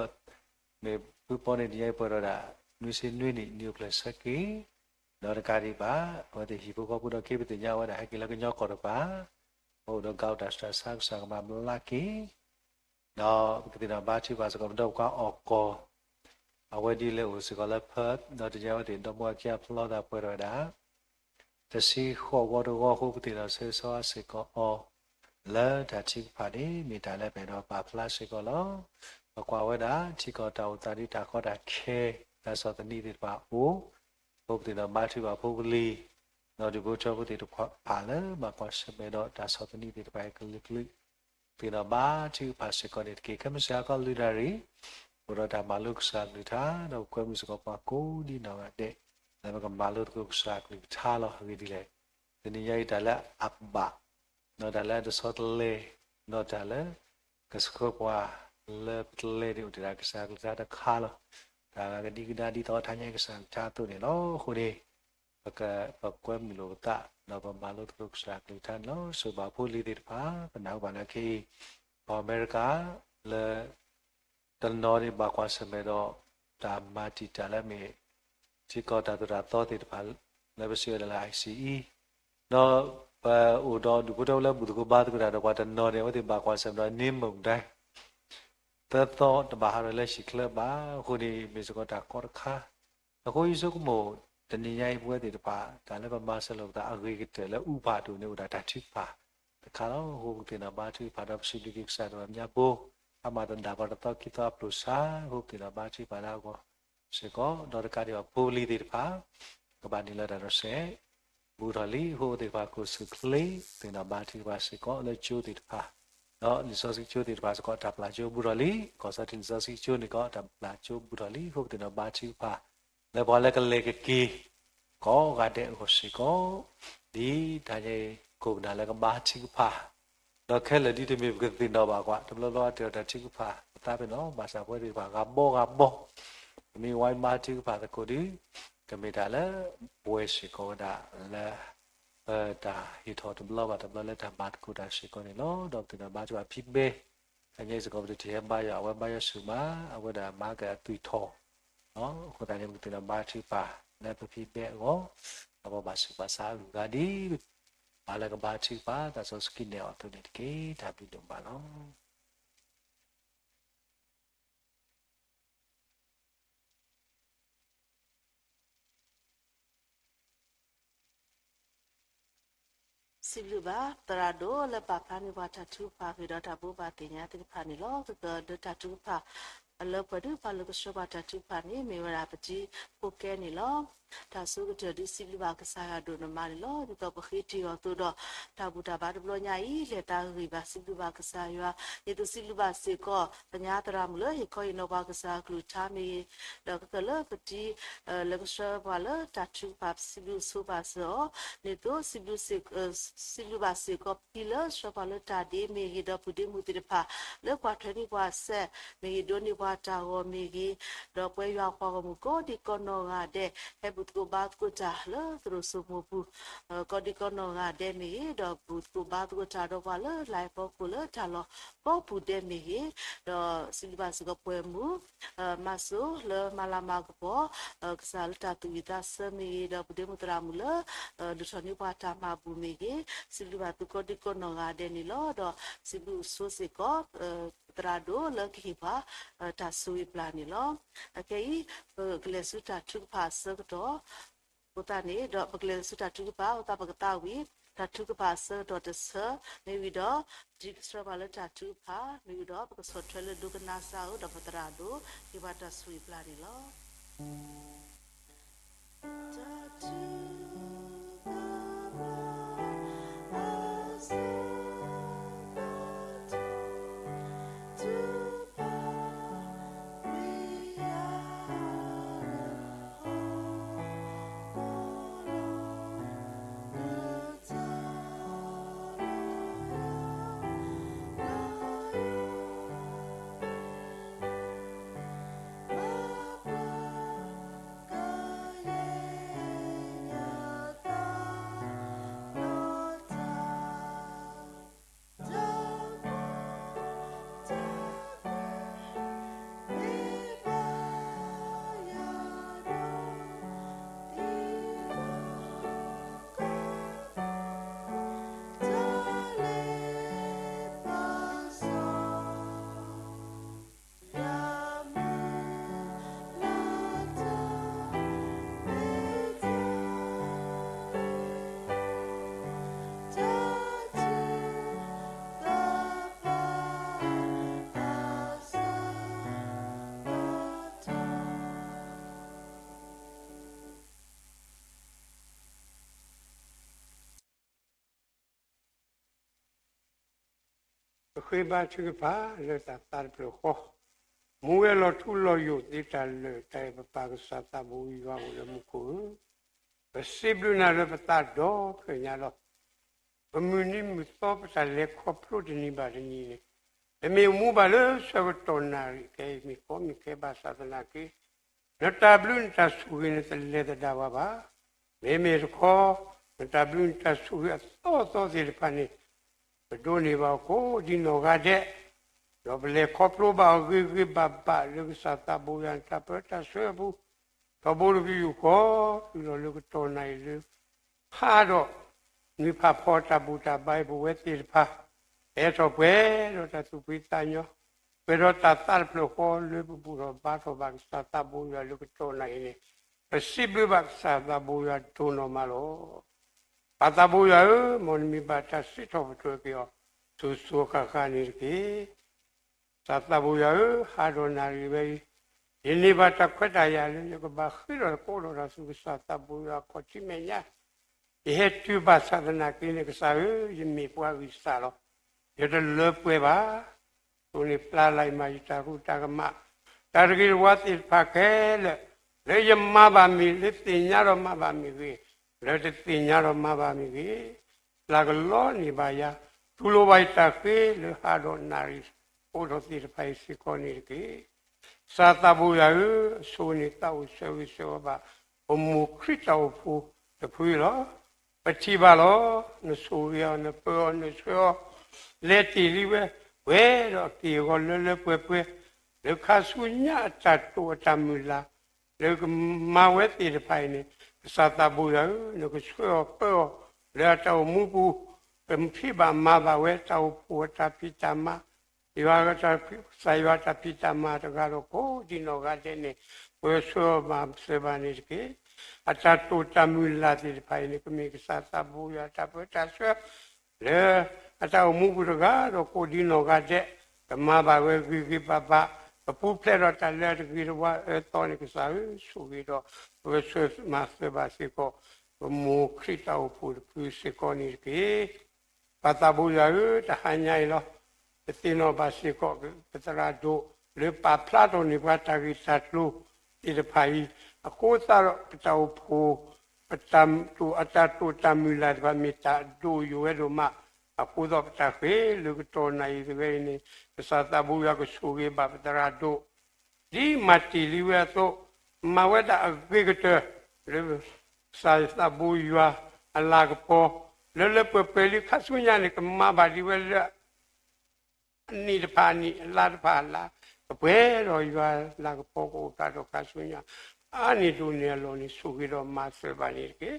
မ့ၢ်ဖုပီန့ၣ် တနံၤညါအံၤပှဲၤဒီးဒၣ် နွံဆံနွံနံၣ် နံၣ်အိၣ်ဖျဲၣ်ဆၢက့ၤ ဒီးတကးဒံးဘၣ် အဝဲသ့ၣ်ဟံၣ်ဖိဃီဖိဒီးခ့ ပသ့ၣ်ညါဝဲဒၣ်ဟဲက့ၤလၢကညီကီၢ်တကပၤ ပအိၣ်ဒီးကၤအိၣ်တၢ်ဆူးတၢ်ဆါ ကစၢ်ကမၤဘျါက့ၤ ဒီးပကသ့ၣ်နီၣ်ဘါထုကဖၣ်စ့ၢ်ကီး ပဒီပုၢ်ဝဲၢ်အီၣ်ကီၢ် အဝဲဒ်လဲၣ်အိၣ်စ့ၢ်ကီးလၢဖၢ ဒီးတနံၤညါအံၤ အဝဲသ့ၣ်ဒီမါဝၤခံဂၤဖျီသးပှဲၤဒီးဝဲဒၣ် တဆံဃိးဂီၢ်တဂီၢ်အဃိ ပသ့ၣ်နီၣ်ဆၢဂ့ၤဆၢဝါစ့ၢ်ကီးအီၤ လၢတၢ်ထုကဖၣ်န့ၣ် မ့ၢ်တၢ်လၢပအဲၣ်ဒိးပာ်ဖျါစ့ၢ်ကီးလီၤ. ပကွၢ်ဝဲဒၣ် ထံကီၢ်တၢ်အိၣ်သးဒ်တၢ်ကီတၢ်ခဲ တၢ်ဆီၣ်သနံးသ့ၣ်တဖၣ်အိၣ် အဃိပသ့ၣ်နီၣ်ဘါထုကဖၣ်ဖိပလံၤ ဒီးဒူၣ်ဖိထၢဖိသ့ၣ်တဖၣ်လၢ ဘၣ်ကွၢ်ဆၢၣ်မဲာ်ဒီးတၢ်ဆီၣ်သနံးသ့ၣ်တဖၣ်အံၤကလုာ်ကလုာ် ပသ့ၣ်နီၣ်ဘါထုကဖၣ်စ့ၢ်ကီးန့ၣ်တက့ၢ်. ခဲမုၢ်ဆ့ၣ်ဟါခီလွံၢ်နၣ်ရံၣ် အိၣ်ဒီးတၢ်မၤလိကစၢ်အကလုၢ်ကထါ ဒီးပကွဲမုာ်စ့ၢ်ကီးပှၤကိးဒ်နီၢ်ဂၤဒဲး လၢပကမၤလိသကိးကစၢ်အကလုၢ်ကထါလီၤ. အဂ့ၢ်ဒ်လဲၣ်, တနံၤညါအံၤတၢ်လၢအဘၣ် ဒီးတၢ်လၢအတဆီတလဲ ဒီးတၢ်လၢ ကဆှၢပှၤလၢပတလဲန့ၣ် အိၣ်တ့ၢ်ဒၣ်ကစၢ်အကလုၢ်ကထါတခါလီၤ. တၢ်ဂၤကဒံကဒါဒ်သိးတဟါညါကစၢ်အကလုၢ်ကထါအသိးန့ၣ်လီၤ. အဃိန့ၣ် ပက ပကွဲမုာ်လိာ်ပသး ဒီးပမၤလိသကိးကစၢ်အကလုၢ်ကထါန့ၣ်လီၤ. ဆိၣ်ဂ့ၤဘၣ်ဖိလံၤသ့ၣ်တဖၣ် ပနၢ်ဟူဘၣ်လၢခဲအံၤ ပှၤအမဲရကၤ လၢ တနီၤန့ၣ်ဘၣ်ကွၢ်ဆၢၣ်မဲာ်ဒီး တၢ်မၤတံာ်တာ်လၢအမ့ၢ် ထံကီၢ်တၢ်သိၣ်တၢ်သီသ့ၣ်တဖၣ် လၢပစံးဝဲဒၣ်လၢ ICE ဒီးပအိၣ်ဒီးဒူၣ်ဖိထၢဖိလၢဘူၣ်သကိးဘါသကိးတၢ်ဒီးပှၤတနီၤန့ၣ် အဝဲသ့ၣ်ဘၣ်ကွၢ်ဆၢၣ်မဲာ်ဒီး နံမုၢ်ဒဲ သၢသီတဘၣ်ဟးထီၣ်လၢဟံၣ်ချၢဘၣ်. အဃိန့ၣ် မ့ၢ်စ့ၢ်ကီးတၢ်ကီတခါ အဃိယဆိကမိၣ် တနံၤညါအံၤပဝဲသ့ၣ်တဖၣ် တၢ်လၢပမၤစၢၤလိာ်ပသးအဂ့ၤကတၢၢ်လၢအူဖးဒိၣ်န့ၣ် အိၣ်ဒၣ်တၢ်ထုကဖၣ်တခါလီၤ. အဃိပကသ့ၣ်နီၣ်ဘါထုကဖၣ်ဒီးပစံးဘျုးက့ၤကစၢ်တဂီၤညါဘိ အမၤသဒၣ်ပှၤတသီခံသီအပျိၢ်စါ အဃိပသ့ၣ်နီၣ်ဘါထုကဖၣ်လၢအဂီၢ်စ့ၢ်ကီး ဒီးတကးဒံးဘၣ်ဖိပလံၤသ့ၣ်တဖၣ် ကဘၣ်နုာ်လီၤတၢ်ဒီးစဲး ဘူးထီၣ်လံ အဃိသ့ၣ်တဖၣ်ကအိၣ်ဆူၣ်ချ့ သ့ၣ်နီၣ်ဘါထုကဖၣ်စ့ၢ်ကီးလၢကၠိသ့ၣ်တဖၣ် ဒီးလံာ်စီဆှံကၠိသ့ၣ်တဖၣ်စ့ၢ်ကီး တၢ်ပျၢ်ကၠိဘူးထီၣ်လံ ကီၢ်စီထံလံာ်စီဆှံကၠိန့ၣ်ကီး တၢ်ပျၢ်ကၠိဘူးထီၣ်လံ အဃိပသ့ၣ်နီၣ်ဘါထုကဖၣ် လၢပှၤလၢကလဲၤကက့ၤ ကိးဂၤဒဲးအဂီၢ်စ့ၢ်ကီး ဒ်တဟါညါအံၤ ကိးကနၣ်လၢကဘါထုကဖၣ် ဒီးခဲလၢာ်ဒ်တမ့ၢ်ပကသ့ၣ်နီၣ်ဘၣ်ကွၢ် တဘျီဘျီအတဲအီၤတၢ်ထုကဖၣ် ပသးပ့ၤနီၣ် ဘၣ်ဆၣ်ပဝဲသ့ၣ်တဖၣ် ဂၤဘီဂၤဘီ ပမ့ၢ်ဝဲမၤထုကဖၣ်သကိးဒီး ကမ့ၢ်တၢ်လၢ ပဝဲစ့ၢ်ကီးဝဲဒၣ်လၢ ပတၢ်ဟ့ၣ်ထီၣ်တဘျီဘၣ်တဘျီလၢတၢ်မၤသကိးတၢ်စ့ၢ်ကီးန့ၣ်လီၤ. ဒီးပသ့ၣ်နီၣ်ဘါထုကဖၣ်ဖံးဘဲ တဟါညါအံၤစ့ၢ်ကီး ပတထံၣ်ဟဲဘါယွၤ အဝဲဘါယွၤဆူၣ်မး အဝဲဒၣ်မၤက့ၤအသွံၣ်ထီၣ် အဃိသတးန့ၣ် ပကသ့ၣ်နီၣ်ဘါထုကဖၣ် လၢပဖံးဘဲအဂီၢ် ဒီးပဘၣ်ဆူးဘၣ်ဆါအဂုၤအဂၤဒ် ပှၤလၢကဘါထုကဖၣ် သးစီဆှံကံၢ်နဲၣ်အီၤအသိးန့ၣ်တက့ၢ်. တၢ်ဘျုးဒိၣ်မးလီၤ. စံးဘျုးဘၣ်သရၣ်ဒိၣ်လၢပာ်ဖျါန့ၢ်ပှၤတၢ်ထုကဖၣ်ဂ့ၤဒီးတၢ်ဘိးဘၣ်သ့ၣ်ညါသ့ၣ်တဖၣ်န့ၣ်လီၤ. ကကလၢတၢ်ထုကဖၣ် အလၢပှဲၤဒုးပှၤလၢကဆှၢပှၤတၢ်ထုကဖၣ်န့ၣ် မ့ၢ်ဝဲဒၣ်ပတံၤဖိကဲန့ၣ်လီၤ. တၢ်ဆိကတၢၢ်ဒုးစံးဘျုးဘၣ်ကစၢ်ယွၤဒိၣ်နီၢ်မးန့ၣ်လီၤ. ဒ်သိးပဃ့တ့ၢ်အီၤအသိးဒီး တၢ်ဘူၣ်တၢ်ဘါတဘျီညါအံၤ လဲၤသးဂ့ၤဘၣ် စံးဘျုးဘၣ်ကစၢ်ယွၤ, ဒ်သိးစံးဘျုးဘၣ်စ့ၢ်ကီး ပညါသရၣ်မုၣ်လၢဟ့ၣ်ခီဟ့ၣ်နီၤပှၤကစၢ်အကလုၢ်ကထါမ့ၢ်ဂ့ၤ, ဒီးကကလၢပတံၤ လၢကဆှၢပှၤလၢတၢ်ထုကဖၣ် စံးဘျုးဆိပာ်စၢၤအီၤ, ဒ်သိး စံးဘျုးဘၣ်စ့ၢ်ကီးပတံၤလၢဆှၢပှၤလၢတၢ်ဒ့မ့ၢ်ဂ့ၤ, ဒီးပုၢ်ဒ့မုၣ်သ့ၣ်တဖၣ် လၢကွၢ်ထွဲန့ၢ်ပှၤစဲးမ့ၢ်ဂ့ၤ, ဒိးန့ၢ်ပှၤတၢ်ဂီၤမ့ၢ်ဂ့ၤ, ဒီးပှၤယွၤအပှၤဂီၢ်မုၢ်ကိးဒံးကိးနီၢ်ဂၤဒဲး ဟဲဘူၣ်သကိးဘါသကိးတၢ်လၢသရိာ်စိမိၢ်ပူၤ ကိးဒံးကိးနီၢ်ဂၤဒဲးမ့ၢ်ဂ့ၤ, ဒီးဘူၣ်သကိးဘါသကိးတၢ်ဒီးပှၤလၢလၤဖီခိၣ်လၢတၢ်လီၢ်ကိးပူၤဒဲးမ့ၢ်ဂ့ၤ, ဒီးစံးဘျုးဘၣ်စ့ၢ်ကီးပှဲၤမုၢ် မၤစိလၢမၤလၤမၤကပီၤ ကစၢ်လၢတၢ်သူၣ်ဝံၣ်သးဆၢမ့ၢ်ဂ့ၤ, ဒီးပုၢ်ဒ့မုၣ်သရၣ်မုၣ်လၢ ဒိၣ်ထီၣ်န့ၢ်ပှၤတၢ်မၤဘူၣ်မ့ၢ်ဂ့ၤ, စံးဘျုးဘၣ်သုကိးဒံးကိးနီၢ်ဂၤဒဲးန့ၣ်လီၤ. ဒီးစံးဘျုးဆိစ့ၢ်ကီး သရၣ်ဒိၣ်လၢကဟ့ၣ်ပှၤ တၢ်ဆိၣ်ဂ့ၤပျၢ်န့ၣ်လီၤ. အခဲအံၤ ပကလဲၤဆူတၢ်ထုကဖၣ်အဆၢကတီၢ် အဃိသတးန့ၣ် ဒီးပကလဲၤဆူတၢ်ထုကဖၣ်အဃိသတး ပကသးဝံၣ် တၢ်ထုကဖၣ်အဆၢကတီၢ်တဆၢ မ့ၢ်ဝံၤဒီး ပတံၤကဆှၢပှၤလၢတၢ်ထုကဖၣ် မ့ၢ်ဝံၤဒီး ပကဆီၣ်ထွဲလၢဒိကနၣ်စၢ်ဧိၤ ဒီးပသရၣ်ဒိၣ် ဟ့ၣ်ပှၤတၢ်ဆိၣ်ဂ့ၤပျၢ်န့ၣ်လီၤ. ပဃ့ဘါထုကဖၣ်လၢတၢ်သးတဖျၢၣ်ဃီ, မူဝဲလီၤထူလီၤယိာ်သ့တၢ်လၢာ် တၢ်အဲၣ်ပပၢ်ကစၢ်သးဘိယွၤအိၣ်လၢမူခိၣ်ဧၢ, ပစံးဘျုးနၤလၢပသးဒီဖျၢၣ်ညါလီၤ. ပမုၢ်နံၤမုၢ်သီပတၢ်လဲၤခီဖျိတနံၤဘၣ်တနံၤန့ၣ်, ပမ့ၢ်အိၣ်မူဘၣ်လၢဆၢကတီၢ်နၣ်ရံၣ်ခဲအံၤ မ့ၢ်ကီမ့ၢ်ခဲဘၣ်ဆၣ်သနာ်က့ နတၢ်ဘျုးနတၢ်ဆိၣ်ဂ့ၤန့ၣ် တလဲၤသဒၣ်ဝဲဘၣ်. မ့မ့ၢ်တခီ နတၢ်ဘျုးနတၢ်ဆိၣ်ဂ့ၤအသီသီသ့ၣ်တဖၣ်န့ၣ် ပဒိးန့ၢ်ဘၣ်အီၤကိးဒံးနီၢ်ဂၤဒဲး, ဒီးပလဲၤခီဖျိဘၣ်အီၤဂ့ၤဂ့ၤဘၣ်ဘၣ် လၢကစၢ်သးဘိယွၤနတၢ်ပၢတၢ်ဆှၢအပူၤ, ထီဘိတပယူာ်ဃီ တုၤလီၤလၢကတီၢ်နၣ်ရံၣ်လၢ ဟးဒီး နွံဖးဖီတၢ်ဘူၣ်တၢ်ဘါအံၤ ပဝဲသ့ၣ်တဖၣ် အဲၣ်ထီၣ်ပှဲၤဒီးတၢ်သူၣ်ဖှံသးညီ, ပှဲၤဒီးတၢ်သးတဖျၢၣ်ဃီ လၢပဘူၣ်ထီၣ်ဘါထီၣ်ဘၣ်ကစၢ်သးဘိယွၤလၢကတီၢ်နၣ်ရံၣ်န့ၣ်, ပစံးဘျုးဘၣ်ကစၢ်သးဘိယွၤဒိၣ်နီၢ်မးလီၤ. ပၢ်သးဘိယွၤဧၢ, မ်နမံၤဘၣ်တၢ်စံးထီၣ်ပတြၢၤက့ၤအီၤ စိၤစိၤဃၣ်ဃၣ်န့ၣ်တက့ၢ်. ကစၢ်သးဘိယွၤဧၢ, ဟးဒီးနၣ်ရံၣ်ဝဲအံၤ, ယန့ၢ်ဘၣ်တၢ်ခွဲးတၢ်ယာ်လၢ ယကဘၣ်ဃ့ထီၣ်သကိးဒီးတၢ်ဆူကစၢ်သးဘိယွၤအခီၣ်ထံးမဲာ်ညါ, ယဟဲတုၤဘၣ်ဆၣ်သနာ်က့န့ၣ် ကစၢ်ဧၢ, ယမ့ၢ်ပှၤဂံၢ်စၢ်လီၤ. ယတလၢပှဲၤဘၣ်. အဃိန့ၣ် ပျၢ်လီၤမးယတၢ်ဂ့ၤတၢ်ကမၣ်, တၢ်တဂ့ၤတဝါသ့ၣ်တဖၣ်ခဲလၢာ်, လၢယမၤဘၣ်မ့ၢ်ဂ့ၤ, လၢသ့ၣ်ညါဒီးမၤဘၣ်မ့ၢ်ဂ့ၤ, လၢတသ့ၣ်ညါဒီးမၤဘၣ်မ့ၢ်ဂ့ၤ, ပျၢ်ကလီန့ၢ်ဘၣ်ယၤ, တူၢ်လိာ်ဘၣ်ယတၢ်ဃ့လၢဟးဒီးနၣ်ရံၣ်အိးထီၣ်သ့ၣ်တဖၣ်အံၤစ့ၢ်ကီးန့ၣ်တက့ၢ်. ကစၢ်သးဘိယွၤဧၢ, အဆိန့ၣ်သးအိၣ်ဆၢဂ့ၤဆၢဝါဘၣ် ပမိၢ်ခရံာ်တၢ်အိၣ်ဖှိၣ်တဖုအံၤလီၤ. ပထံၣ်ဘၣ်လီၤ. နဆိၣ်ဂ့ၤအီၤ, နပၢၤအီၤ, နဆှၢအီၤ, လဲၤတ့ၢ်လံဝဲ, ပှဲၤဒီးအက့ၢ်အဂီၤလၢလၢပှဲၤပှဲၤ, လၢခါဆူညါအတၢ်တိာ်အတၢ်မုၢ်လၢ်, လၢကမၤဝဲသ့ၣ်တဖၣ်အံၤန့ၣ်, ကစၢ်သးဘိယွၤဧၢ, နကဆှၢအီၤပၢၤအီၤ လၢအတၢ်အိၣ်မူပူၤ, ကဖံးဘၣ်မၤဘၣ်ဝဲတၢ်အိၣ်ဖှိၣ်အတၢ်ဖံးတၢ်မၤ ယွၤ, ကစၢ်ယွၤတၢ်ဖံးတၢ်မၤတဂၤဒီးကိးဒံးနီၢ်ဂၤဒဲးန့ၣ်, ပၢဆှၢအီၤမၤစၢၤဘၣ်န့ၣ်တက့ၢ်. အတၢ်တိာ်တၢ်မုၢ်လၢ်သ့ၣ်တဖၣ်အံၤန့ၣ် ကမ့ၢ်ကစၢ်သးဘိယွၤတၢ်ပၢတၢ်ဆှၢ, လၢအတၢ်အိၣ်မူပူၤတဂၤဒီးကိးဒံနီၢ်ဂၤဒဲး, ကမၤဘၣ်ဝဲဂ့ၤဂ့ၤဘၣ်ဘၣ်, ကပူၤဖျဲးဒီးတၢ်လၢအတဂ့ၤတဝါအၢသီန့ၣ် ကစၢ်ဧၢ, ဆိၣ်ဂ့ၤဒီးပဂဲၤဆၢမၤစၢၤဘၣ်စ့ၢ်ကီး ပမိၢ်ခရံာ်တၢ်အိၣ်ဖှိၣ်တဖုစ့ၢ်ကီးန့ၣ်တက့ၢ်. ပၢ်သးဘိယွၤဧၢ, တဟါညါအံၤလီၤ. ပသ့ၣ်နီၣ်ဘၣ်စ့ၢ်ကီး ပသရၣ်ဒိၣ် လၢပာ်ဖျါထီၣ်န့ၢ်ပှၤတၢ်ဂ့ၢ်တၢ်ကျိၤသ့ၣ်တဖၣ်အံၤ, အဃိသတးဒီး ပတၢ်အိၣ်ဖှိၣ် ပတၢ်တိာ်အတၢ်တိာ်တၢ်မုၢ်လၢ်တဖၣ် မ့ၢ်တၢ်ဒိၣ်ယိာ်ဝဲဒိၣ်မး, အဃိသတး ပတၢ်ဃ့ၢ်လၢကတီၢ်နၣ်ရံၣ်တဂၤအံၤန့ၣ် ကစၢ်သးဘိယွၤကဆိၣ်ဂ့ၤဘၣ်ပသရၣ်ဒိၣ် ဒ်မၤတ့ၢ်လံဝဲအသိး, မၤဝဲဒၣ်အဂ့ၤကတၢၢ် လၢကစၢ်သးဘိယွၤအလၤကပီၤ လၢလၢပှဲၤပှဲၤလံ ခါဆူညါန့ၣ် ကမၤဘၣ်ဒံးဝဲလၢ အနံၣ်တဖၣ်အနံၣ်, အလါတဖၣ်အလါ, ကပှဲၤဒီးယွၤလၤကပီၤကအိၣ်ဖျါထီၣ်ခါဆူညါ, အါန့ၢ်ဒိၣ်န့ၢ်အလီၢ်န့ၣ် ဆိၣ်ဂ့ၤဒီးမၤစၢၤဘၣ်န့ၣ်တက့ၢ်.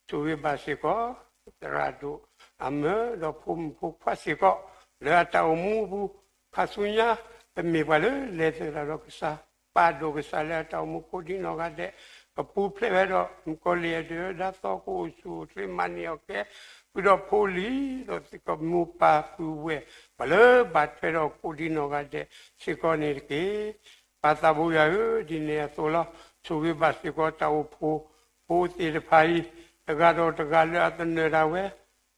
ဆိၣ်ဂ့ၤဘၣ်စ့ၢ်ကီး သရၣ်ဒိၣ်အမၢဒီးဖိမုၣ်ဖိခွါစ့ၢ်ကီး လၢအတၢ်အိၣ်မူအပူၤ, ခါဆူညါ ပမ့ၢ်ပှၤလၢလဲၤသဒၣ်ဒီးကစၢ်, ပာ်ဒိၣ်ကစၢ်လၢအတၢ်အိၣ်မူကိးဒံနီၢ်ဂၤဒဲး, ကပူၤဖျဲးဝဲဒီး မုၣ်ကီၤလံၢ်အဒုၣ်အဒါသီ ကအိၣ်ဆူၣ်အိၣ်ချ့ မၤန့ၢ်အီၣ်ကဲ ဃုာ်ဒီးဖိလံၤ, ဒီးသ့ၣ်ကမိၢ်ပၢ်ပုၢ်ဝဲၢ် ပှၤလၢဘၣ်ထွဲဒီးကိးဒံနီၢ်ဂၤဒဲးစ့ၢ်ကီးန့ၣ်တက့ၢ်. ပၢ်သးဘိယွၤဧၢ, ဒ်န့ၣ်အသိးလီၤ. ဆိၣ်ဂ့ၤဘၣ်စ့ၢ်ကီးတၢ်အိၣ်ဖှိၣ်ဖိသ့ၣ်တဖၣ်အံၤ, တဂၤဒီးတဂၤလၢအသနၢၣ်ဒၣ်ဝဲ,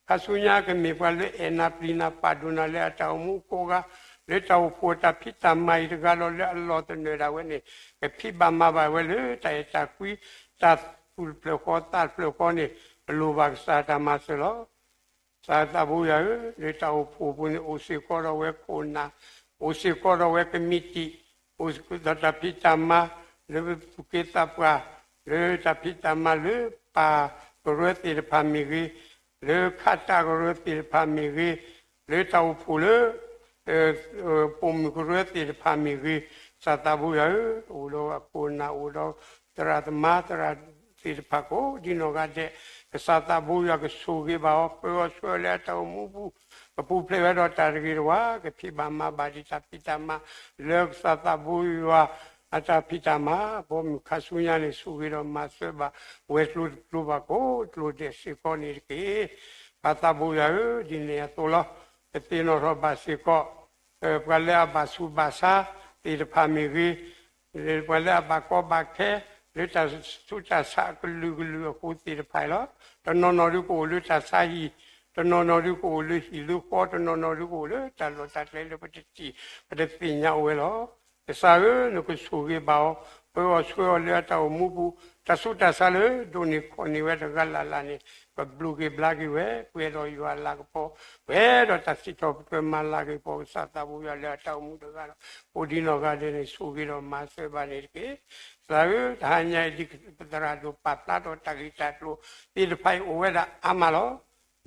ခါဆူညါကမ့ၢ်ပှၤလၢအဲၣ်နၤပျံၤနၤပာ်ဒိၣ်နၤလၢအတၢ်အိၣ်မူအကိးဂၤ, လၢတၢ်အိၣ်ဖှိၣ်အတၢ်ဖံးတၢ်မၤအံၤ တဂၤဒီးလၢအလီၢ်သနၢၣ်ဒၣ်ဝဲန့ၣ်, ကဖံးဘၣ်မၤဘၣ်ဝဲလၢတၢ်အဲၣ်တၢ်ကွံ, တၢ်သူၣ်တဖျၢၣ်ဃီသးတဖျၢၣ်ဃီန့ၣ် ကလိၣ်ဘၣ်ကစၢ်တၢ်မၤစၢၤလီၤ. ကစၢ်သးဘိယွၤဧၢ, လၢတၢ်အိၣ်ဖှိၣ်အပူၤန့ၣ် အိၣ်စ့ၢ်ကီးဒီးဝဲခိၣ်နၢ်, အိၣ်စ့ၢ်ကီးဒီးဝဲကမံးတံာ်, အိၣ်စ့ၢ်ကီးဒီးတၢ်ဖံးတၢ်မၤ လၢသူၣ်က့သးပှၢ်, လၢတၢ်ဖံးတၢ်မၤလၢပၢ်ကရၢသ့ၣ်တဖၣ်မ့ၢ်ဂ့ၤ, လၢခးတၢ်ကရၢသ့ၣ်တဖၣ်မ့ၢ်ဂ့ၤ, လၢတၢ်အိၣ်ဖှိၣ်လၢ ပိာ်မုၣ်ကရၢသ့ၣ်တဖၣ်မ့ၢ်ဂ့ၤ, ကစၢ်သးဘိယွၤဧၢ, အိၣ်ဒီးအခိၣ်အနၢ် အိၣ်ဒီးသရၣ်သမါသရၣ်သ့ၣ်တဖၣ်ကိးဒံနီၢ်ဂၤဒဲး, ကစၢ်သးဘိယွၤကဆိၣ်ဂ့ၤဘၣ်အီၤ ပၢအီၤဆှၢအီၤလၢအတၢ်အိၣ်မူပူၤ, ကပူၤဖျဲးဝဲဒီးတၢ်တဂ့ၤတဝါ, ကဖံးဘၣ်မၤဘၣ်ဒံးတၢ်ဖံးတၢ်မၤ လၢကစၢ်သးဘိယွၤအတၢ်ဖံးတၢ်မၤ, ဘီမုၢ်ခါဆူညါန့ၣ် ဆိၣ်ဂ့ၤဒီးမၤစၢၤဘၣ်ဝဲကျိၤတကျိၤဘၣ်ကိးကျိၤဒဲးစ့ၢ်ကီးန့ၣ်တက့ၢ်. ပၢ်သးဘိယွၤဧၢ, ဒ်န့ၣ်အသိးလီၤ. ပသ့ၣ်နီၣ်ထီၣ်ဘၣ်စ့ၢ်ကီး ပှၤလၢအဘၣ်ဆူးဘၣ်ဆါသ့ၣ်တဖၣ်မ့ၢ်ဂ့ၤ, ပှၤလၢအဘၣ်ကီဘၣ်ခဲ လၢတၢ်ဆူးတၢ်ဆါအကလုာ်ကလုာ်အဃိသ့ၣ်တဖၣ်အံၤလီၤ. တနီၤနီၤဒုးကအိၣ်လၢတၢ်ဆါဟံၣ်, တနီၤနီၤဒုးကအိၣ်လၢဟံၣ်လၢဃီ, တနီၤနီၤဒုးကအိၣ်လၢတၢ်လီၢ်တၢ်ကျဲလၢပတထံၣ် ပတသ့ၣ်ညါအိၣ်ဝဲလီၤ. ကစၢ်ဧၢ, နကဆိၣ်ဂ့ၤဘၣ်အီၤ, ပၢအီၤဆှၢအီၤလၢအတၢ်အိၣ်မူပူၤ, တၢ်ဆူးတၢ်ဆါလၢဒိးန့ၢ်ခီၣ်န့ၢ်ဝဲတဂၤလၢ်လၢ်န့ၣ် ကဘျုးက့ၤဘျါက့ၤဝဲ, ပှဲၤဒီးယွၤအလၤကပီၤ, ပှဲၤဒီးတၢ်စံးထီၣ်ပတြၢၤမၤလၤကပီၤ ကစၢ်သးဘိယွၤလၢအတၢ်အိၣ်မူတဂၤဒီး ကိးဒံနီၢ်ဂၤဒဲးန့ၣ် ဆိၣ်ဂ့ၤဒီးမၤစၢၤဘၣ်န့ၣ်တက့ၢ်. ကစၢ်ဧၢ, တဟါညါအံၤ ဒ်ပသရၣ်ဒိၣ်ပာ်ဖျါထီၣ်တၢ်ဂ့ၢ်တၢ်ကျိၤသ့ၣ်တဖၣ်အံၤ အိၣ်ဝဲဒၣ်အါမးလီၤ.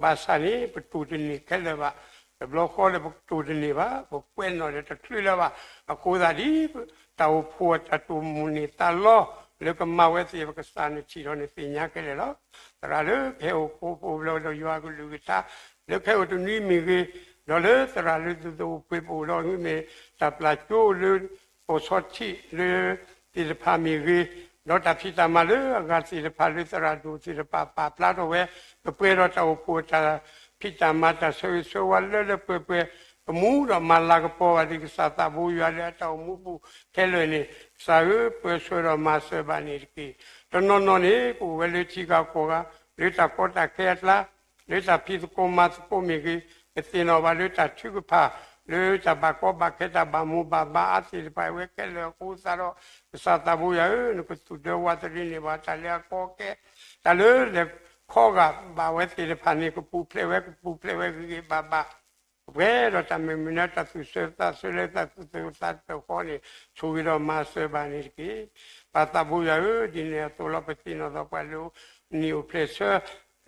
ဘၣ်ဆၣ်န့ၣ် ပတိၢ်တန့ၢ်ခဲလၢာ်ဘၣ်, တဘျီဃီလၢပတိၢ်တန့ၢ်ဘၣ်, ပကွဲးနီၣ်လၢတချုးလၢၤဘၣ်. အဃိသတးဒ် တၢ်အိၣ်ဖှိၣ်အတၢ်တိာ်မိၣ်န့ၢ်သးလီ လၢကမၤဝဲသ့ၣ် ပကစၢ်နထံၣ်ဒီးနသ့ၣ်ညါခဲလၢာ်လီၤ. သရၣ်လၢကဟဲအိၣ်ဃိဖိလၢဒီးယွၤအကလုၢ်ကထါ, လၢကဟဲအိၣ်တနွံမ့ၢ်ဂ့ၤ, ဒီးလၢသရၣ်လၢသုသးအိၣ်ပှဲၤပအိၣ်ဒီးမ့ၢ်တၢ်ပျၢ်ကၠိလၢ ပိာ်ဆီထံးလၢသ့ၣ်တဖၣ်မ့ၢ်ဂ့ၤ, ဒီးတၢ်ဖံးတၢ်မၤလၢအဂၤသ့ၣ်တဖၣ်လၢသရၣ်ဒိၣ်သ့ၣ်တဖၣ်ပာ်ဖျါထီၣ်ဝဲ, ကပှဲၤဒီးတၢ်အိၣ်ဖှိၣ်တၢ်ဖံးတၢ်မၤတၢ်ဆၢဂ့ၤဆၢဝါလၢလၢပှဲၤပှဲၤ, ကမူဒီးမၤလၤကပီၤဘၣ်ဒ်ကစၢ်သးဘိယွၤလၢအတၢ်အိၣ်မူပူၤခဲလၢာ်န့ၣ်, ကစၢ်ဧၢ, ပၢဆှၢဒီးမၤစၢၤဘၣ်န့ၣ်တက့ၢ်. တနီၤနီၤန့ၣ် ကအိၣ်ဝဲလၢထံဂၤကီၢ်ဂၤ, လၢတၢ်ကီတၢ်ခဲအကျါ, လၢတၢ်ဖံးသကိးမၤသကိးမ့ၢ်ဂ့ၤ, ကသ့ၣ်နီၣ်ဘၣ်လၢတၢ်ထုကဖၣ်, လၢတၢ်ဘၣ်ကီဘၣ်ခဲတၢ်ဘၣ်မိၢ်ဘၣ်ပၢ်အါသ့ၣ်တဖၣ်အံၤဝဲခဲလၢာ်အဃိသတးဒီး, ကစၢ်သးဘိယွၤဧၢ, နကသူၣ်ဒၢဝးတရံးန့ၢ်ဘၣ်တၢ်လၢအကီအခဲ, တၢ်လၢလဲၤခီဂာ်ဘၣ်ဝဲသ့ၣ်တဖၣ်န့ၣ် ကပူၤဖျဲးဝဲ ကပူၤဖျဲးဝဲဂ့ၤဂ့ၤဘၣ်ဘၣ် ပှဲၤဒီးတၢ်မုၢ်မုၢ်လၢတၢ်သူၣ်ဆၢသးဆၢလၢတၢ်သူၣ်ဆၢသးဆၢဃီန့ၣ်, ဆိၣ်ဂ့ၤဒီးမၤစၢၤဘၣ်န့ၣ်တက့ၢ်. ပၢ်သးဘိယွၤဧၢ, ဒ်န့ၣ်အသိးလီၤ. ပသ့ၣ်နီၣ်ထီၣ်ပှၤလၢနံၣ်အိၣ်ဖျဲၣ်ဆၢ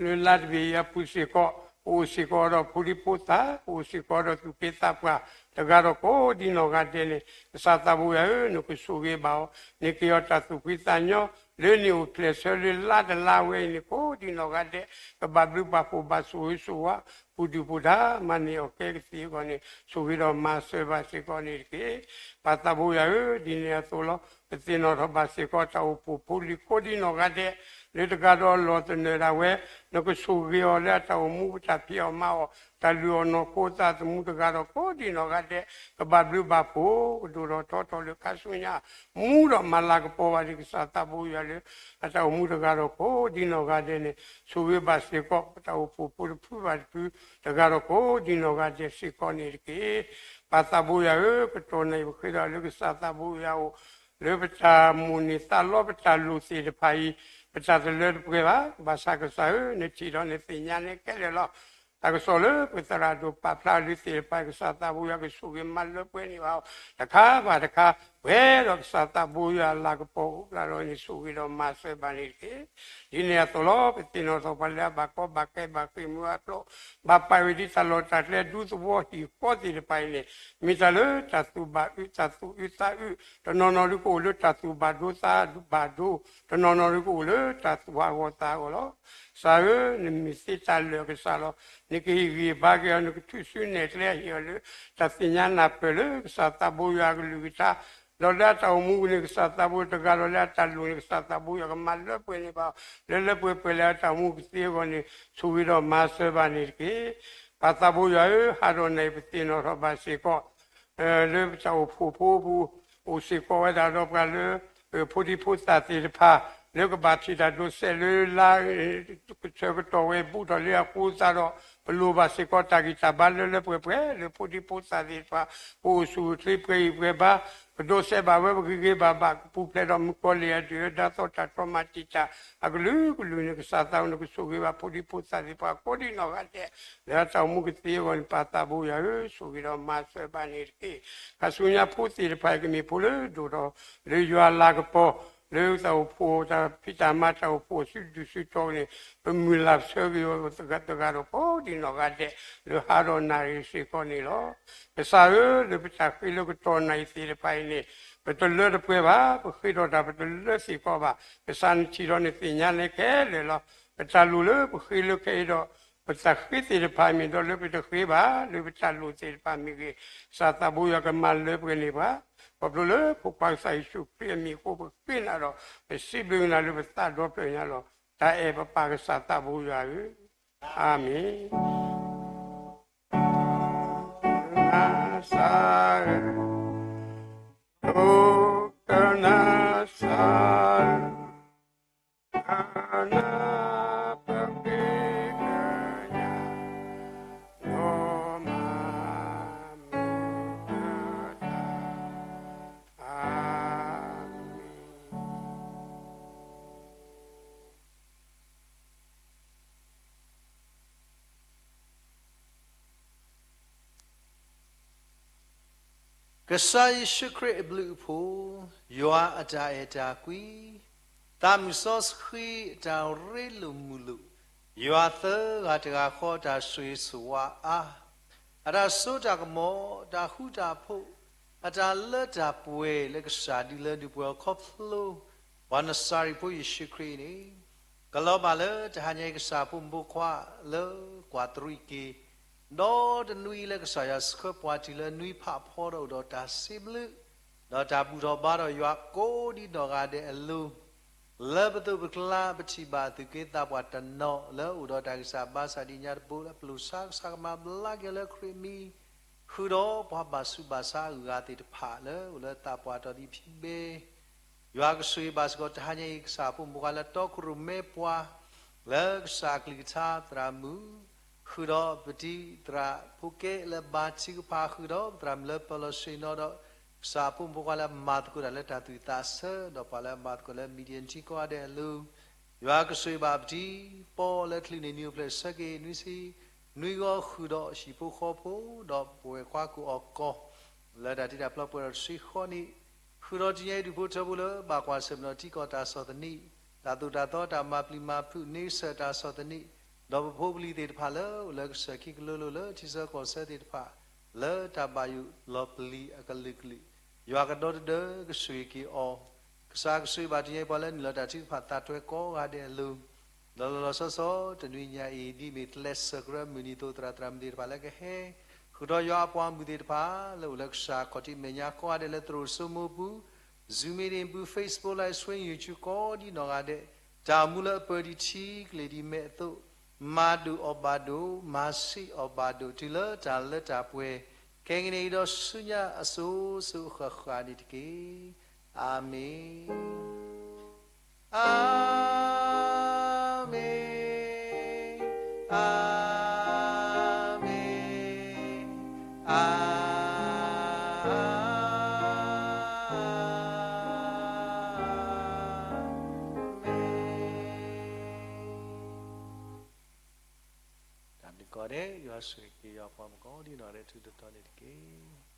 လၢလါတဘ့ၣ်အံၤအပူၤစ့ၢ်ကီး, ကအိၣ်စ့ၢ်ကီးဒီးဖိဒံဖိသၣ်, ကအိၣ်စ့ၢ်ကီးဒီးသူၣ်က့သးပှၢ်, တဂၤဒီးကိးဒံနီၢ်ဂၤဒဲးန့ၣ်, ကစၢ်သးဘိယွၤဧၢ, နကဆိၣ်ဂ့ၤဘၣ်အီၤ, န့ၢ်က့ၤအီၤတၢ်သူၣ်ဖှံသးညီ, လၢနံၣ်အိၣ်ဖျဲၣ်ဆၢလၢလါတလါဝဲအံၤန့ၣ် ကိးဒံနီၢ်ဂၤဒဲး, ကဘၣ်ဘျုးဘၣ်ဖှိၣ်ဘၣ်ဆိၣ်ဂ့ၤဆိၣ်ဝါ, ပူၤဒုၣ်ပူၤဒါ, မၤန့ၢ်အီၣ်ကဲကသ့အဂီၢ်န့ၣ်, ဆိၣ်ဂ့ၤဒီးမၤစၢၤဘၣ်စ့ၢ်ကီးန့ၣ်တက့ၢ်. ပၢ်သးဘိယွၤဧၢ, ဒ်န့ၣ်အသိးလီၤ. ပသ့ၣ်နီၣ်ထီၣ်ဘၣ်စ့ၢ်ကီးတၢ်အိၣ်ဖှိၣ်ဖိလံၤကိးဒံနီၢ်ဂၤဒဲး, လၢတဂၤဒီးအလီၢ်သနၢၣ်ဒၣ်ဝဲ, နကဆိၣ်ဂ့ၤအီၤလၢအတၢ်အိၣ်မူ ပတၢ်ဖံးအီၣ်မၤအီၣ်, တၢ်လုၢ်အီၣ်နီၢ်ခိ သးသမူတဂၤဒီးကိးဒံနီၢ်ဂၤဒဲး, ကဘၣ်ဘျုးဘၣ်ဖှိၣ်, ကဒိၣ်ထီၣ်ထီထီၣ်လၢခါဆူညါ, မူဒီးမၤလၤကပီၤဘၣ်ဒံးကစၢ်သးဘိယွၤလၢ အတၢ်အိၣ်မူတဂၤဒီးကိးဒံနီၢ်ဂၤဒဲးန့ၣ် ဆိၣ်ဂ့ၤဘၣ်စ့ၢ်ကီး ပတၢ်အိၣ်ဖှိၣ်ဖိတဖုဘၣ်တဖု တဂၤဒီးကိးဒံနီၢ်ဂၤဒဲးစ့ၢ်ကီးန့ၣ်တက့ၢ်. ပၢ်သးဘိယွၤဧၢ, ကတီၢ်နၣ်ရံၣ်ပဃ့ဒီးလၢကစၢ်သးဘိယွၤအအိၣ်, လၢပတၢ်မိၣ်န့ၢ်သးလီပတၢ်လိၣ်သ့ၣ်တဖၣ်အံၤ, ပတၢ်တလၢတပှဲၤဘၣ်, ဘၣ်ဆၣ်ကစၢ်ဧၢ, နထံၣ်ဒီးနသ့ၣ်ညါန့ၢ်ခဲလၢာ်လီၤ. တၢ်ကစီၣ်လၢပသရၣ်ဒိၣ်ပာ်ဖျါအီၤလၢသ့ၣ်တဖၣ် ကစၢ်သးဘိယွၤကဆိၣ်ဂ့ၤမၤလၢပှဲၤန့ၢ်ဘၣ်အီၤ တခါဘၣ်တခါ, ပှဲၤဒီးကစၢ်သးဘိယွၤအလၤကပီၤအိၣ်ဖျါထီၣ်န့ၣ် ဆိၣ်ဂ့ၤဒီးမၤစၢၤဘၣ်န့ၣ်တက့ၢ်. ဒ်န့ၣ်အသိးလီၤ, ပသ့ၣ်နီၣ်ထီၣ်ပှၤလၢအဘၣ်ကီဘၣ်ခဲဘၣ်ဃ့ၢ်မှံဟးဖျိး, ဘၣ်ပာ်ဝဲဒ်တၢ်လီၢ်တၢ်ကျဲ ဒူသဝီဟံၣ်ဃီသ့ၣ်တဖၣ်အံၤန့ၣ်, မ့ၢ်တၢ်လၢတၢ်သူၣ်ဘၣ်အုး တၢ်သူၣ်အုးသးအုး, တနီၤနီၤဒုကအိၣ်လၢတၢ်သူၣ်ဘၣ်ဒိသးဘၣ်ဒိ, တနီၤနီၤဒုကအိၣ်လၢတၢ်သူၣ်ဟးဂီၤသးဟးဂီၤလီၤ. ကစၢ်ဧၢ, နမ့ၢ်သ့တၢ်လၢာ်ကစၢ်လီၤ. နကဟ့ၣ်ဂံၢ်ဘါက့ၤအီၤ, နကထုးစုနဲၣ်ကျဲဟ့ၣ်အီၤလၢ တၢ်သ့ၣ်ညါနၢ်ပၢၢ်လၢကစၢ်သးဘိယွၤအကလုၢ်ကထါ, ဒီးလၢအတၢ်အိၣ်မူန့ၣ် ကစၢ်သးဘိတဂၤဒီးလၢအတၢ်လိၣ်န့ၣ် ကစၢ်သးဘိယွၤကမၤလၢပှဲၤန့ၢ်ဘၣ်အီၤ, လၢလၢပှဲၤပှဲၤလၢအတၢ်အိၣ်မူကသ့အဂီၢ်န့ၣ် ဆိၣ်ဂ့ၤဒီးမၤစၢၤဘၣ်န့ၣ်တက့ၢ်. ပၢ်သးဘိယွၤဧၢ, ဟးဒီးနၣ်ရံၣ်ပသ့ၣ်နီၣ်ထီၣ်ဘၣ်စ့ၢ်ကီး လၢပတၢ်အိၣ်ဖှိၣ်ဖိပူၤ, အိၣ်စ့ၢ်ကီးဝဲဒၣ်ဒီးပှၤလၢ ဖိဒံဖိသၣ်သ့ၣ်တဖၣ် လၢကဘၣ်ထံၣ်တၢ်ဒိးစဲးလၢလါ ကဆၢကတီၢ်ဝဲဘူးထီၣ်လံအဃိသတးဒီး ပလိၣ်ဘၣ်စ့ၢ်ကီးတၢ်ဂံၢ်တၢ်ဘါလၢလၢပှဲၤပှဲၤ လၢဖိဒံဖိသၣ်သ့ၣ်တဖၣ် ပအိၣ်ဆူၣ်အိၣ်ချ့ပှဲၤဂံၢ်ပှဲၤဘါ, ပဒိးစဲးဘၣ်ဝဲပဂ့ၤဂ့ၤဘၣ်ဘၣ် ကပူၤဖျဲးဒီးမုၣ်ကီၤလံၢ်အဒုၣ်အဒါသီၣ်တၢ်တြီမၤတံာ်တာ် အကလုာ်ကလုာ်န့ၣ် ကစၢ်သးဘိယွၤနကဆိၣ်ဂ့ၤဘၣ်ဖိဒံဖိသၣ်သ့ၣ်တဖၣ်ကိးဒံနီၢ်ဂၤဒဲး လၢအတၢ်အိၣ်မူကသ့အဂီၢ်န့ၣ် ပၢ်သးဘိယွၤဧၢ, ဆိၣ်ဂ့ၤဒီးမၤစၢၤဘၣ်န့ၣ်တက့ၢ်. ခါဆူညါဖိသ့ၣ်တဖၣ်အံၤကမ့ၢ်ဖိလၢဒိၣ်ထီၣ်လၢယွၤအလၤကပီၤ လၢတၢ်အိၣ်ဖှိၣ်တၢ်ဖံးတၢ်မၤ တၢ်အိၣ်ဖှိၣ်အစုဒုၣ်စုတီၤန့ၣ် ပမုၢ်လၢ်ဆၢဂ့ၤအီၤတဂၤဒီးကိးဒံနီၢ်ဂၤဒဲး လၢဟးဒီးနၣ်ရံၣ်စ့ၢ်ကီးန့ၣ်လီၤ. ကစၢ်ဧၢ, လၢပတၢ်ဃ့လၢကတီၢ်နၣ်ရံၣ်သ့ၣ်တဖၣ်အံၤန့ၣ် ပတလၢတပှဲၤဘၣ်, ပဃ့ထီၣ်တၢ်ပတလၢသ့ၣ်ကီးဘၣ်. ကစၢ်နထံၣ်ဒီးနသ့ၣ်ညါန့ၢ်ခဲလၢာ်လီၤ. ပတၢ်လိၣ်လၢပဃ့လၢခဲအံၤဒီး ပတၢ်ဃ့သ့ၣ်တဖၣ်မ့ၢ်ဒီးလၢပတဃ့ဘၣ် လၢပတၢ်လိၣ်သ့ၣ်တဖၣ်မ့ၢ်ဂ့ၤ, ကစၢ်သးဘိယွၤကမၤလၢပှဲၤန့ၢ်ပှၤ, ခီဖျိလၢဖိခွါကစၢ်ယ့ၣ်ၡူးခရံာ်အမံၤအဃိ ပဃ့နၤဒီး ပစံးဘျုးကနၤလၢပသးဒီဖျၢၣ်ညါလီၤ. တၢ်အဲၣ်ပပၢ်ကစၢ်သးဘိယွၤဧၢ, အၤမ့ၣ်. ကစၢ်ဧၢ, ဒိကနၣ်ကစၢ်ဧၢ, ကနၣ်ပဃ့ကညး, ဒိးမၤမုာ်ကတၢၢ်, အၤမ့ၣ်. ကစၢ်ယ့ၣ်ၡူးခရံာ်အဘျုးအဖှိၣ်, ယွၤအတၢ်အဲၣ်တၢ်ကွံ, သးမုၢ်စီဆှံအတၢ်ရ့လိာ်မုာ်လိာ်, ယွၤသၢဂၤတဂၤဃီအတၢ်ဆိၣ်ဂ့ၤဆိၣ်ဝါအါ, အတၢ်စိတၢ်ကမီၤ, တၢ်ဃူတၢ်ဖိး, အတၢ်လၢတၢ်ပှဲၤလၢကစၢ်ဒုးလၢဒုးပှဲၤအီၤခီဖျိ ပှၤနစၤရ့းဖိယ့ၣ်ၡူးခရံာ်အံၤန့ၣ်, ကလီၤဘၣ်လၢတဟါညါအံၤကစၢ်ဖိမုၣ်ဖိခွါလၢကွၢ်တရံးက့ၤ, ဒီးတနွံလၢကစၢ်ယွၤဆှၢပှၤတုၤလၢနွံဖးဖီဒီးအိၣ်ဒီးတၢ်စံးဘျုး, ဒီးတၢ်ဘူၣ်ထီၣ်ဘါထီၣ်ယွၤကိးဒံနီၢ်ဂၤဒဲးအလိၤ လၢပသိးပကျါ ပထံၣ်ဘၣ်အသုးက့သးပှၢ်တနီၤ လၢအိၣ်ဒီးတၢ်ဂံၢ်စၢ်ဘါစၢ်ဒ်ညါတဘိလၢပလိၣ်ဆါ ကစၢ်ကမၤဘျါက့ၤလၢခရံာ်မံၤ, ဃုာ်ဒီးပှၤဘၣ်ဆူးဘၣ်ဆါအဂုၤအဂၤသ့ၣ်တဖၣ်လၢအိၣ်လၢသးပှၢ်ဒီးဒ်ဖံးဘဲ ယွၤကဆိၣ်ဂ့ၤဘၣ်စ့ၢ်ကီးတဟါညါအံၤ ကစၢ်အဖိမုၣ်ဖိခွါလၢတီခိၣ်ရိၣ်မဲပှၤ လၢကစၢ်အကလုၢ်ကထါသရၣ်မုၣ် ဃုာ်ဒီးပတံၤသရၣ်ဖိကဲလၢဘါထုကဖၣ် ဃုာ်ဒီးပသရၣ်မုၣ်လၢပၢၤလီၢ်ဆ့ၣ်နီၤဒီး ကစၢ်အဖိမုၣ်ဖိခွါလၢအမၤသကိးတၢ်လၢတၢ်သူၣ်အသးဆၢ ဒီးပှၤလၢအမၤသကိးလၢ Media Team ကိးဂၤဒဲးအလိၤ ယွၤကဆိၣ်ဂ့ၤဘၣ်ပတံၤပီလၢချုးန့ၣ်နွံအိၣ်ဖျဲၣ်ဆၢက့ၤနွံဆံ နွံဂီၤ ဃုာ်ဒီးဟံၣ်ဖိဃီဖိ ဒီးပဝဲၢ်ခွါကိးအီၣ်ကီၢ် လၢတၢ်တ့တၢ်ဖျီပှဲၤဒီးတဆံဃီနံၣ် ဃုာ်ဒီးတနံၤအံၤဒူၣ်ဖိထၢဖိလၢဘၣ်ကွၢ်ဆၢၣ်မဲာ်ဒီးထံကီၢ်တၢ်ဆီၣ်သနံး တၢ်သိၣ်တၢ်သီ တၢ်မၤပျံၤမၤဖုးန့ဆၢၣ်တၢ်ဆီၣ်သနံး ဒီးပဖိပလံၤသ့ၣ်တဖၣ်လၢအိၣ်လၢကစၢၢ်ခံကလိလိၤလၢထံဆၢကီၢ်ဆၢသ့ၣ်တဖၣ် လၢတၢ်ဘၣ်ယိၣ်လီၤပျံၤအကလုာ်ကလုာ် ယွၤကဒီသဒၢကဆိၣ်ဂ့ၤက့ၤအီၤ ကစၢ်ကဆိၣ်ဂ့ၤဘၣ်တနံၤအံၤပှၤလၢနုာ်လီၤတၢ်ထုကဖၣ်သးတွဲကိးဂၤဒဲးအလိၤ ဒီးလီၤလီၤဆီဆီတနွံညါအံၤ ဒ်အမ့ၢ်ကျဲစၢၤကရၢမုၢ်နံၤအသိး သရၣ်သရၣ်မုၣ်သ့ၣ်တဖၣ်လၢကဟဲ ဃုာ်ဒီးယွၤအပှၤမုၣ်သ့ၣ်တဖၣ် လၢအိၣ်လၢကစၢ်ခီၣ်ထံးမဲာ်ညါကိးဂၤဒဲးလၢသရိာ်စိမိၤပူၤ Zoom meeting ပူၤ Facebook Live Stream YouTube ကိးဒံနီၢ်ဂၤဒဲး တၢ်အိၣ်မူလၢအပၢၢ်ဒံးထံကလ့ၢ်ဒံးမဲာ်အသိး, မၤဒိၣ်အီၣ်ဘၣ်ဒိၣ်, မၤဆံးအီၣ်ဘၣ်ဒိၣ်တုၤလၢတၢ်လၢတၢ်ပှဲၤ, ခဲကနံၣ်အံၤဒီးဆူညါအစိၤစိၤအဃၣ်ဃၣ်န့ၣ်တက့ၢ်. အၤမ့ၣ်, အၤမ့ၣ်, အၤမ့ၣ်, အၤမ့ၣ်. တၢ်ဘျုးကိးဂၤဒဲး, ယွၤဆိၣ်ဂ့ၤက့ၤယွၤပှၤမုၣ်ကိးဒံနီၢ်ဂၤဒဲး ထူးထူးတီၤတီၤန့ၣ်တက့ၢ်.